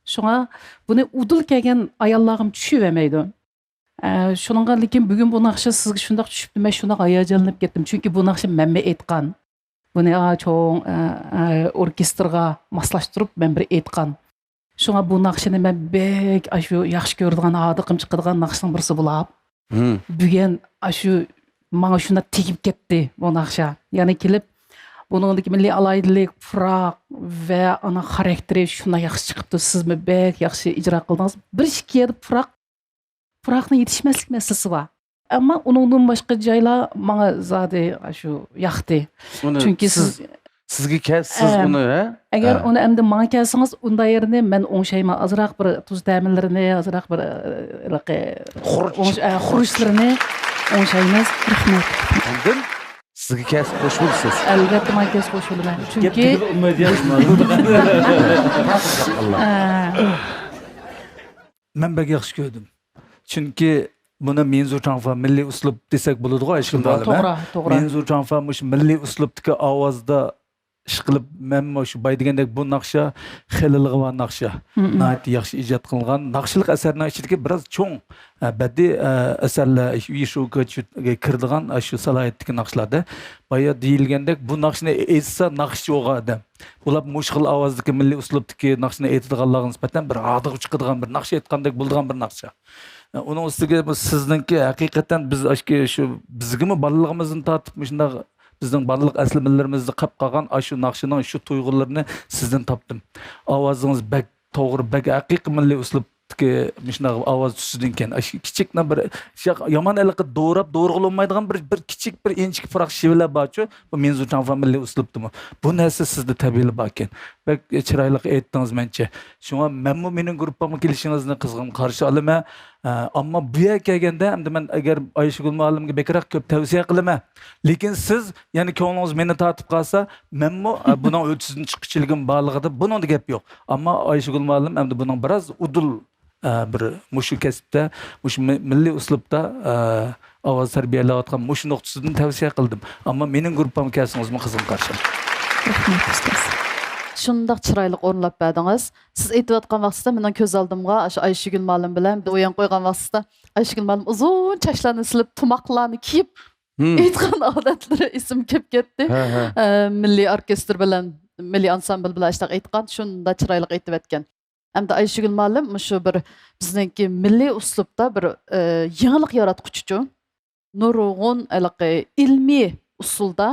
شۇڭا بۇنى ئۇدۇل كەلگەن ئاياللارغىمۇ چۈشۈۋەرمەيدۇ. ئە، شۇنىڭغا لېكىن بۈگۈن بۇ ناخشا سىزگە شۇنداق چۈشۈپتۇ، مەن شۇنداق ھاياجانلىنىپ كەتتىم. چۈنكى بۇ ناخشا مەنمۇ ئېيتقان. بۇنى، ئا، چوڭ، ئە، ئە، ئوركېستىرغا ماسلاشتۇرۇپ مەن بىر ئېيتقان. شۇڭا بۇ ناخشىنى مەن بەك ئاشۇ ياخشى كۆرىدىغان، ھاردۇقۇم چىقىدىغان ناخشىنىڭ بىرسى بولاپ، مم. بۈگۈن ئاشۇ ماڭا شۇنداق تېگىپ كەتتى بۇ ناخشا. يەنە كېلىپ، بۇنىڭدىكى مىللىي ئالاھىدىلىك، پۇراق ۋە ئانا خاراكتېرى شۇنداق ياخشى چىقىپتۇ. سىزمۇ بەك ياخشى ئىجرا قىلدىڭىز. بىر ئىككى يەردە پۇراق، پۇراقنى يېتىشمەسلىك مەسىلىسى بار. ئەمما ئۇنىڭدىن باشقا جايلار ماڭا زادى شۇ ياقتى. ئۇنى چۈنكى سىز، سىز سىزگە كەلسە سىز ئە، ئۇنى، ھە؟ ئەگەر ھە. ئۇنى ئەمدى ماڭا كەلسىڭىز، ئۇنداق يېرىنى مەن ئوڭشايمەن. ئازراق بىر تۇز تەملىرىنى، ئازراق بىر، ئە، ھېلىقى خۇرۇچ. ئوڭش-، ئە، خۇرۇچلىرىنى ئوڭشايمىز. رەھمەت. ئاندىن سىزگە كەلسە قوشۇلىسىز. ئەلۋەتتە، ماڭا كەلسە قوشۇلىمەن. گەپ چۈنكى تېگىلى ئۇنىمايدۇ يا، شۇنداق. ئە. مەن بەك ياخشى كۆردۈم. چۈنكى بۇنى مىنزۇ چاڭفا مىللىي ئۇسلۇب دېسەك بولىدىغۇ، ئايشىگۈل مۇئەللىم، ھە؟ توغرا، توغرا. مىنزۇ چاڭفا مۇشۇ مىللىي ئۇسلۇبتىكى ئاۋازدا ئىشقىلىپ، مەنمۇ شۇ باي دېگەندەك بۇ ناخشا خېلىلىغا بار ناخشا. مم. ناھايىتى ياخشى ئىجاد قىلغان. ناخشىلىق ئەسەرنىڭ ئىچىدىكى بىراز چوڭ، ئە، بەدىئىي، ئە، ئەسەرلەر، يىشۇ كۆچۈتكە كىرىدىغان، ئە، شۇ سالاھىيەتتىكى ناخشىلاردا. بايا دېيىلگەندەك، بۇ ناخشىنى ئېيتسا ناخشىچى بولغان ئادەم. بۇلار مۇشۇ خىل ئاۋازدىكى مىللىي ئۇسلۇبتىكى ناخشىنى ئېيتىدىغانلارغا نىسبەتەن بىر ھاردۇقى چىقىدىغان بىر ناخشا ئېيتقاندەك بولىدىغان بىر ناخشا. ئۇنىڭ ئۈستىگە بۇ سىزنىڭكى ھەقىقەتەن بىز ئاشكى شۇ بىزگىمۇ بالىلىقىمىزدىن تارتىپ مۇشۇنداق بىزنىڭ بالىلىق ئەسلىمىلىرىمىزدە قاپ قالغان ئاشۇ ناخشىنىڭ شۇ تۇيغۇلىرىنى سىزدىن تاپتىم. ئاۋازىڭىز بەك توغرا، بەك ھەقىقىي مىللىي ئۇسلۇبتىكى مۇشۇنداق ئاۋاز تۈسىدىن كەن. ئاشۇ كىچىك بىر يامان ھېلىقى دوراپ دورىغىلى بولمايدىغان بىر، بىر كىچىك، بىر ئىنچىكە پۇراق شېۋىلەر بارچۇ، بۇ مىنزۇ چاڭفا مىللىي ئۇسلۇبتىمۇ. بۇ نەرسە سىزدە تەبىئىيلا باركەن. بەك چىرايلىق ئېيتتىڭىز مەنچە. شۇڭا مەنمۇ مېنىڭ گۇرۇپپامغا كېلىشىڭىزنى قىزغىن قارشى ئالىمەن. ئە، ئەمما بۇ يەرگە كەلگەندە ئەمدى مەن ئەگەر ئايشىگۈل مۇئەللىمگە بەكرەك كۆپ تەۋسىيە قىلىمەن. لېكىن سىز يەنە كۆڭلىڭىز مېنى تارتىپ قالسا، مەنمۇ، ئە، بۇنىڭ ھۆددىسىدىن چىققۇچىلىكىم بارلىقىدا بۇنىڭدا گەپ يوق. ئەمما ئايشىگۈل مۇئەللىم ئەمدى بۇنىڭ بىراز ئۇدۇل، ئە، بىر مۇشۇ كەسىپتە، مۇشۇ مى-، مىللىي ئۇسلۇبتا، ئە، ئاۋاز تەربىيەلەۋاتقان مۇشۇ نۇقتىسىدىن تەۋسىيە قىلدىم. ئەمما مېنىڭ گۇرۇپپامغا كەلسىڭىزمۇ قىزغىن قارشى ئالىمەن. رەھمەت، ئۇستاز. شۇنداق چىرايلىق ئورۇنلاپ بەردىڭىز. سىز ئېيتىۋاتقان ۋاقتىدا مېنىڭ كۆز ئالدىمغا ئاشۇ ئايشىگۈل مۇئەللىم بىلەن ئويۇن قويغان ۋاقتىدا ئايشىگۈل مۇئەللىم ئۇزۇن چاچلارنى سېلىپ، تۇماقلارنى كىيىپ، مم. ئېيتقان ئادەتلىرى ئېسىمگە كېلىپ كەتتى. ھە، ھە. ئە، مىللىي ئوركېستىر بىلەن مىللىي ئانسامبىل بىلەن ئىشتاق ئېيتقان، شۇنداق چىرايلىق ئېيتىۋەتكەن. ئەمدى ئايشىگۈل مۇئەللىم مۇشۇ بىر بىزنىڭكى مىللىي ئۇسلۇبتا بىر، ئە، يېڭىلىق ياراتقۇچىچۇ. نۇرغۇن ھېلىقى ئىلمىي ئۇسۇلدا،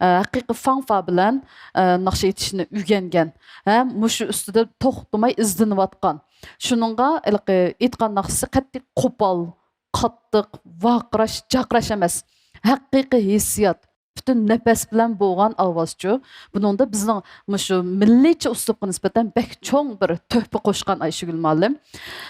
ئە، ھەقىقىي فاڭفا بىلەن، ئە، ناخشا ئېيتىشنى ئۆگەنگەن ھەم مۇشۇ ئۈستىدە توختىماي ئىزدىنىۋاتقان. شۇنىڭغا ھېلىقى ئېيتقان ناخشىسى قەتئىي قوپال، قاتتىق، ۋارقىراش، جارقىراش ئەمەس. ھەقىقىي ھېسسىيات، پۈتۈن نەپەس بىلەن بولغان ئاۋازچۇ. بۇنىڭدا بىزنىڭ مۇشۇ مىللىيچە ئۇسلۇبقا نىسبەتەن بەك چوڭ بىر تۆھپە قوشقان ئايشىگۈل مۇئەللىم.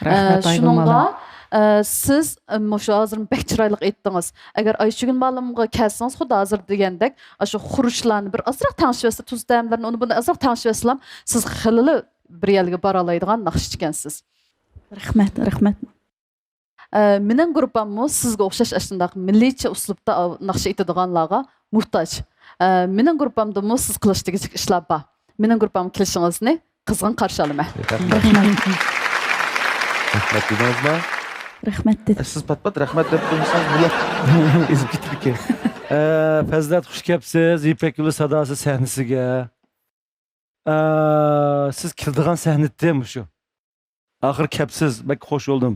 رەھمەت، ئە، ئايگۈل شۇنىڭغا، مۇئەللىم. ئە، سىز، ئە، مۇشۇ ھازىر بەك چىرايلىق ئېيتتىڭىز. ئەگەر ئايشىگۈل مۇئەللىمغا كەلسىڭىز، خۇددى ھازىر دېگەندەك، ئاشۇ خۇرۇچلارنى بىر ئازراق تەڭشىۋەتسە، تۇز تەملىرىنى، ئۇنى بۇنى ئازراق تەڭشىۋەتسىلام، سىز خېلىلا بىر يەرگە بارالايدىغان ناخشىچىكەنسىز. رەھمەت، رەھمەت. ئە، مېنىڭ گۇرۇپپاممۇ سىزگە ئوخشاش ئاشۇنداق مىللىيچە ئۇسلۇبتا ئاۋ-، ناخشا ئېيتىدىغانلارغا موھتاج. ئە، مېنىڭ گۇرۇپپامدىمۇ سىز قىلىش تېگىشلىك ئىشلار بار. مېنىڭ گۇرۇپپامغا كېلىشىڭىزنى قىزغىن قارشى ئالىمەن. رەھمەت. رەھمەت دېدىڭىزمۇ؟ رەھمەت دېدىم. ئە، سىز پات-پات رەھمەت دەپ تۇرمىسىڭىز بولار. ئېزىپ كېتىدىكەن. ئە، پەزىلەت، خۇش كەپسىز يىپەك يولى ساداسى سەھنىسىگە. ئە، سىز كېلىدىغان سەھنە ئىدى مۇشۇ. ئاخىر كەپسىز، بەك خوش بولدۇم،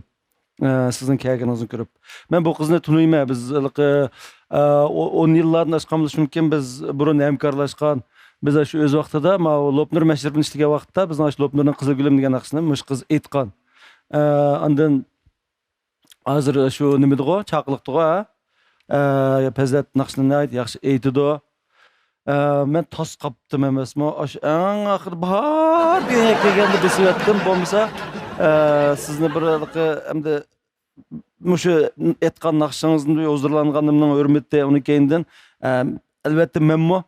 ئە، سىزنىڭ كەلگىنىڭىزنى كۆرۈپ. مەن بۇ قىزنى تونۇيمەن، بىز ھېلىقى، ئە، ئو-، ئون يىللاردىن ئاشقان بولۇشى مۇمكىن، بىز بۇرۇن ھەمكارلاشقان. بىز شۇ ئۆز ۋاقتىدا ماۋۇ لوپنۇر مەشرىپىنى ئىشلىگەن ۋاقىتتا بىزنىڭ شۇ لوپنۇرنىڭ قىزىل گۈلۈم دېگەن ناخشىسىنى مۇشۇ قىز ئېيتقان. ئە، ئاندىن ھازىر شۇ نېمىدىغۇ، چاقىلىقتىغۇ، ھە؟ ئە، پەزىلەت ناخشىنى ناھايىتى ياخشى ئېيتىدۇ. ئە، مەن تاس قاپتىم ئەمەسمۇ، ئاشۇ ئەڭ ئاخىرى باھار دېگەن يەرگە كەلگەندە بېسىۋەتتىم. بولمىسا، ئە، سىزنى بىر ھېلىقى، ئەمدى مۇشۇ ئېيتقان ناخشىڭىزنى ھۇزۇرلانغىنىمنىڭ ھۆرمىتى، ئۇنىڭ كەينىدىن، ئە، ئەلۋەتتە مەنمۇ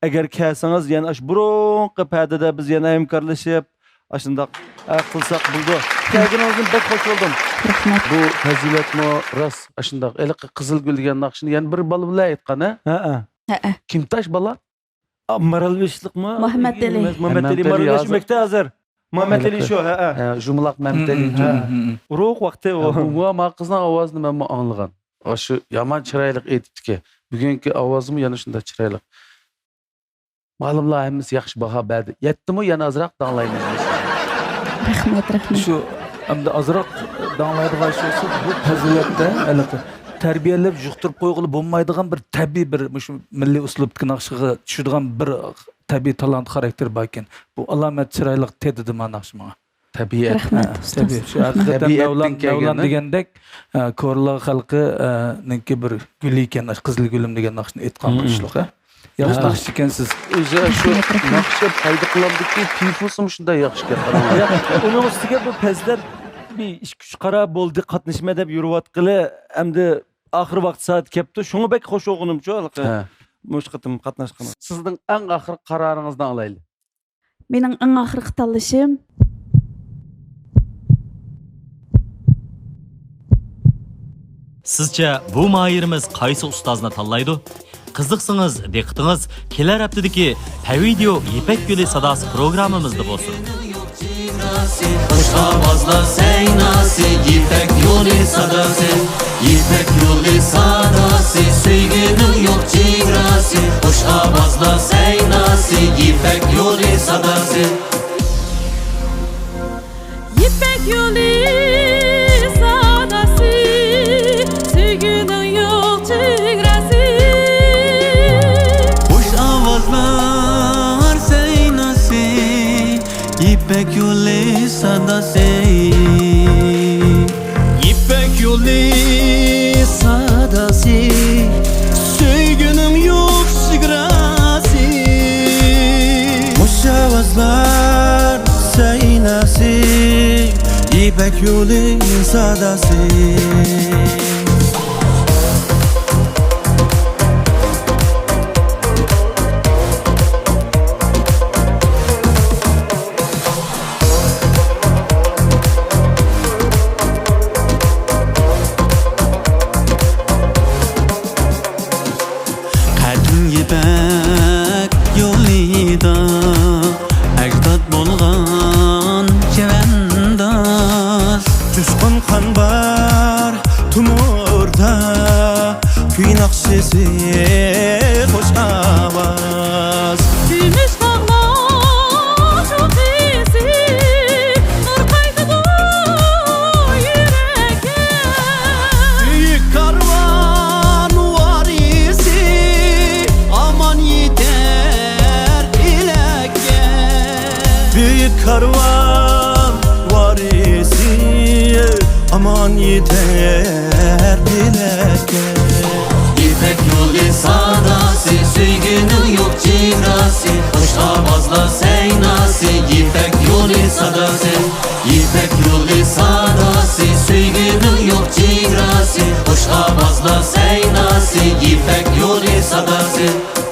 ئەگەر كەلسىڭىز، يەنە ئاشۇ بۇرۇنقى پەدىدە بىز يەنە ھەمكارلىشىپ، ئاشۇنداق، ئە، قىلساق بولىدۇ. كەلگىنىڭىزدىن بەك خوش بولدۇم. رەھمەت. بۇ پەزىلەتمۇ راست ئاشۇنداق ھېلىقى قىزىل گۈل دېگەن ناخشىنى يەنە بىر بالا بىلەن ئېيتقان، ھە؟ ھەئە. ھەئە. كىم تاش بالا؟ ئا، مارالبېشىقمۇ؟ مۇھەممەد ئەلى. مۇھەممەد ئەلى مارالبېشىق مەكتە ھازىر. مۇھەممەد ئەلى شۇ، ھەئە. ھە، ژۇملاق مەمتىلى. مم، مم، مم، مم. ئۇرۇق ۋاقتى ئۇ. ھە، بۇ، بۇ ما قىزنىڭ ئاۋازىنى مەنمۇ ئاڭلىغان. ئاشۇ يامان چىرايلىق ئېيتىپتىكەن. بۈگۈنكى ئاۋازىمۇ يەنە شۇنداق چىرايلىق. مالىملار ھەممىسى ياخشى باھا بەردى. يەتتىمۇ يەنە ئازراق داڭلايمىز. رەھمەت، رەھمەت. شۇ ئەمدى ئازراق داڭلايدىغان ئىش بولسا، بۇ پەزىلەتتە ھېلىقى تەربىيەلەپ يۇقتۇرۇپ قويغىلى بولمايدىغان بىر تەبىئىي بىر مۇشۇ مىللىي ئۇسلۇبتىكى ناخشىغا چۈشىدىغان بىر تەبىئىي تالانت خاراكتېرى باركەن. بۇ ئالامەت چىرايلىق تېتىدى ما ناخشا ماڭا. تەبىئەت. رەھمەت، ھە، ئۇستاز. تەبىئەت. شۇ ھەقىقەتەن تەبىئەتتىن مەۋلان، كەلگەن، مەۋلان ھە؟ دېگەندەك، ئە، كورلا خەلقى، ئە، نىڭكى بىر گۈلى ئىكەن، ئاشۇ قىزىل گۈلۈم دېگەن ناخشىنى ئېيتقان مم. بولۇشلۇق، ھە؟ ياخشى ھە. ناخشىچى ئىكەنسىز. ئۆزى شۇ رەھمەت، رەھمەت. ناخشا پايدا قىلامدىكى تىيفۇسىمۇ شۇنداق ياخشىكەن، قاراڭلار. يا، ئۇنىڭ ئۈستىگە بۇ پەزىلەت بىر ئىككى ئۈچ قارا بولدى قاتنىشىمەن دەپ يۈرۈۋاتقىلى، ئەمدى ئاخىر ۋاقىت سائەت كەپتۇ، شۇڭا بەك خوش بولغىنىمچۇ ھېلىقى ھە. مۇشۇ قېتىم قاتناشقىنىڭىز. سىزنىڭ ئەڭ ئاخىرقى قارارىڭىزنى ئاڭلايلى. مېنىڭ ئەڭ ئاخىرقى تاللىشىم. سىزچە بۇ ماھىرىمىز قايسى ئۇستازنى تاللايدۇ؟ قىزىقسىڭىز، دىققىتىڭىز كېلەر ھەپتىدىكى پەۋىدىيو يىپەك يولى ساداسى پروگراممىمىزدا بولسۇن. خۇش ئاۋازلار سەيناسى، يىپەك يولى ساداسى. يىپەك يولى ساداسى، سۆيگۈنىڭ يوق چېگراسى. خۇش ئاۋازلار سەيناسى، يىپەك يولى ساداسى. يىپەك يولى ساداسى، سۆيگۈنىڭ يوق چېگراسى. خۇش ئاۋازلار سەيناسى، يىپەك يولى ساداسى. يىپەك يولى ساداسى، سۆيگۈنىڭ يوق چېگراسى. خۇش ئاۋازلار سەيناسى، يىپەك يولى ساداسى. قەدىم يىپەك يولىدا ئەجداد بولغان چەۋەنداز. جۇشقۇن قان بار تومۇردا، كۈي ناخشىسى، خۇش ئاۋاز. كۈمۈش تاغلار يېتەر تىلەككە. يىپەك يولى ساداسى، سۆيگۈنىڭ يوق چېگراسى، خۇش ئاۋازلار سەيناسى، يىپەك يولى ساداسى. يىپەك يولى ساداسى، سۆيگۈنىڭ يوق چېگراسى، خۇش ئاۋازلار سەيناسى، يىپەك يولى ساداسى.